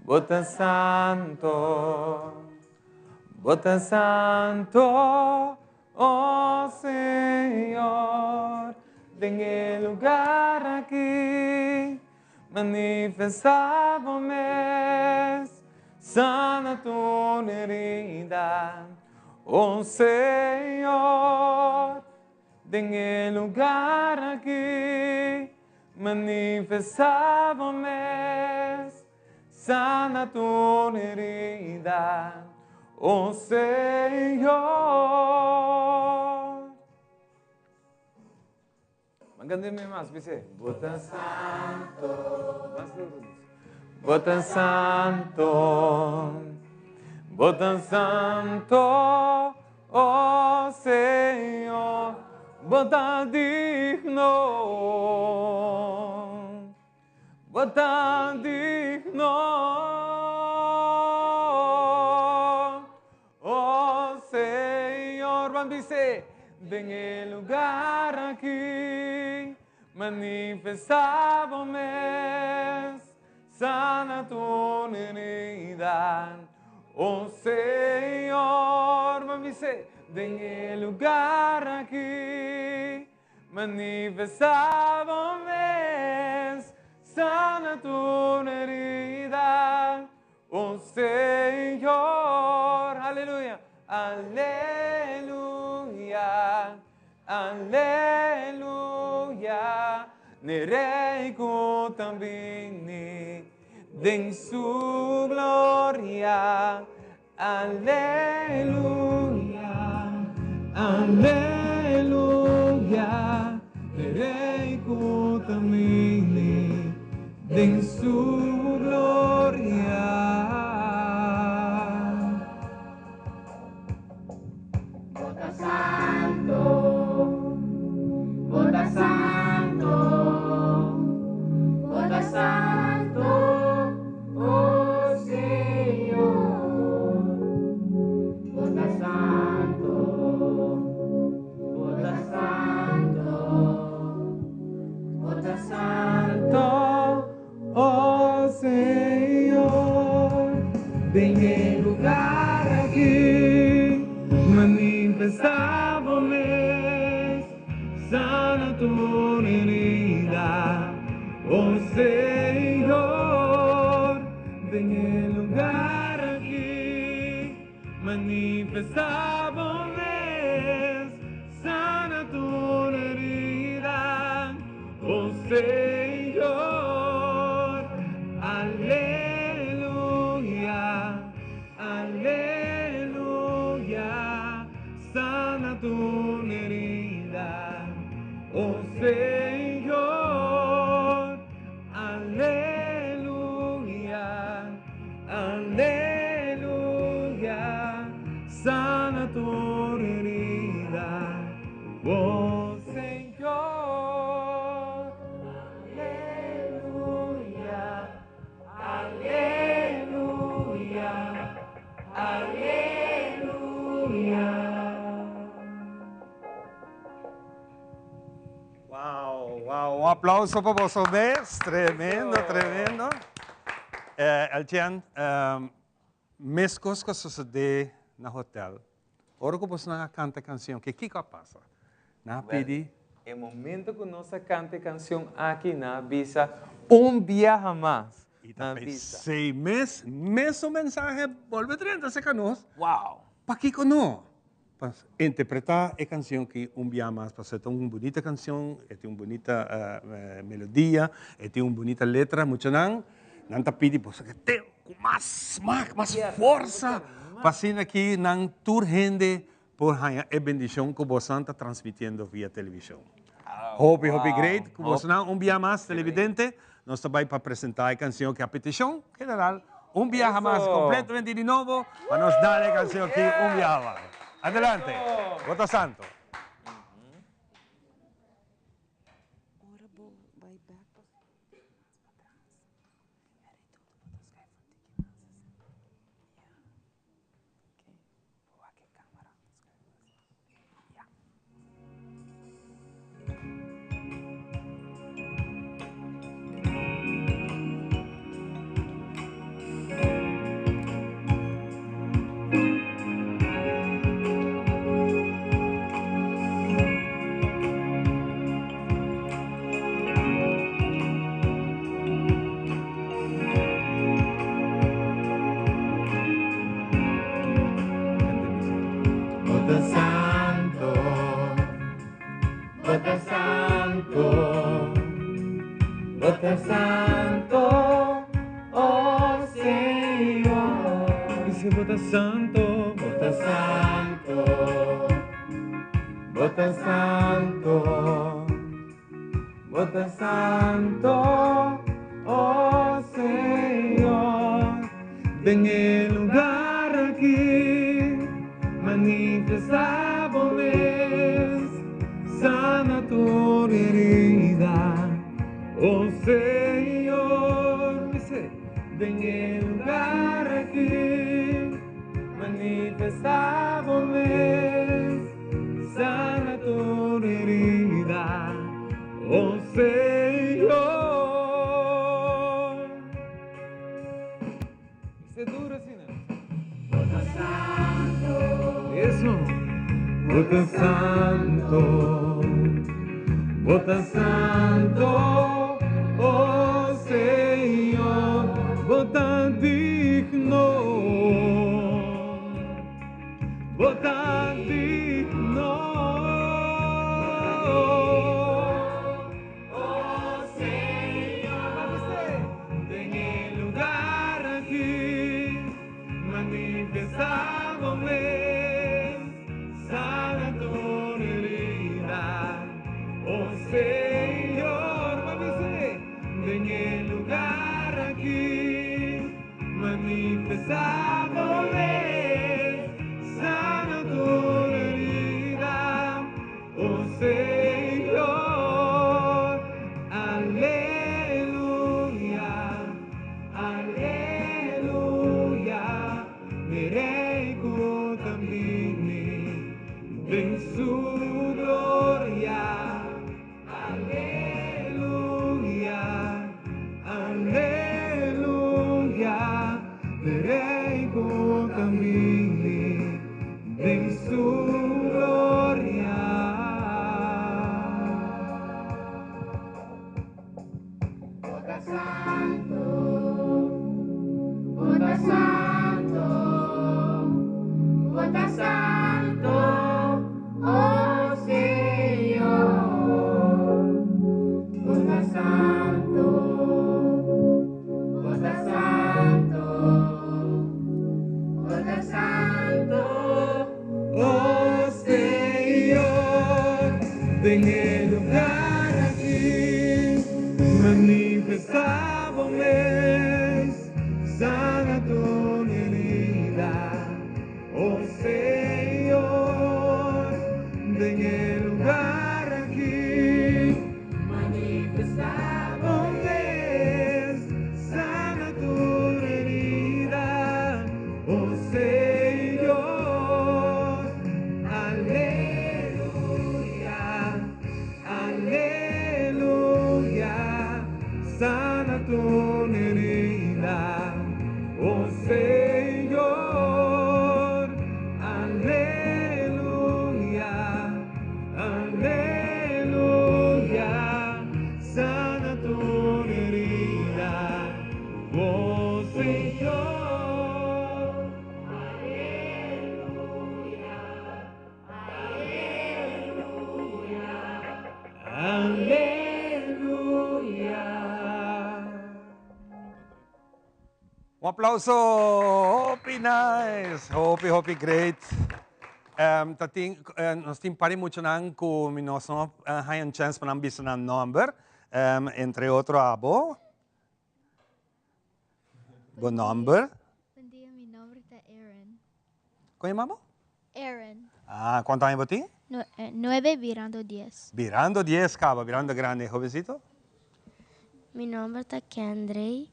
bo ta santo, bo ta santo, Oh Señor, den e lugar aki, manifesta bo mes, sana tur herida. Oh Señor, den e lugar aki, manifesta bo mes, Sana tur herida, oh Señor. Maganda mi mas, bise. Bo ta santo. Mas duro. Bo ta santo. Bo ta santo, oh Señor, bo ta digno. Bo ta digno, oh Señor. Ban bis'é, Den e lugar aki, manifestá bo mes, sana tur herida, oh Señor. Ban bis'é, Den e lugar aki, Manifestá bo mes, sana tur herida, oh Señor. Aleluya, aleluya, aleluya, n'e Rey cu ta bini den su gloria. Aleluya, aleluya, e Rey cu ta bini den su gloria. Bo ta santo, bo ta santo, bo ta santo. Oh Señor, bo ta santo, bo ta santo, bo ta santo, oh Señor, den e lugar aki manifesta bo mes, sana tur herida. Oh Señor, den e lugar aki, manifestá bo mes, sana tur herida. Oh Señor, aleluya, aleluya, sana tur herida. Oh Señor, aleluya, aleluya, sana tur herida. Oh Señor, aleluya, aleluya, aleluya. Wow, wow, un aplauso pa boso mes. Tremendo, tremendo. Eh, Eltien, um, mescos cu a sucede na hotel. Ora cu boso nan a canta e cancion, ke kico a pasa? Nan a pidi. E momento cu nos a canta e cancion aki, nan a bisa un biaha mas. Y ta pesey mes, mesun mensahe bolbe drenta cerca nos. Wow! Pakico no? Pa interpretá e kansion ki un bia mas pasobra e ta un bunita kansion, e tin un bunita melodia, e tin un bunita letra. Muchanan, nan ta pidi boso ke te ku mas smak, mas forsa, pa asina ki nan tur hende por haña e bendishon ku bosonan ta transmitiendo via televishon. Hopi, hopi great ku bosonan un bia mas, televidente. Nos ta bai pa presentá e kansion ki a petishon general un biaha mas kompletamente di nobo pa nos dal e kansion aki un biaha mas. Adelante, bo ta santo. Bo ta santo, bo ta santo, bo ta santo, oh Señor. Dice bo ta santo, bo ta santo, bo ta santo. Bo ta santo, oh Señor, den e lugar aki, Oh Señor, mi den e lugar aki, manifestá bo mes, sana tur herida, oh Señor. Esei duro asina. Bo ta santo. Eso. Bo ta santo. Bo ta santo. Oh Señor. Bo ta digno. Bo ta digno. Oh Señor, pa bis'é, den e lugar aki, manifestá bo mes, sana tur herida. Oh Señor, pa bis'é, den e lugar aki, manifestá bo mes, sana tur herida. Oh Señor, aleluya, aleluya, mi Rey cu ta bini den su gloria, aleluya, aleluya, mi Rey cu ta bini Den su gloria. Bo ta santo, bo ta santo, bo ta santo, oh Señor. Bo ta santo, bo ta santo. Bo ta santo, oh Señor, den e lugar aki, manifestá bo mes, sana tur herida, oh Señor, den e lugar aki, manifestá bo mes, sana tur herida, oh Señor, aleluya, aleluya, sana tur herida, oh Señor, aleluya, aleluya, sana tur herida, oh Señor. Aleluya, aleluya, aleluya. Un aplauso! Hopi nice! Hopi, hopi great. Ta tin, nos tin par di muchanan ku mi nos no a haña un chèns pa nan bisa nan nòmber. Entre otro abo. Bo nòmber? Bon dia, mi nòmber ta Aaron. Kon yama bo? Aaron. Ah, kuantu aña bo tin? Nuebe birando dies. Birando dies kaba, birando grandi. Hobencito? Mi nomber ta Kendrey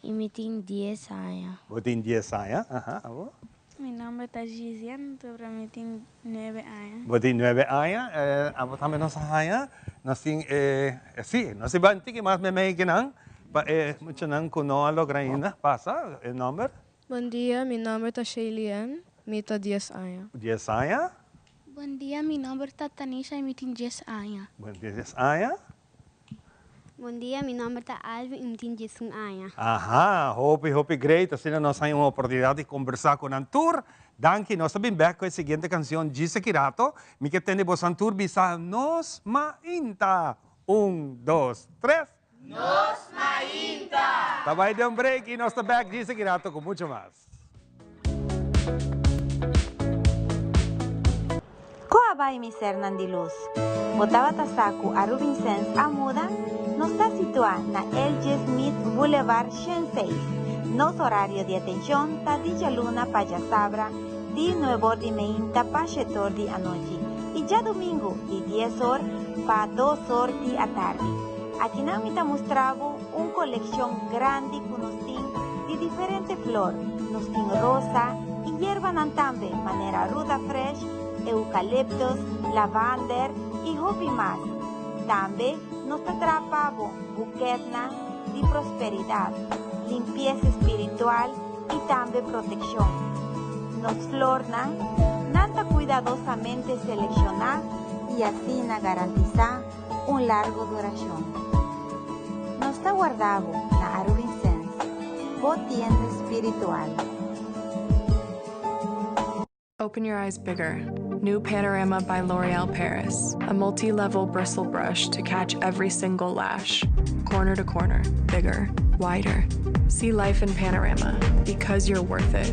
y mi tin dies aña. Bo tin dies aña, aha, abo? Mi nomber ta Gizian, pero mi tin nuebe aña. Bo tin nuebe aña, abo tambe nos a haña. Nos tin e, si, nos tin ban tiki mas memey ke nan, pa e muchanan ku no a logra ainda pasa, e nomber? Bon dia, mi nomber ta Shaylian, mi ta dies aña. Dies aña. Bon dia, mi nomber ta Tanisha y mi tin dies aña. Bon dia, dies aña. Bon dia, mi nomber ta Alvin y mi tin diesun aña. Aha, hopi hopi great, asina nos haña un oportunidad di combersa cu nan tur. Danki, nos ta bin bek cu e siguiente cancion djis aki rato. Mi ke tende bosan tur bisa Nos Mainta! Un, dos, tres. Nos Mainta! Ta bai den un break y nos ta bek djis aki rato cu mucho mas. Ko a bai mi sernan di lus? Bo tabata sa ku Arubinsens a muda? Nos ta situá na LG. Smith Boulevard 106. Nos horario di atenshon ta di djaluna pa djasabra di nuebor di meinta pa shetor di anochi i djadumingu di dies or pa dos or di atardi. Akinan mi ta mustra bo un kolekshon grandi ku nos tin di diferente flor. Nos tin rosa i yerbanan tambe manera ruda fresh, eukaliptus, lavander i hopi mas. Tambe nos ta traha pa bo buketnan di prosperidat, limpiesa spiritual i tambe protekshon. Nos flornan nan ta kuidadosamente selekshoná i asina garantisá un largo durashon. Nos ta warda bo na Arubinsens, bo tienda spiritual. Open your eyes bigger. New Panorama by L'Oreal Paris. A multi level bristle brush to catch every single lash. Corner to corner, bigger, wider. See life in panorama because you're worth it.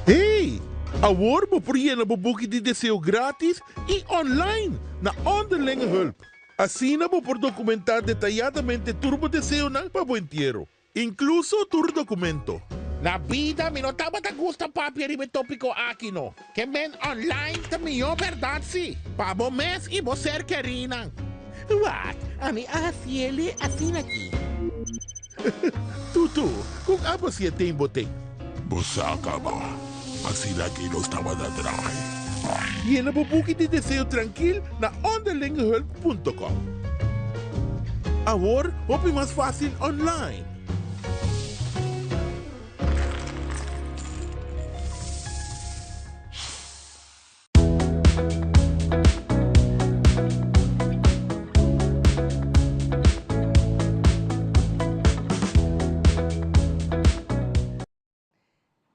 Hey! Awor bo por yena bo buki di deseo gratis y online na Onderlinge Hulp. Asina bo por documenta detayadamente tur bo deseonan pa bo entiero, incluso tur documento. Na bida mi no tabata gusta papia riba e tópiko aki no. Ke men online ta mihó bèrdat si, pa bo mes i bo ser kerínan. Wak, ami a hasiele asina aki. Tutu, kon abo si e ten bo ten? Bo sa kaba, asina aki nos tabata draai. Yena bo buki di deseo trankil na onderlingehulp punto com. Awor hopi mas fásil online.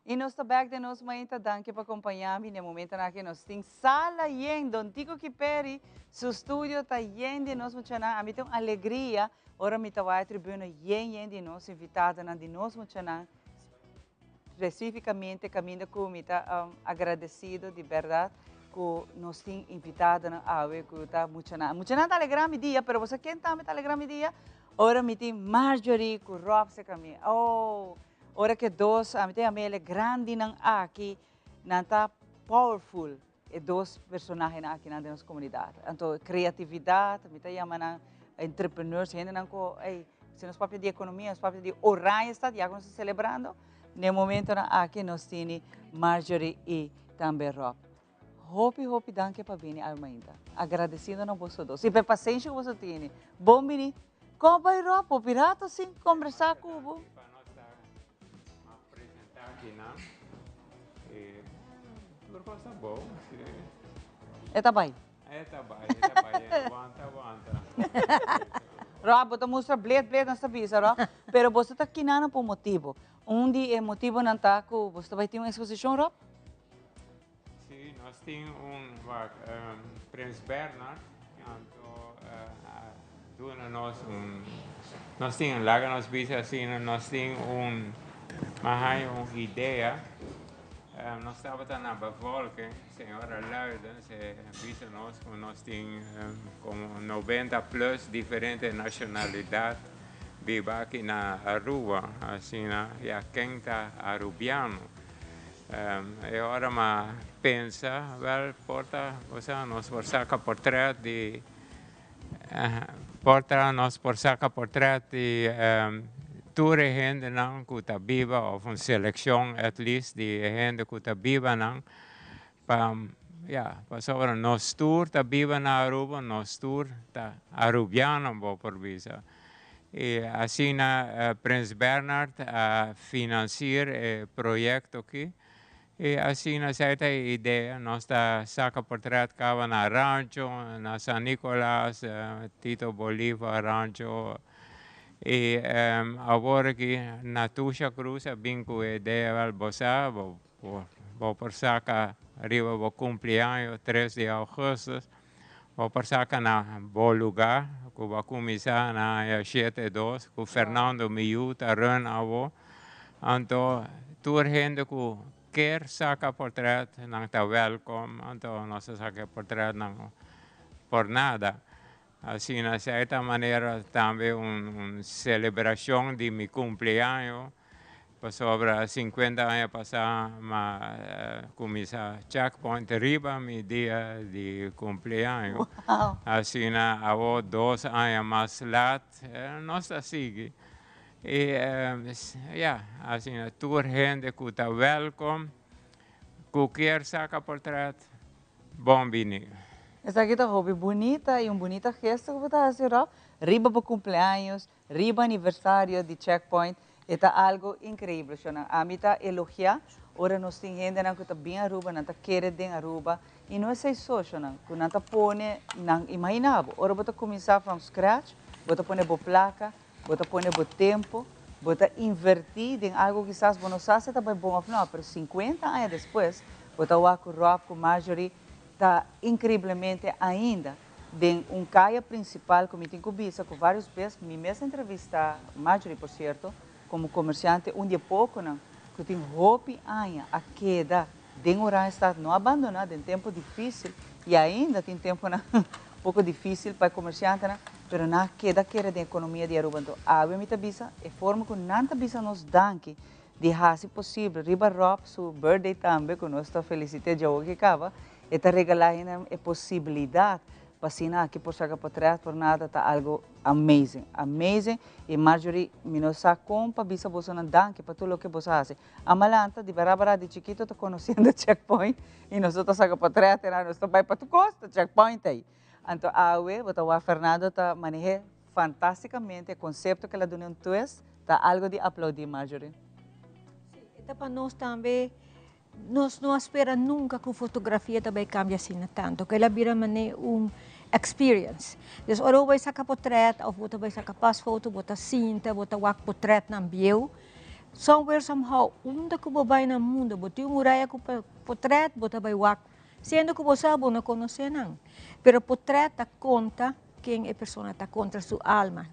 Y nos ta bek den nos mainta, danki pa compaña mi. Den momentonan aki nos tin sala yen, Don Tico Kiperi su studio ta yen di nos muchanan. Ami tin un alegria ora mi ta wak e tribuna yen yen di nos invitadonan, di nos muchanan. Specificamente caminda cu mi ta agradecido di berdad cu nos tin invitadonan awe cu ta muchanan. Muchanan ta alegra mi dia, pero bo sa ken tambe ta alegra mi dia? Ora mi tin Marjorie cu Rob cerca mi. Oh, ora cu e dos, ami ta yama el e grandinan aki, nan ta powerful, e dos personahenan akinan den nos comunidad. Anto creatividad, mi ta yama nan entrepreneurs, hendenan cu, ey, si nos papia di economia, nos papia di Oranjestad, ya cu nos ta celebrando, na e momentonan aki nos tini Marjorie y tambe Rob. Hopi, hopi danki pa bini awe mainta. Agradecido na boso dos. Y pa e pasenshi cu boso tini. Bon bini. Con bay Rob? Hopi rato sin conversa cu bo. Presenta aki nan. E tur cos ta bon. Si. E ta bay. E ta bay, e ta bay. E wanta, wanta. Rob, bo ta mustra blet, blet, nos ta bisa, Rob. Pero boso ta kinana pa un motibo. Un di e motibonan ta cu boso ta bay tin un exposicion, Rob? Si, nos tin un, wak, Prins Bernhard, anto a duna nos un, nos tin, laga nos bisa asina, nos tin un, m'a haña un idea, nos tabata na bevolking, señora Luidens e bisa nos ku nos tin komo noventa plus diferente nashonalidat biba aki na Aruba, asina, ya ken ta Arubiano. E ora m'a pensa, wel, por ta, osea, nos por saca portret di, por ta nos por saca portret di tur e hendenan cu ta biba, of un seleccion at least di e hende cu ta bibanan, pa, ya, pasobra nos tur ta biba na Aruba, nos tur ta Arubiano, bo por bisa. I asina Prins Bernhard a financier e proyecto aki. I asina esei ta e idea. Nos ta saca portret caba na Rancho, na San Nicolas, Tito Bolivar Rancho. I awor aki Natusha Cruz a bin cu e idea, wel bo sa, bo por saca riba bo cumpleaños tres di augustus. Bo por saca na bo lugar cu bo a cuminsa na aña shete dos cu Fernando mi yu ta run awo. Anto tur hende cu kier saca portret nan ta welcome anto nos ta saca e portretnan por nada. Asina cierta manera tambe un celebracion di mi cumpleaños. Pasobra 50 aña pasá m'a kuminsá Checkpoint riba mi dia di kumpleaño. Asina awor dos aña mas lat nos ta sigui. I ya, asina tur hende ku ta wèlkom ku kier saka portrèt, bon bini. Esaki ta hopi bunita i un bunita gesto ku bo ta hasi Rob, riba bo kumpleaños, Riba aniversario di Checkpoint e ta algo increibel shownan. Ami ta elogia ora nos tin hendenan cu ta bin Aruba, nan ta kere den Aruba y no esey so shownan, cu nan ta pone nan, imagina bo, ora bo ta cuminsa from scratch, bo ta pone bo placa, bo ta pone bo tempo, bo ta inverti den algo kisas bo no sa si ta bay bon of no, pero 50 aña despues bo ta wak cu Rob cu Marjorie ta increiblemente ainda Den un kaya prinsipal ku mi tin ku bisa ku vários bes mi mes a entrevistá Marjorie por sierto, komo komersiante un di e pokonan ku tin hopi aña a keda den Oranjestad, no a bandoná den tempu difísil i ainda tin tempunan poko difísil pa e komersiantenan, pero nan a keda kere den ekonomia di Aruba. Anto awe mi ta bisa e forma ku nan ta bisa nos danki di hasi posibel riba Rob su birthday tambe ku nos ta felisit'é djawoki kaba, E ta regalá hende e posibilidat pa asina aki por saka potret por nada ta algo amazing, amazing y Marjorie mi no sa con pa bisa bosonan danki pa tur loke boso a haci. Amalanta di barabara di chikito ta conociendo checkpoint y nos ta saka potret en nos ta bay pa tur cos ta checkpoint ey. Anto awe bo ta wak Fernando ta manehe fantasticamente e concepto ke el a duna un twist ta algo di aplaudi Marjorie. Si, e ta pa nos tambe. Nos no a spera nunca cu fotografia ta bay cambia asina tanto, cu el a bira mane un experience. Dus ora bo bay saca potret of bo ta bay saca pasfoto, bo ta sinta, bo ta wak potretnan bieu, somewhere somehow unda cu bo bay na mundo bo tin un muraya cu potret bo ta bay wak, siendo cu bo sa bo no conoce nan, pero potret ta conta ken e persona ta, contra su alma,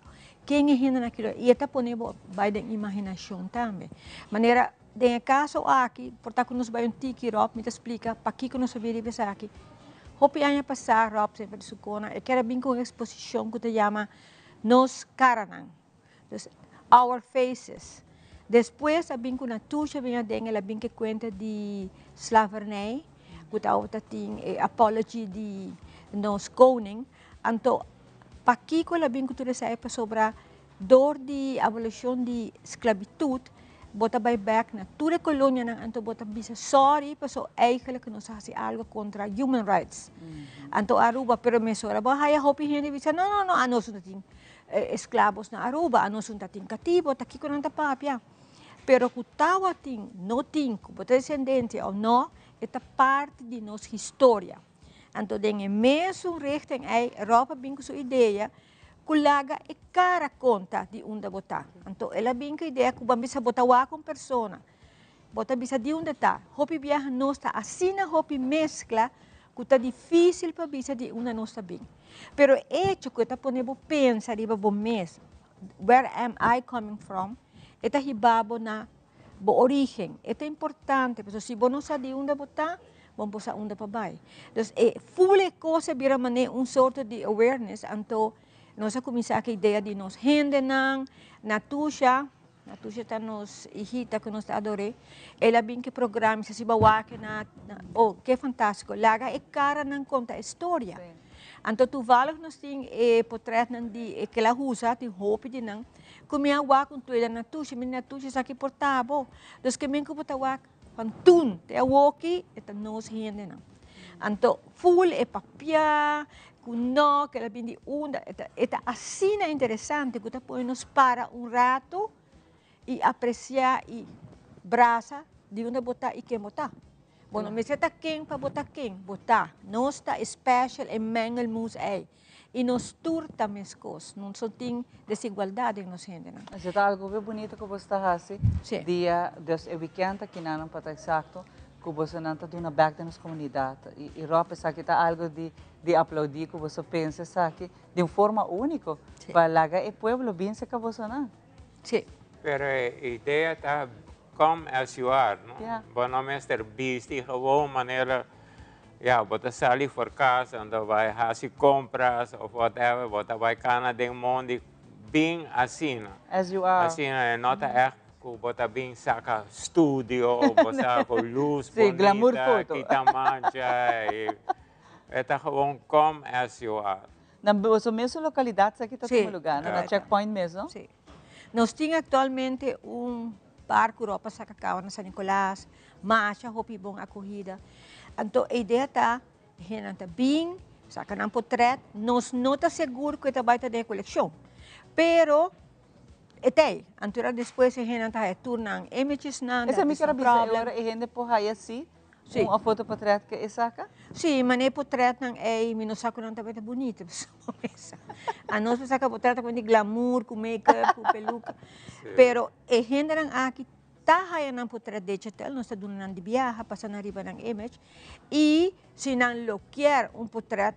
ken e hendenan aki lo, y e ta pone bo bay den imaginacion tambe, manera. Den e kaso aki, por ta ku nos bai un tiki Rob, mi ta splika pakiko nos a bira riba esaki. Hopi aña pasá Rob semper di su kona, e kere bin ku un eksposishon ku ta yama Nos Karanan, dus Our Faces. Despues a bin ku Natusha bin aden, el a bin ku e kuenta di slavernij, ku tabata tin e apology di nos koning. Anto, pakiko el a bin ku tur esei? Pasobra Dor di abolishon di sklabitut, bo ta bai bek na tur e kolonianan anto bo ta bisa sorry paso eigenlijk nos a hasi algo kontra human rights. Anto Aruba, pero mesora bo a haya hopi hende bisa no no no anos no ta tin esklabos na Aruba, anos no ta tin katibo, ta kiko nan ta papia. Pero ku tawatin no tin ku bo ta desendente of no, e ta parti di nos historia. Anto den e mesun richting ei Rob a bin ku su idea Ku laga e kara konta di unda bo ta. Anto el a bin ku idea ku bo a bisa bo ta wak un persona, bo ta bisa di unda ta. Hopi biaha nos ta asina hopi meskla ku ta difisil pa bisa di unda nos ta bin. Pero e echo ku e ta pone bo pensa riba bo mes, where am I coming from, e ta hiba bo na bo origen. E ta importante pasobra si bo no sa di unda bo ta, bo no por sa unda pa bai. Dus e ful e kos a bira manera un sorto di awareness, anto nos a kuminsá ku e idea di nos hendenan, Natusha, Natusha ta nos hijita ku nos ta ador'é, el a bin ku e programa, mi sa si bo a wak na, oh ke fantástiko, laga e karanan konta e storia. Anto toevallig nos tin e potretnan di e ke el a usa, tin hopi di nan, Ku mi a wak un tueda na tusha, mi na tusha esaki por ta bo. Dus ke men ku bo ta wak van toen te awoki e ta nos hendenan. Anto ful e papia ku no ku el a bin di unda e ta e ta asina interesante ku ta pone nos para un rato i apresia i brasa di unda bo ta i ken bo ta. Bo no mester ta ken pa bo ta ken, bo ta. Nos ta e special e mengelmoes ei. I nos tur ta meskos. No so tin desigualdat den nos hendenan. Esei ta algu hopi bunito ku boso ta hasi dia, dus e wikènt akinanan pa ta eksakto, ku bosonan ta duna bèk den nos komunidat. I Rob, esaki ta algu di di aplaudí ku boso pensa esaki di un forma úniko pa laga e pueblo bin serka bosonan. Sí. Pero e idea ta come as you are, no? Bo no mester bisti gewoon manera, ya, bo ta sali for cas, anto bai haci compras of whatever, bo ta bai cana den mondi, bin asina. As you are. Asina, e no ta echt. Ku bo ta bin saka studio, bo sa ku luz Sí, glamour bonita, foto. kita mancha y e ta gewoon come as you are. Na boso mesun localidad sa ki ta Sí. tuma lugar, no? Na Correcto. checkpoint mes, no? Sí. Nos tin actualmente un par cu ropa saca caba na San Nicolas, masha hopi bon acogida. Anto e idea ta, hendenan ta bin, saca nan potret, nos no ta segur cu e ta bay ta den e coleccion, pero E t'ei. Anto era despues e hendenan ta haya tur nan imagesnan, Esei dat mi is ker a no bisa, e problem. ora e hende por haya si Sí. un foto portret ke e saka? Sí, mane e portretnan ei mi no sa ku nan tabata bunita, pasobra bo mesa. Anos por saka portret ku di glamour, ku make-up, ku peluka. Pero e hendenan aki ta haya nan portret digital, nos ta duna nan di biaha, pasa nan riba nan image. I si nan lo kier un portret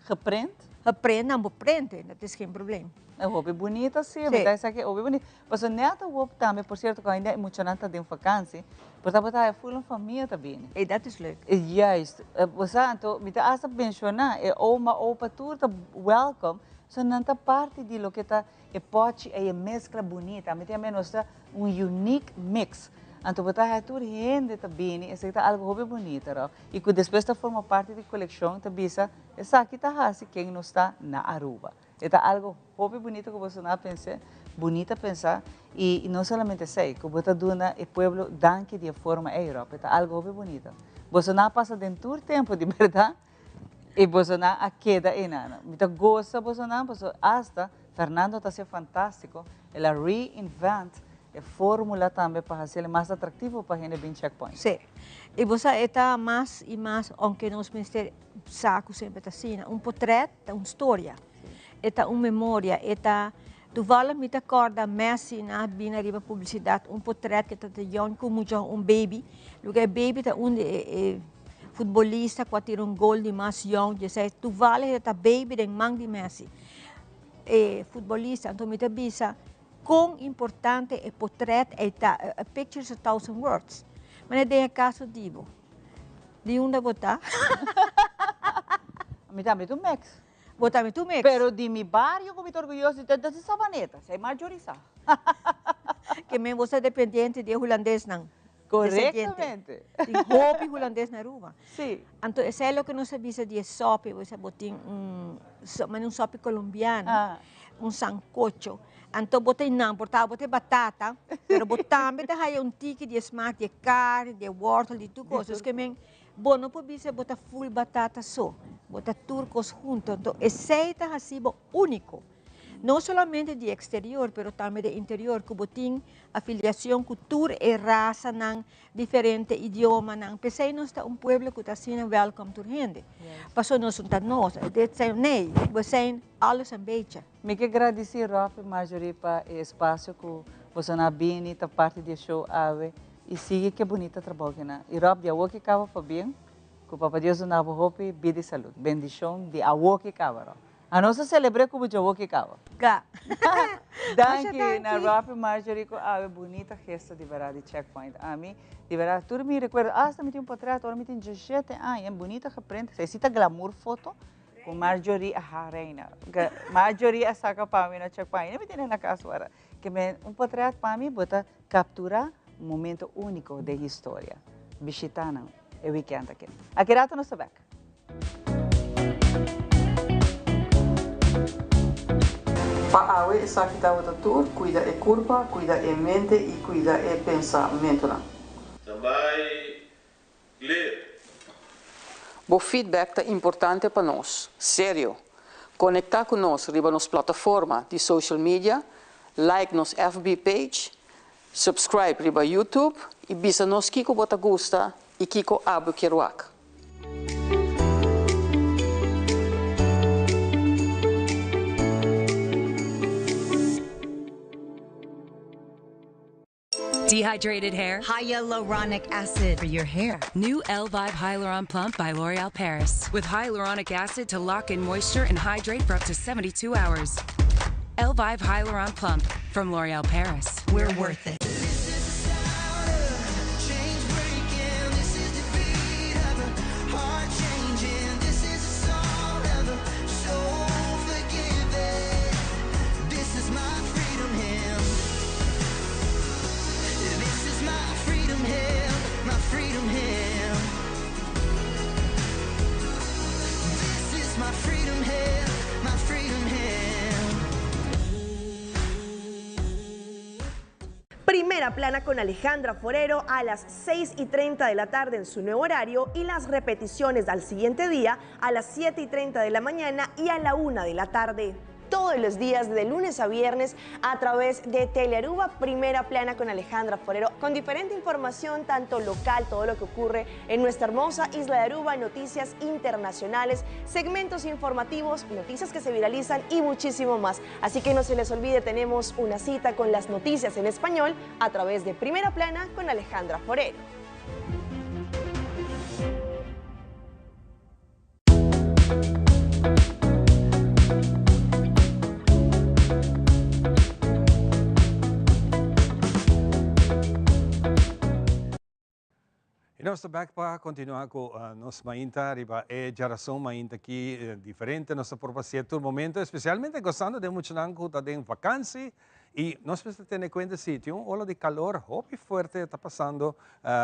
Geprint? Geprint, nan por printe, dat is geen probleem. E hopi bunita si, mi ta esaki hopi bunita. Pasobra net awor tambe, por cierto, cu ainda e muchanan ta den vakantie, por tabata haya full un famia ta bini. Ey, dat is leuk. Juist. Bo sa, anto mi ta hasta menciona, e oma, opa, tur ta welcome, so nan ta parti di loke ta E pochi ei e mezcla bunita. Mi tin a menos ta un unique mix. Anto bo ta haya tur hende ta bini, esaki ta algo hopi bunita ro. Y cu despues ta forma parti di coleccion ta bisa esaki ta haci ken nos ta na Aruba. E ta algo hopi bunita cu boso na pensa, bunita pensa y no solamente esey, cu bo ta duna e pueblo danki di e forma ey ro. E ta algo hopi bunita. Boso na pasa den tur tempo di berdad. Y bosonan a keda eynan. Mi ta goza bosonan pasobra hasta Fernando ta hacié fantastico. El a reinvent e formula tambe pa haciele mas atractivo pa hende bin Checkpoint. Sí. Y bo sa e ta mas y mas, aunke nos mester sa cu semper ta asina, un potret ta un storia. E ta un memoria, e ta, toevallig mi ta corda Messi na bini ariba publicidad un potret cu ta ta young cu mucha un baby, loke e baby ta un di e futbolista cu a tira un gol di mas young dje esey toevallig e ta baby den man di Messi e futbolista anto mi ta bisa con importante e potret ey ta a picture is a thousand words manera den e caso di bo di unda bo ta? Mi tambe ta un mix. Bo tambe ta un mix. Pero di mi bario cu mi ta orguyoso ta di Sabaneta, esey Marjorie sa. Ke men bo ta dependiente di e hulandesnan. Correctamente. Tin hopi hulandes na Aruba. Sí. Anto esei loke nos a bisa di e sopi, bo sa bo tin un mane un sopi colombiano, un sancocho. Anto bo ta nan por ta bo ta e batata, pero bo tambe ta haya un tiki di e smaak di e carne, di e wortel, di tur cos. Dus ke men bo no por bisa bo ta full batata so, bo ta tur cos hunto. Anto esei ta haci bo unico. No solamente di exterior, pero tambe di interior, cu bo tin afiliacion cu tur e rasanan, diferente idiomanan. P'esey nos ta un pueblo cu ta asina welcome tur hende. Pasobra nos no ta nos, dit zijn, nee, we zijn alles een beetje. Mi ke gradici Rob y Marjorie pa e espacio cu boso nan a bini ta parti di e show awe y sigui ke bunita trabou ke nan. Y Rob di awo ke caba pabien cu Papa Dios duna bo hopi bida y salud. Bendicion di awo ke caba Rob. A nos a celebr'é cu bo djawo ki caba. Ga. Danki na Rob y Marjorie cu awe bunita gesto di berdad di Checkpoint. Ami di berdad tur mi recuerdo hasta mi tin un potret ora mi tin diesshete aña bunita geprint esei si ta glamour foto cu Marjorie aha reina Marjorie a saca pa mi na Checkpoint mi tene na cas ora ke men un potret pa mi bo ta captura un momento unico den historia. Bishita nan e weekend aki. Aki rato nos ta bek. Pa awe esaki tabata tur, cuida e curpa, cuida e mente y cuida e pensamentonan. Standby, clear. Bo feedback ta importante pa nos. Serio! Conecta cu nos riba nos plataforma di social media, like nos FB page, subscribe riba YouTube y bisa nos kico bo ta gusta y kico abo kier wak. Dehydrated hair? Hyaluronic acid for your hair. New Elvive Hyaluron Plump by L'Oreal Paris. With hyaluronic acid to lock in moisture and hydrate for up to 72 hours. Elvive Hyaluron Plump from L'Oreal Paris. We're worth it. Primera Plana con Alejandra Forero a las 6 y 30 de la tarde en su nuevo horario y las repeticiones al siguiente día a las 7 y 30 de la mañana y a la 1 de la tarde todos los días de lunes a viernes a través de Telearuba Primera Plana con Alejandra Forero, con diferente información, tanto local, todo lo que ocurre en nuestra hermosa isla de Aruba, noticias internacionales, segmentos informativos, noticias que se viralizan y muchísimo más. Así que no se les olvide, tenemos una cita con las noticias en español a través de Primera Plana con Alejandra Forero. Y nos ta back pa continua cu nos mainta riba e djarason mainta aki diferente nos ta por pasia tur momento especialmente gozando den muchanan cu ta den vakantie y nos mester tene cuenta si tin un ola di calor hopi fuerte ta pasando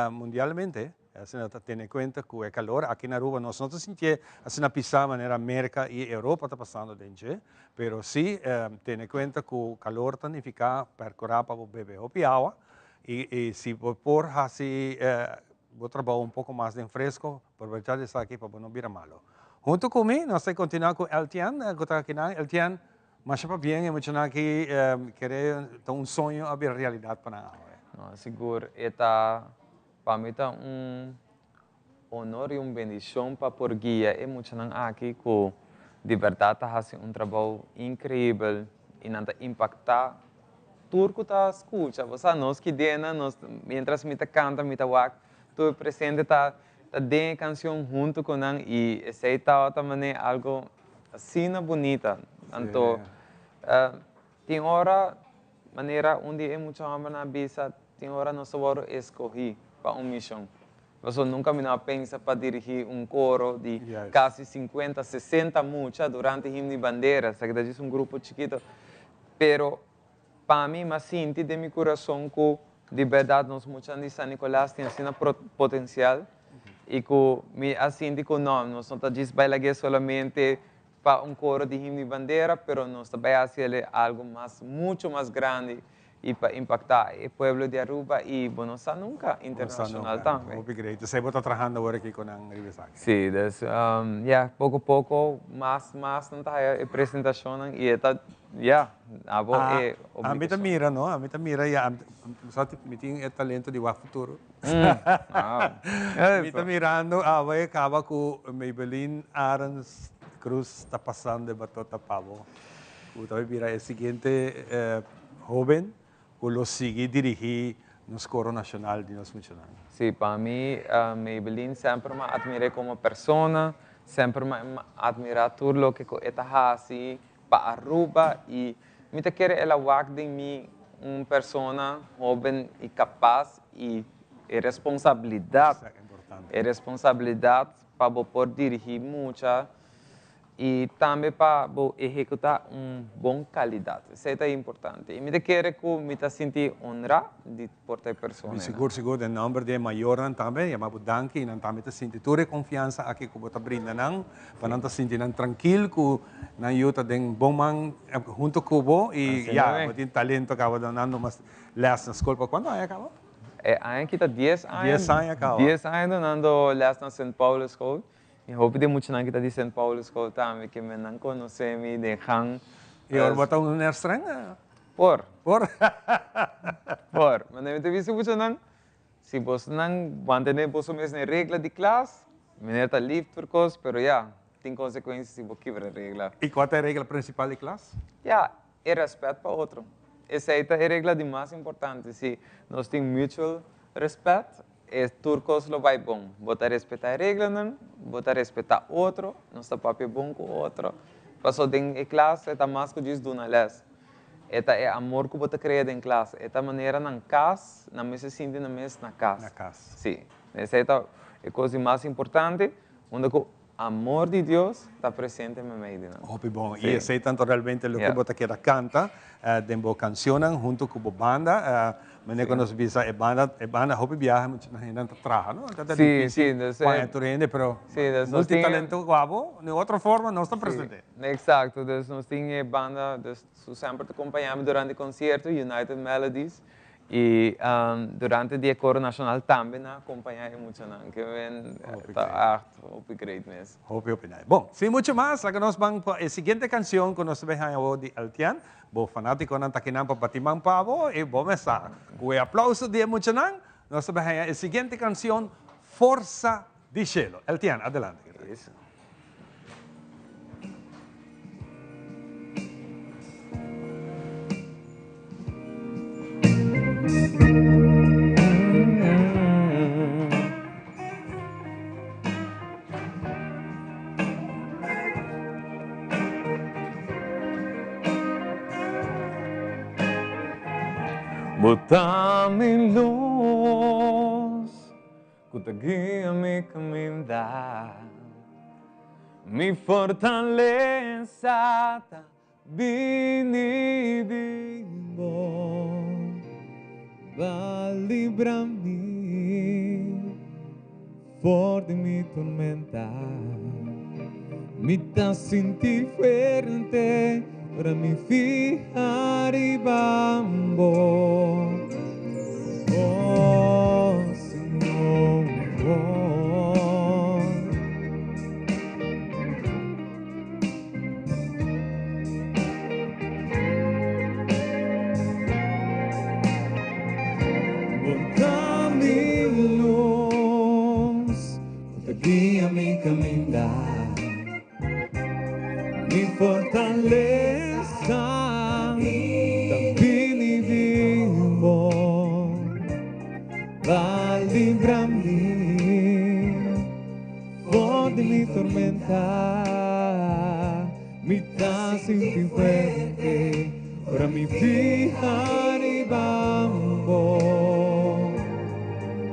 mundialmente. Asina ta tene kuenta ku e kalor aki na Aruba nos no ta sintié asina pisá manera Merka i Europa ta pasando den dje, pero sí tene kuenta ku kalor ta nifiká pèrkurá pa bo bebe hopi awa i si bo por hasi bo trabou un poko mas den fresko, probechá di esaki pa bo no bira malo. Huntu ku mi nos ta kontinuá ku Eltian ku ta akinan. Eltian, masha pabien e muchanan aki kere ta un soño a bira realidat pa nan awe. No, sigur e ta Pa mi ta un honor i un bendishon pa por guia e muchanan aki ku di bèrdat ta hasi un trabou inkreibel i nan ta impaktá tur ku ta skucha. Bo sa, nos ki dena, nos miéntras mi ta kanta mi ta wak tur presente ta ta den e kanshon huntu ku nan i esei tabata manera algu asina bunita. Anto tin ora Manera un di e mucha hòmbernan a bisa, Tin ora nos ta wòrdu eskohí pa un mishon. Pasobra nunka mi no a pensa pa dirigí un koro di kasi sinkuenta, sesenta mucha durante Himno i Bandera. Esaki ta djis un grupo chikito. Pero pa mi, mi a sinti den mi kurason ku di bèrdat nos muchanan di San Nicolas tin asina potensial i ku mi a sinti ku no, nos no ta djis bai lag'é solamente pa un coro di himno y bandera, pero nos ta bay haci el algo mas, mucho mas grandi y pa impacta e pueblo di Aruba y bo no sa nunca, internacional tambe. Hopi great. Esey bo ta trahando awor aki cu nan riba esaki? Si, dus ya, poco poco mas mas nan ta haya e presentacionnan y e ta, ya, abo e obligacion. Ami ta mira no, ami ta mira ya, mi tin e talento di wak futuro. Mi ta mirando awe caba cu Maybelline Arends Cruz ta pasando e batota pa bo. Cu ta bira e siguiente hoben cu lo sigui dirigi nos coro nacional di nos muchanan. Si, pa mi Maybelline semper m'a admir'é como persona, semper m'a admira tur loke cu e ta haci pa Aruba y mi ta kere el a wak den mi un persona hoben y capaz y e responsabilidad, e responsabilidad pa bo por dirigi mucha y tambe pa bo ehecuta un bon calidad. Esey ta importante y mi ta kere cu mi ta sinti honra di por ta e persona. Mi sigur sigur den nomber di e mayornan tambe yama bo danki y nan tambe ta sinti tur e confiansa aki cu bo ta brinda nan pa nan ta sinti nan trankil cu nan yu ta den bon man hunto cu bo y ya bo tin talento caba dunando mas les na scol pa cuanto aña caba? E aña aki ta dies aña. Dies aña caba. Dies aña dunando les na Sint Paulus School y hopi di muchanan ki ta di Sint Paulus School tambe ke men nan conoce mi den gang. Y ora bo ta un meneer streng? Por. Por. Por. Mane mi ta bisa muchanan, si bosnan mantene boso mes na e regla di klas, meneer ta lief tur kos, pero ya, tin konsekuensia si bo kibra e regla. I kua ta e regla prinsipal di klas? Ya, e rèspèt pa otro. Esei ta e regla di mas importante. Si nos tin mutual rèspèt, e tur kos lo bai bon. Bo ta respetá e reglanan, bo ta respetá otro, nos ta papia bon ku otro. Pasobra den e klas e ta mas ku djis duna lès. E ta e amor ku bo ta krea den klas. E ta manera nan kas, nan mester sinti nan mes na kas. Na kas. Sí. Esei ta e kos di mas importante, unda ku amor di Dios ta presente meimei di nan. Hopi bon. I esei ta realmente loke bo ta keda kanta den bo kanshonnan huntu ku bo banda. Manera ku nos bisa e banda, e banda hopi biaha mucha hendenan ta traha, no? Ta difísil paña tur hende, pero multitalento ku abo, di otro forma nos ta presente. Eksakto. Dus nos tin e banda, dus su semper ta kompañá mi durante konsierto, United Melodies. I durante di e koro nashonal tambe nan a kompañá e muchanan. Ke men ta echt hopi great mes. Hopi hopi nice. Bon, sin mucho mas, laga nos ban pa e siguiente kanshon ku nos ta bay haña awor di Eltian. Bo fanátikonan ta kinan pa bati man pa bo i bo mes sa. Ku e aplauso di e muchanan, nos ta bay haña e siguiente kanshon, Forsa di Shelo. Eltian, adelante. Bo ta mi luz Ku ta guia mi kaminda. Mi fortalesa ta bini di bo. Ba libra mi for di mi tormenta. Mi ta sinti fuerte ora mi fiha riba bo. Oh, Señor. Bo ta mi luz. Bo ta guia mi caminda, mi fortaleza ta bini di bo, pa libra mi for di mi tormenta, mi ta sinti fuerte ora mi fiha riba bo.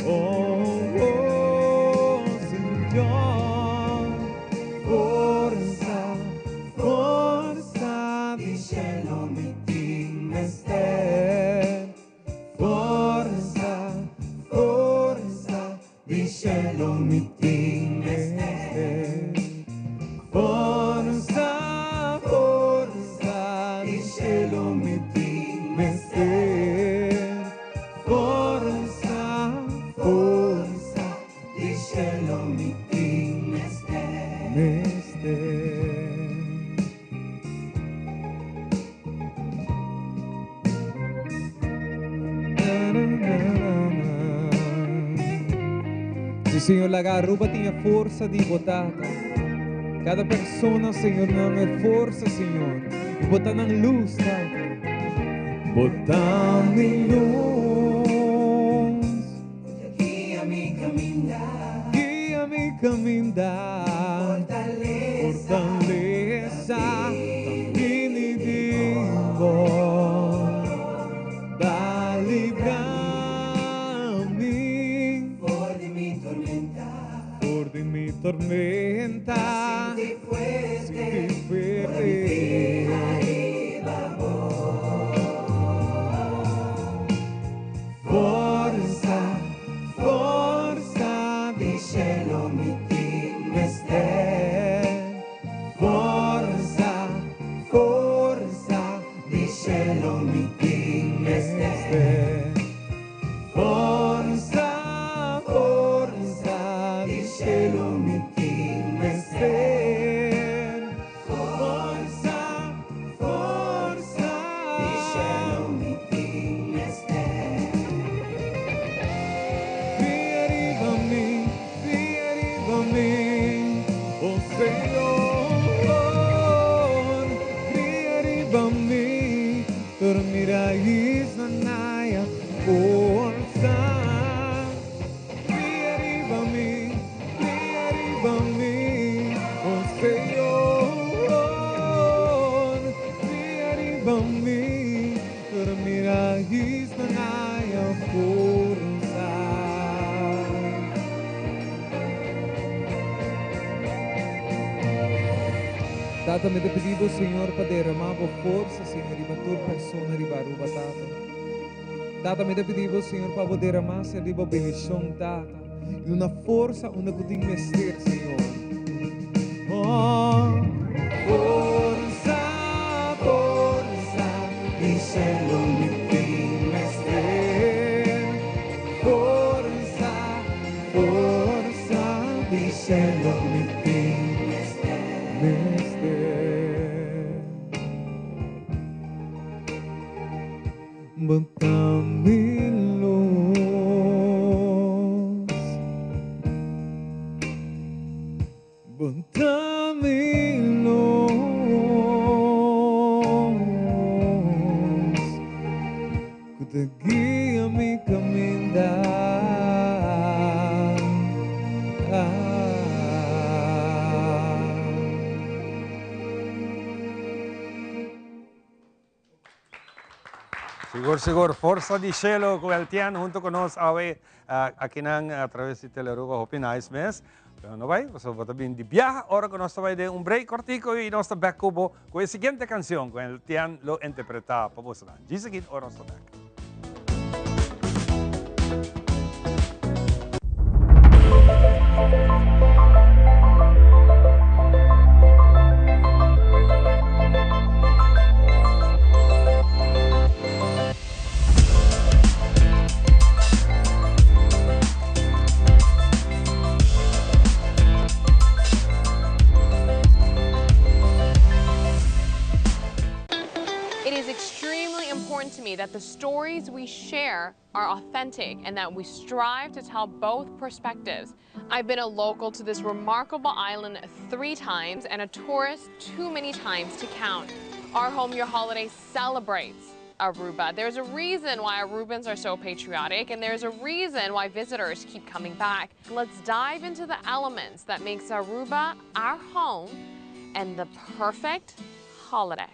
Oh, oh, Señor, forsa, forsa di cielo mi tin mester. Forsa, forsa di cielo mi tin mester. Forsa, forsa di cielo mi tin mester. Forsa, forsa di cielo mi tin mester. Mester. Si Señor laga Aruba tin e forsa di bo Tata. Cada persona Señor nan e forsa Señor. Y bo ta nan luz Tata. Bo ta mi luz. Guia mi caminda. Guia mi caminda. Fortaleza. Fortaleza. Ta bini di bo. Ba libra mi. For di mi tormenta. For di mi tormenta. Sinti fuerte. Sinti fuerte. Ariba bo. Forsa, forsa di cielo mi tin mester. Forsa, forsa di cielo mi tin mester. Forsa, forsa di cielo mi tin mester. Forsa, forsa di cielo mi tin mester. Bria riba mi, bria riba mi, oh Señor. Bria riba mi, tur mi raisnan haya forsa. Bria riba mi, bria riba mi, oh Señor. Bria riba mi, tur mi raisnan haya forsa. Tata, mi ta pidi Bo, Señor, pa derama Bo forsa, Señor, riba tur persona riba Aruba, Tata. Tata, mi ta pidi Bo, Señor, pa Bo derama ser di Bo bendicion, Tata, y duna forsa unda cu tin mester, Señor. Oh, Forsa, forsa, di cielo mi tin mester. mi lus. Bo ta mi lus. Ku ta guia mi kaminda. Sigur, sigur. Forsa di Shelo cu Eltian hunto cu nos awe akinan a traves di Telearuba. Hopi nice mes. Pero no bay, pasobra bo ta bin di biaha ora cu nos ta bay den un break cortico y nos ta back cu bo cu e siguiente cancion cu Eltian lo interpreta pa bosonan. Djis aki ora nos ta back. It is extremely important to me that the stories we share are authentic and that we strive to tell both perspectives. I've been a local to this remarkable island three times and a tourist too many times to count. Our Home Your Holiday celebrates Aruba. There's a reason why Arubans are so patriotic and there's a reason why visitors keep coming back. Let's dive into the elements that makes Aruba our home and the perfect holiday.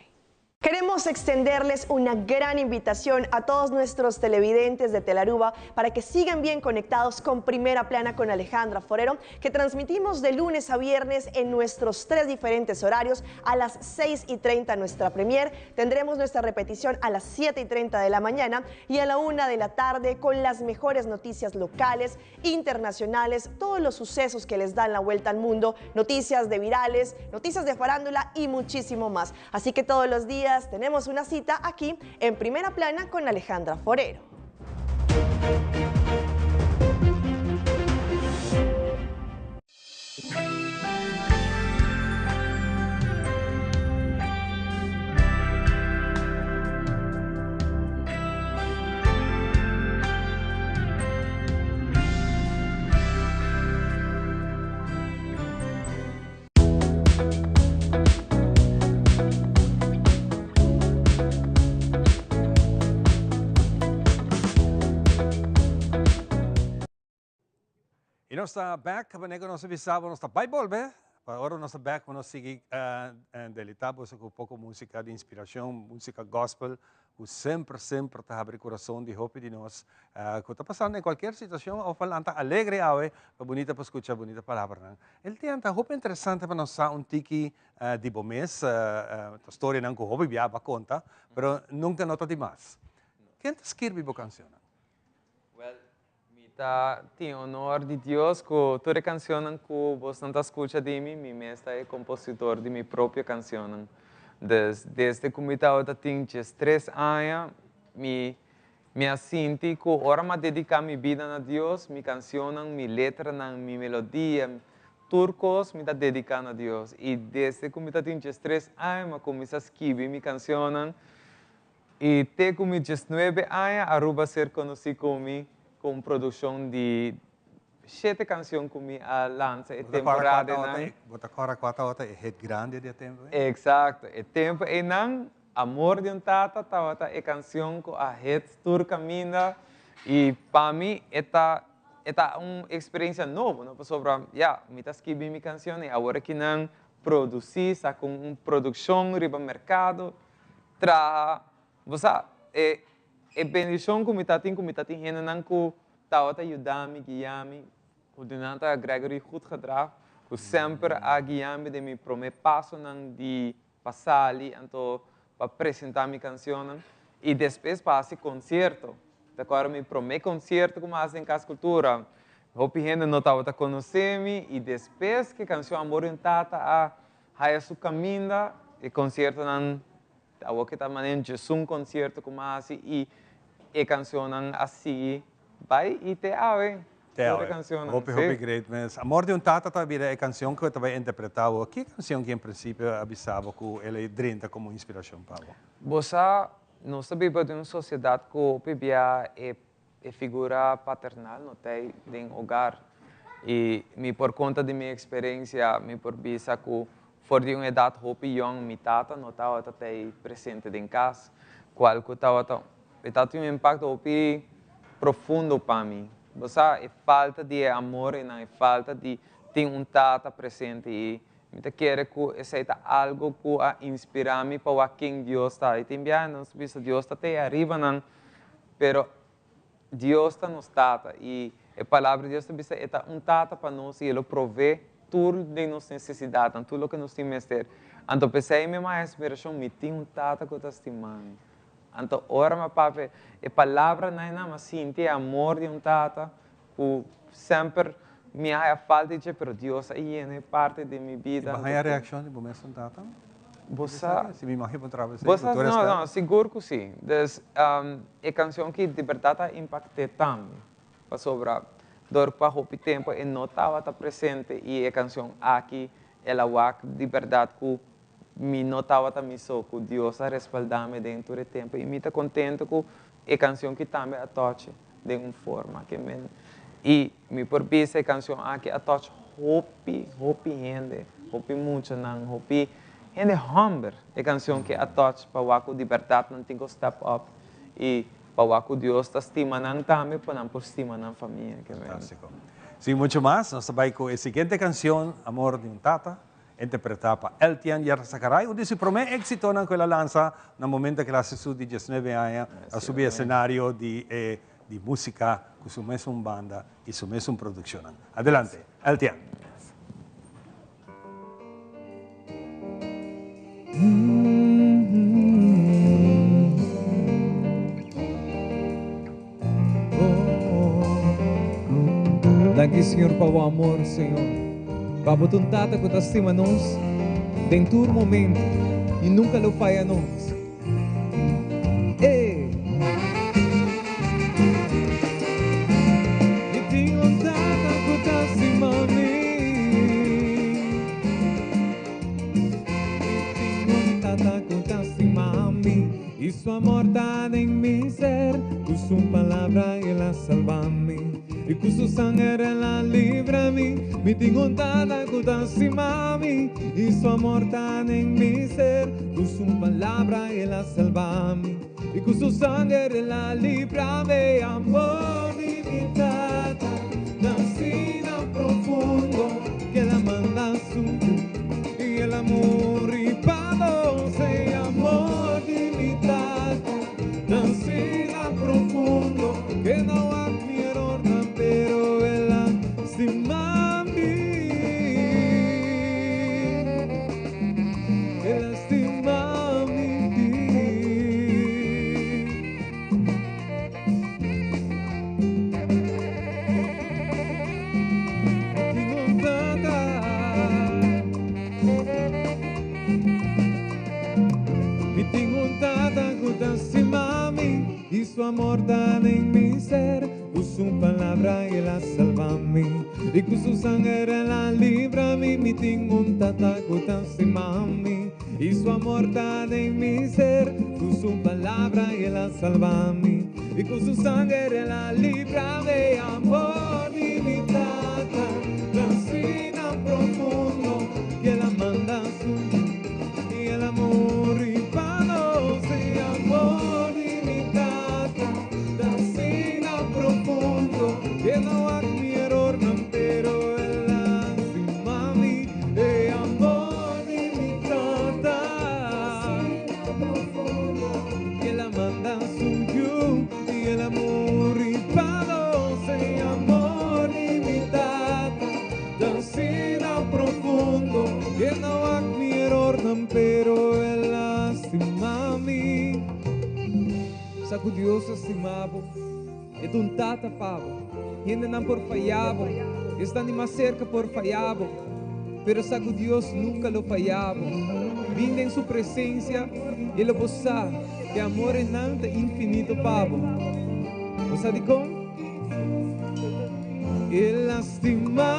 Queremos extenderles una gran invitación a todos nuestros televidentes de Telaruba para que sigan bien conectados con Primera Plana con Alejandra Forero, que transmitimos de lunes a viernes en nuestros tres diferentes horarios a las 6 y 30 nuestra premier. Tendremos nuestra repetición a las 7 y 30 de la mañana y a la 1 de la tarde con las mejores noticias locales, internacionales, todos los sucesos que les dan la vuelta al mundo, noticias de virales, noticias de farándula y muchísimo más. Así que todos los días tenemos una cita aquí en Primera Plana con Alejandra Forero. Y nos ta back, wanneer cu nos a bisa bo nos ta bay bolbe, pa ora nos ta back bo nos sigui delita boso cu poco musica di inspiracion, musica gospel cu semper semper ta habri curason di hopi di nos cu ta pasando den cualkier situacion of a lanta alegre awe pa bunita pa scucha bunita palabranan. El tin ta hopi interesante pa nos sa un tiki di bo mes, ta storianan cu hopi bia bo a conta, pero nunca no ta di mas. Ken ta skirbi bo cancionnan? Well, mi ta tin honor di Dios cu tur e cancionnan cu bosnan ta scucha di mi, mi mes ta e compositor di mi propio cancionnan. Dus, desde cu mi tabata tin diestres aña, mi Mi a sinti ku ora m'a dediká mi bida na Dios, mi kansionnan, mi letranan, mi melodia, tur kos mi ta dediká na Dios. I desde ku mi ta tin diestres aña m'a kuminsá skibi mi kansionnan i te ku mi diesnuebe aña Aruba a ser konosí ku mi ku un produkshon di shete kansion ku mi a lansa e temporada einan. Bo ta kòrda kua tabata e hit grandi di e tempu ei? Eksakto, e tempu einan Amor di un Tata tabata e kansion ku a hit tur kaminda i pa mi e ta e ta un eksperensia nobo no pasobra ya mi ta skibi mi kansion i awor aki nan produsí saka un produkshon riba merkado traha bo sa e e bendishon ku mi ta tin ku mi ta tin hendenan ku tabata yuda mi guia mi ku di nan ta Gregory Goedgedrag ku semper a guia mi den mi promé pasonan di pa sali anto pa presenta mi cancionnan y despues pa haci concierto. Ta acorda mi prome concierto cu mi a haci den Cas Cultura, hopi hende no tabata conoce mi y despues cu e cancion Amor di un Tata a haya su caminda, e conciertonan awor ke ta manera djesun concierto cu mi a haci y e cancionnan a sigui Bai y te awe. Te awe. Hopi hopi great mes. Amor di un tata ta bira e cancion cu ta bai interpreta bo. Ki cancion ki en principio a bisa bo cu el a drenta como inspiracion pa bo? Bo sa, Nos ta biba den un sosiedat ku hopi bia e e figura paternal no ta ei den hogar. I mi por konta di mi eksperensia, mi por bisa ku for di un edat hopi yòn mi tata no tabata ta ei presente den kas, kual ku tabata e tabatin un impakto hopi profundo pa mi. Bo sa, e falta di e amor einan, e falta di tin un tata presente i Mi ta kere ku esei ta algu ku a inspirá mi pa wak ken Dios ta. I tin biaha nos ta bisa Dios ta te ariba nan, pero Dios ta nos Tata i e Palabra di Dios ta bisa e ta un Tata pa nos i e lo provee tur den nos nesesidatnan, tur loke nos tin mester. Anto p'esei mi a inspirashon, mi tin un Tata ku ta stima mi. Anto ora mi a papia e palabranan ei nan, mi a sinti e amor di un Tata Ku semper mi a haya falta di dje, pero Dios a yena e parte den mi bida. I bo haya reakshon di bo mesun tata? Bo sa. Si mi imagin bo traba esei, Bo sa, no, no, sigur ku si. Dus, e kanshon ki di bèrdat a impakt'é tambe. Pasobra dor pa hopi tempu e no tabata presente i e kanshon aki el a wak di bèrdat ku mi no tabata mi so, ku Dios a respaldá mi den tur e tempu. I mi ta kontento ku e kanshon ki tambe a touch den un forma ke men i mi por bisa e kanshon aki a touch hopi hopi hende, hopi muchanan, hopi hende hòmber e kanshon ke a touch pa wak ku di bèrdat nan tin ku step up i pa wak ku Dios ta stima nan tambe pa nan por stima nan famia ke men. Fantástiko. Sin mucho mas, nos ta bai ku e siguiente kanshon, Amor di un Tata. Interpretá pa Eltian Yarzagaray, un di su promé éksitonan ku el a lansa na momento ku el a hasi su di diesnuebe aña, a subi esenario di e di músika ku su mesun banda i su mesun produkshonnan. Adelante, Eltian. Danki Señor pa bo amor, Señor. Pa bo ta un Tata cu ta stima nos den tur momento y nunca lo faya nos. Ey! Mi tin un Tata cu ta stima mi. Mi tin un Tata cu ta stima mi. Y su amor ta den mi ser. Cu su palabra el a salba mi. Y cu su sanger el a libra mi. Mi tin un Tata cu ta stima mi. Y su amor ta den mi ser. Cu su palabra el a salba mi. Y cu su sanger el a libra mi. Amor di mi Tata ta asina profundo. Cu el a manda su Yu. Y el a muri pa nos. E amor di mi Tata ta asina profundo. Ke no wak mi erornan, pero el a stima mi. El a stima mi. Mi tin un Tata. Mi tin un Tata ku ta stima mi i su amor ta den mi ser. Ku su palabra el a salba mi i ku su sanger el a libra mi. Mi tin un Tata ku ta stima mi i su amor ta den mi ser. Ku su palabra el a salba mi i ku su sanger el a libra mi. Amor di mi Tata ta asina profundo ku el a manda su Yu i el a muri pa nos. E amor di mi Tata ta asina profundo ku e no wak mi erornan, pero el a stima mi. E amor di mi Tata ku el a manda su Yu i el a muri pa nos. E amor di mi Tata ta asina profundo ku e no wak mi erornan, pero el a stima mi. Sa ku Dios a stima bo, e ta un Tata pa bo. Hendenan por faya bo, esnan di mas serka por faya bo, pero sa ku Dios nunka lo faya bo. Bin den su presensia i lo bo sa ku e amor einan ta infinito pa bo. Bo sa dikon? El a stima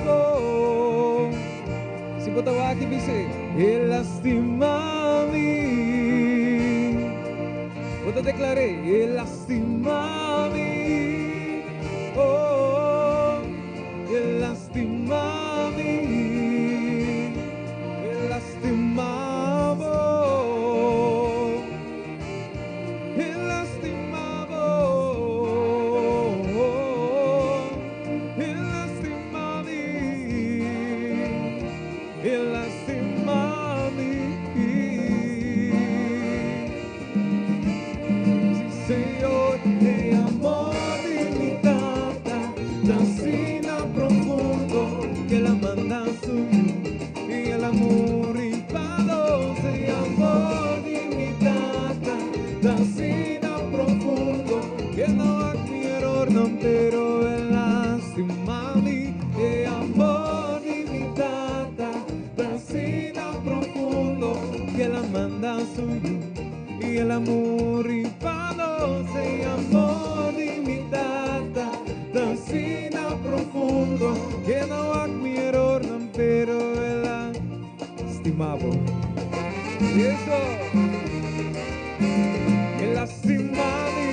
bo. Si bo ta wak i bis'é, El a stima mi. Bo ta deklar'é, El a stima mi, oh, El a stima mi, El a stima bo, El a stima bo, El a stima mi, El a stima mi. Sí, Señor, e amor di mi tata ta asina profundo ku el a manda su yu i el a muri pa nos. E amor di mi tata ta asina profundo ku e no a wak mi erornan, pero el a stima mi. E amor di mi tata ta asina profundo ku el a manda su yu i el a muri pa nos. E amor di mi tata ta asina profundo ku e no a wak mi erornan, pero el a stima bo. Eso! El a stima mi.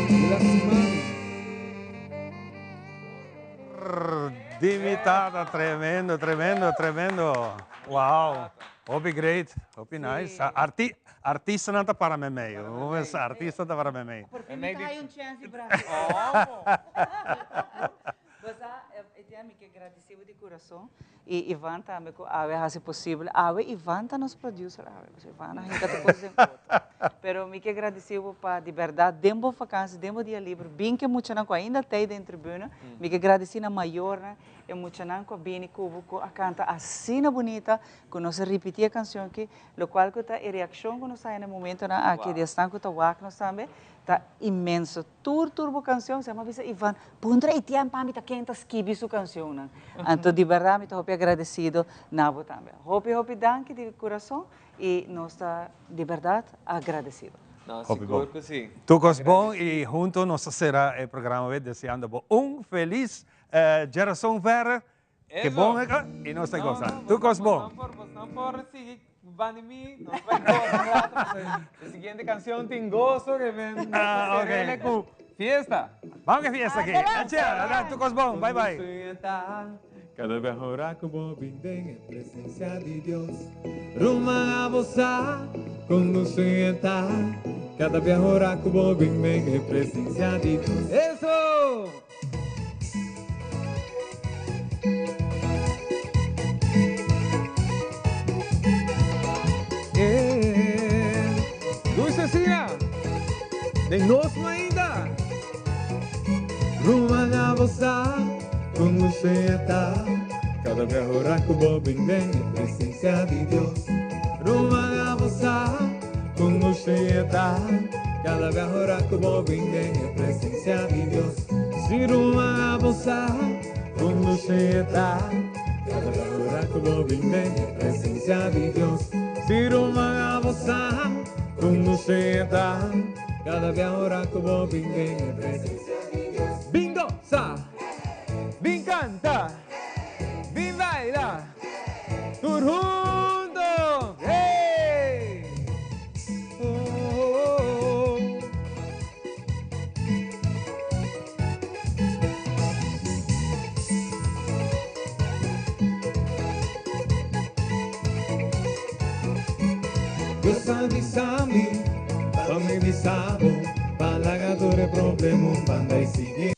El a stima mi. Di mi tata, tremendo, tremendo, tremendo. Wow, hopi great, hopi nice. Arti, artistanan ta para memey. Artista ta para memey. Por fin mi ta haya un chance di brasa. Bo sa, Etienne, mi ke gradisi bo di kurason i Ivan tambe ku awe a hasi posibel. Awe Ivan ta nos producer awe, pasobra Ivan a hinka tur kos den otro. Pero mi ke gradisi bo pa di bèrdat den bo vakansi, den bo dia liber, bin ke muchanan ku ainda tei den tribuna. Mi ke gradisi na mayornan, e muchanan ku a bini ku bo, ku a kanta asina bunita, ku nos a ripiti e kanshon aki, lokual ku ta e reakshon ku nos a haya na e momentonan aki, di esnan ku ta wak nos tambe, ta inmenso. Tur tur bo canción, se a bisa Ivan, puntra Etienne pa mi ta ken ta skibi su cancionnan. Anto di berdad mi ta hopi agradecido na bo tambe. Hopi hopi danki di curason y nos ta di berdad agradecido. No, sigur cu si. Tur cos bon y hunto nos ta cera e programa awe deseando bo un feliz Djerason verder. Ke bon y nos ta goza. Tur cos bon. Bosnan por sigui banda di mi, nos bai goza un rato pasobra e siguiente cancion tin gozo ke men nos ta serele cu fiesta. Vamos ke fiesta aki. Ache, tur cos bon. Bye bye. Kada bes ora ku bo bin den e presensia di Dios, Ruman abo sa kon nos e ta. Kada bes ora ku bo bin den e presensia di Dios. Eso! Dulce asina, den nos no ainda. Ruman abo sa con usted ta cada vez ora cu bo bin den e presencia di Dios. Ruman abo sa con usted ta cada vez ora cu bo bin den e presencia di Dios. Si ruman abo sa con usted ta cada vez ora cu bo bin den e presencia di Dios. Si ruman abo sa con usted ta cada vez ora cu bo bin den e presencia di Dios. Bin goza, bin canta, bin baila, tur hunto, hey! Oh, oh, oh. Dios a bisa mi, pa mi bisa bo, pa laga tur e problema un banda y sigui.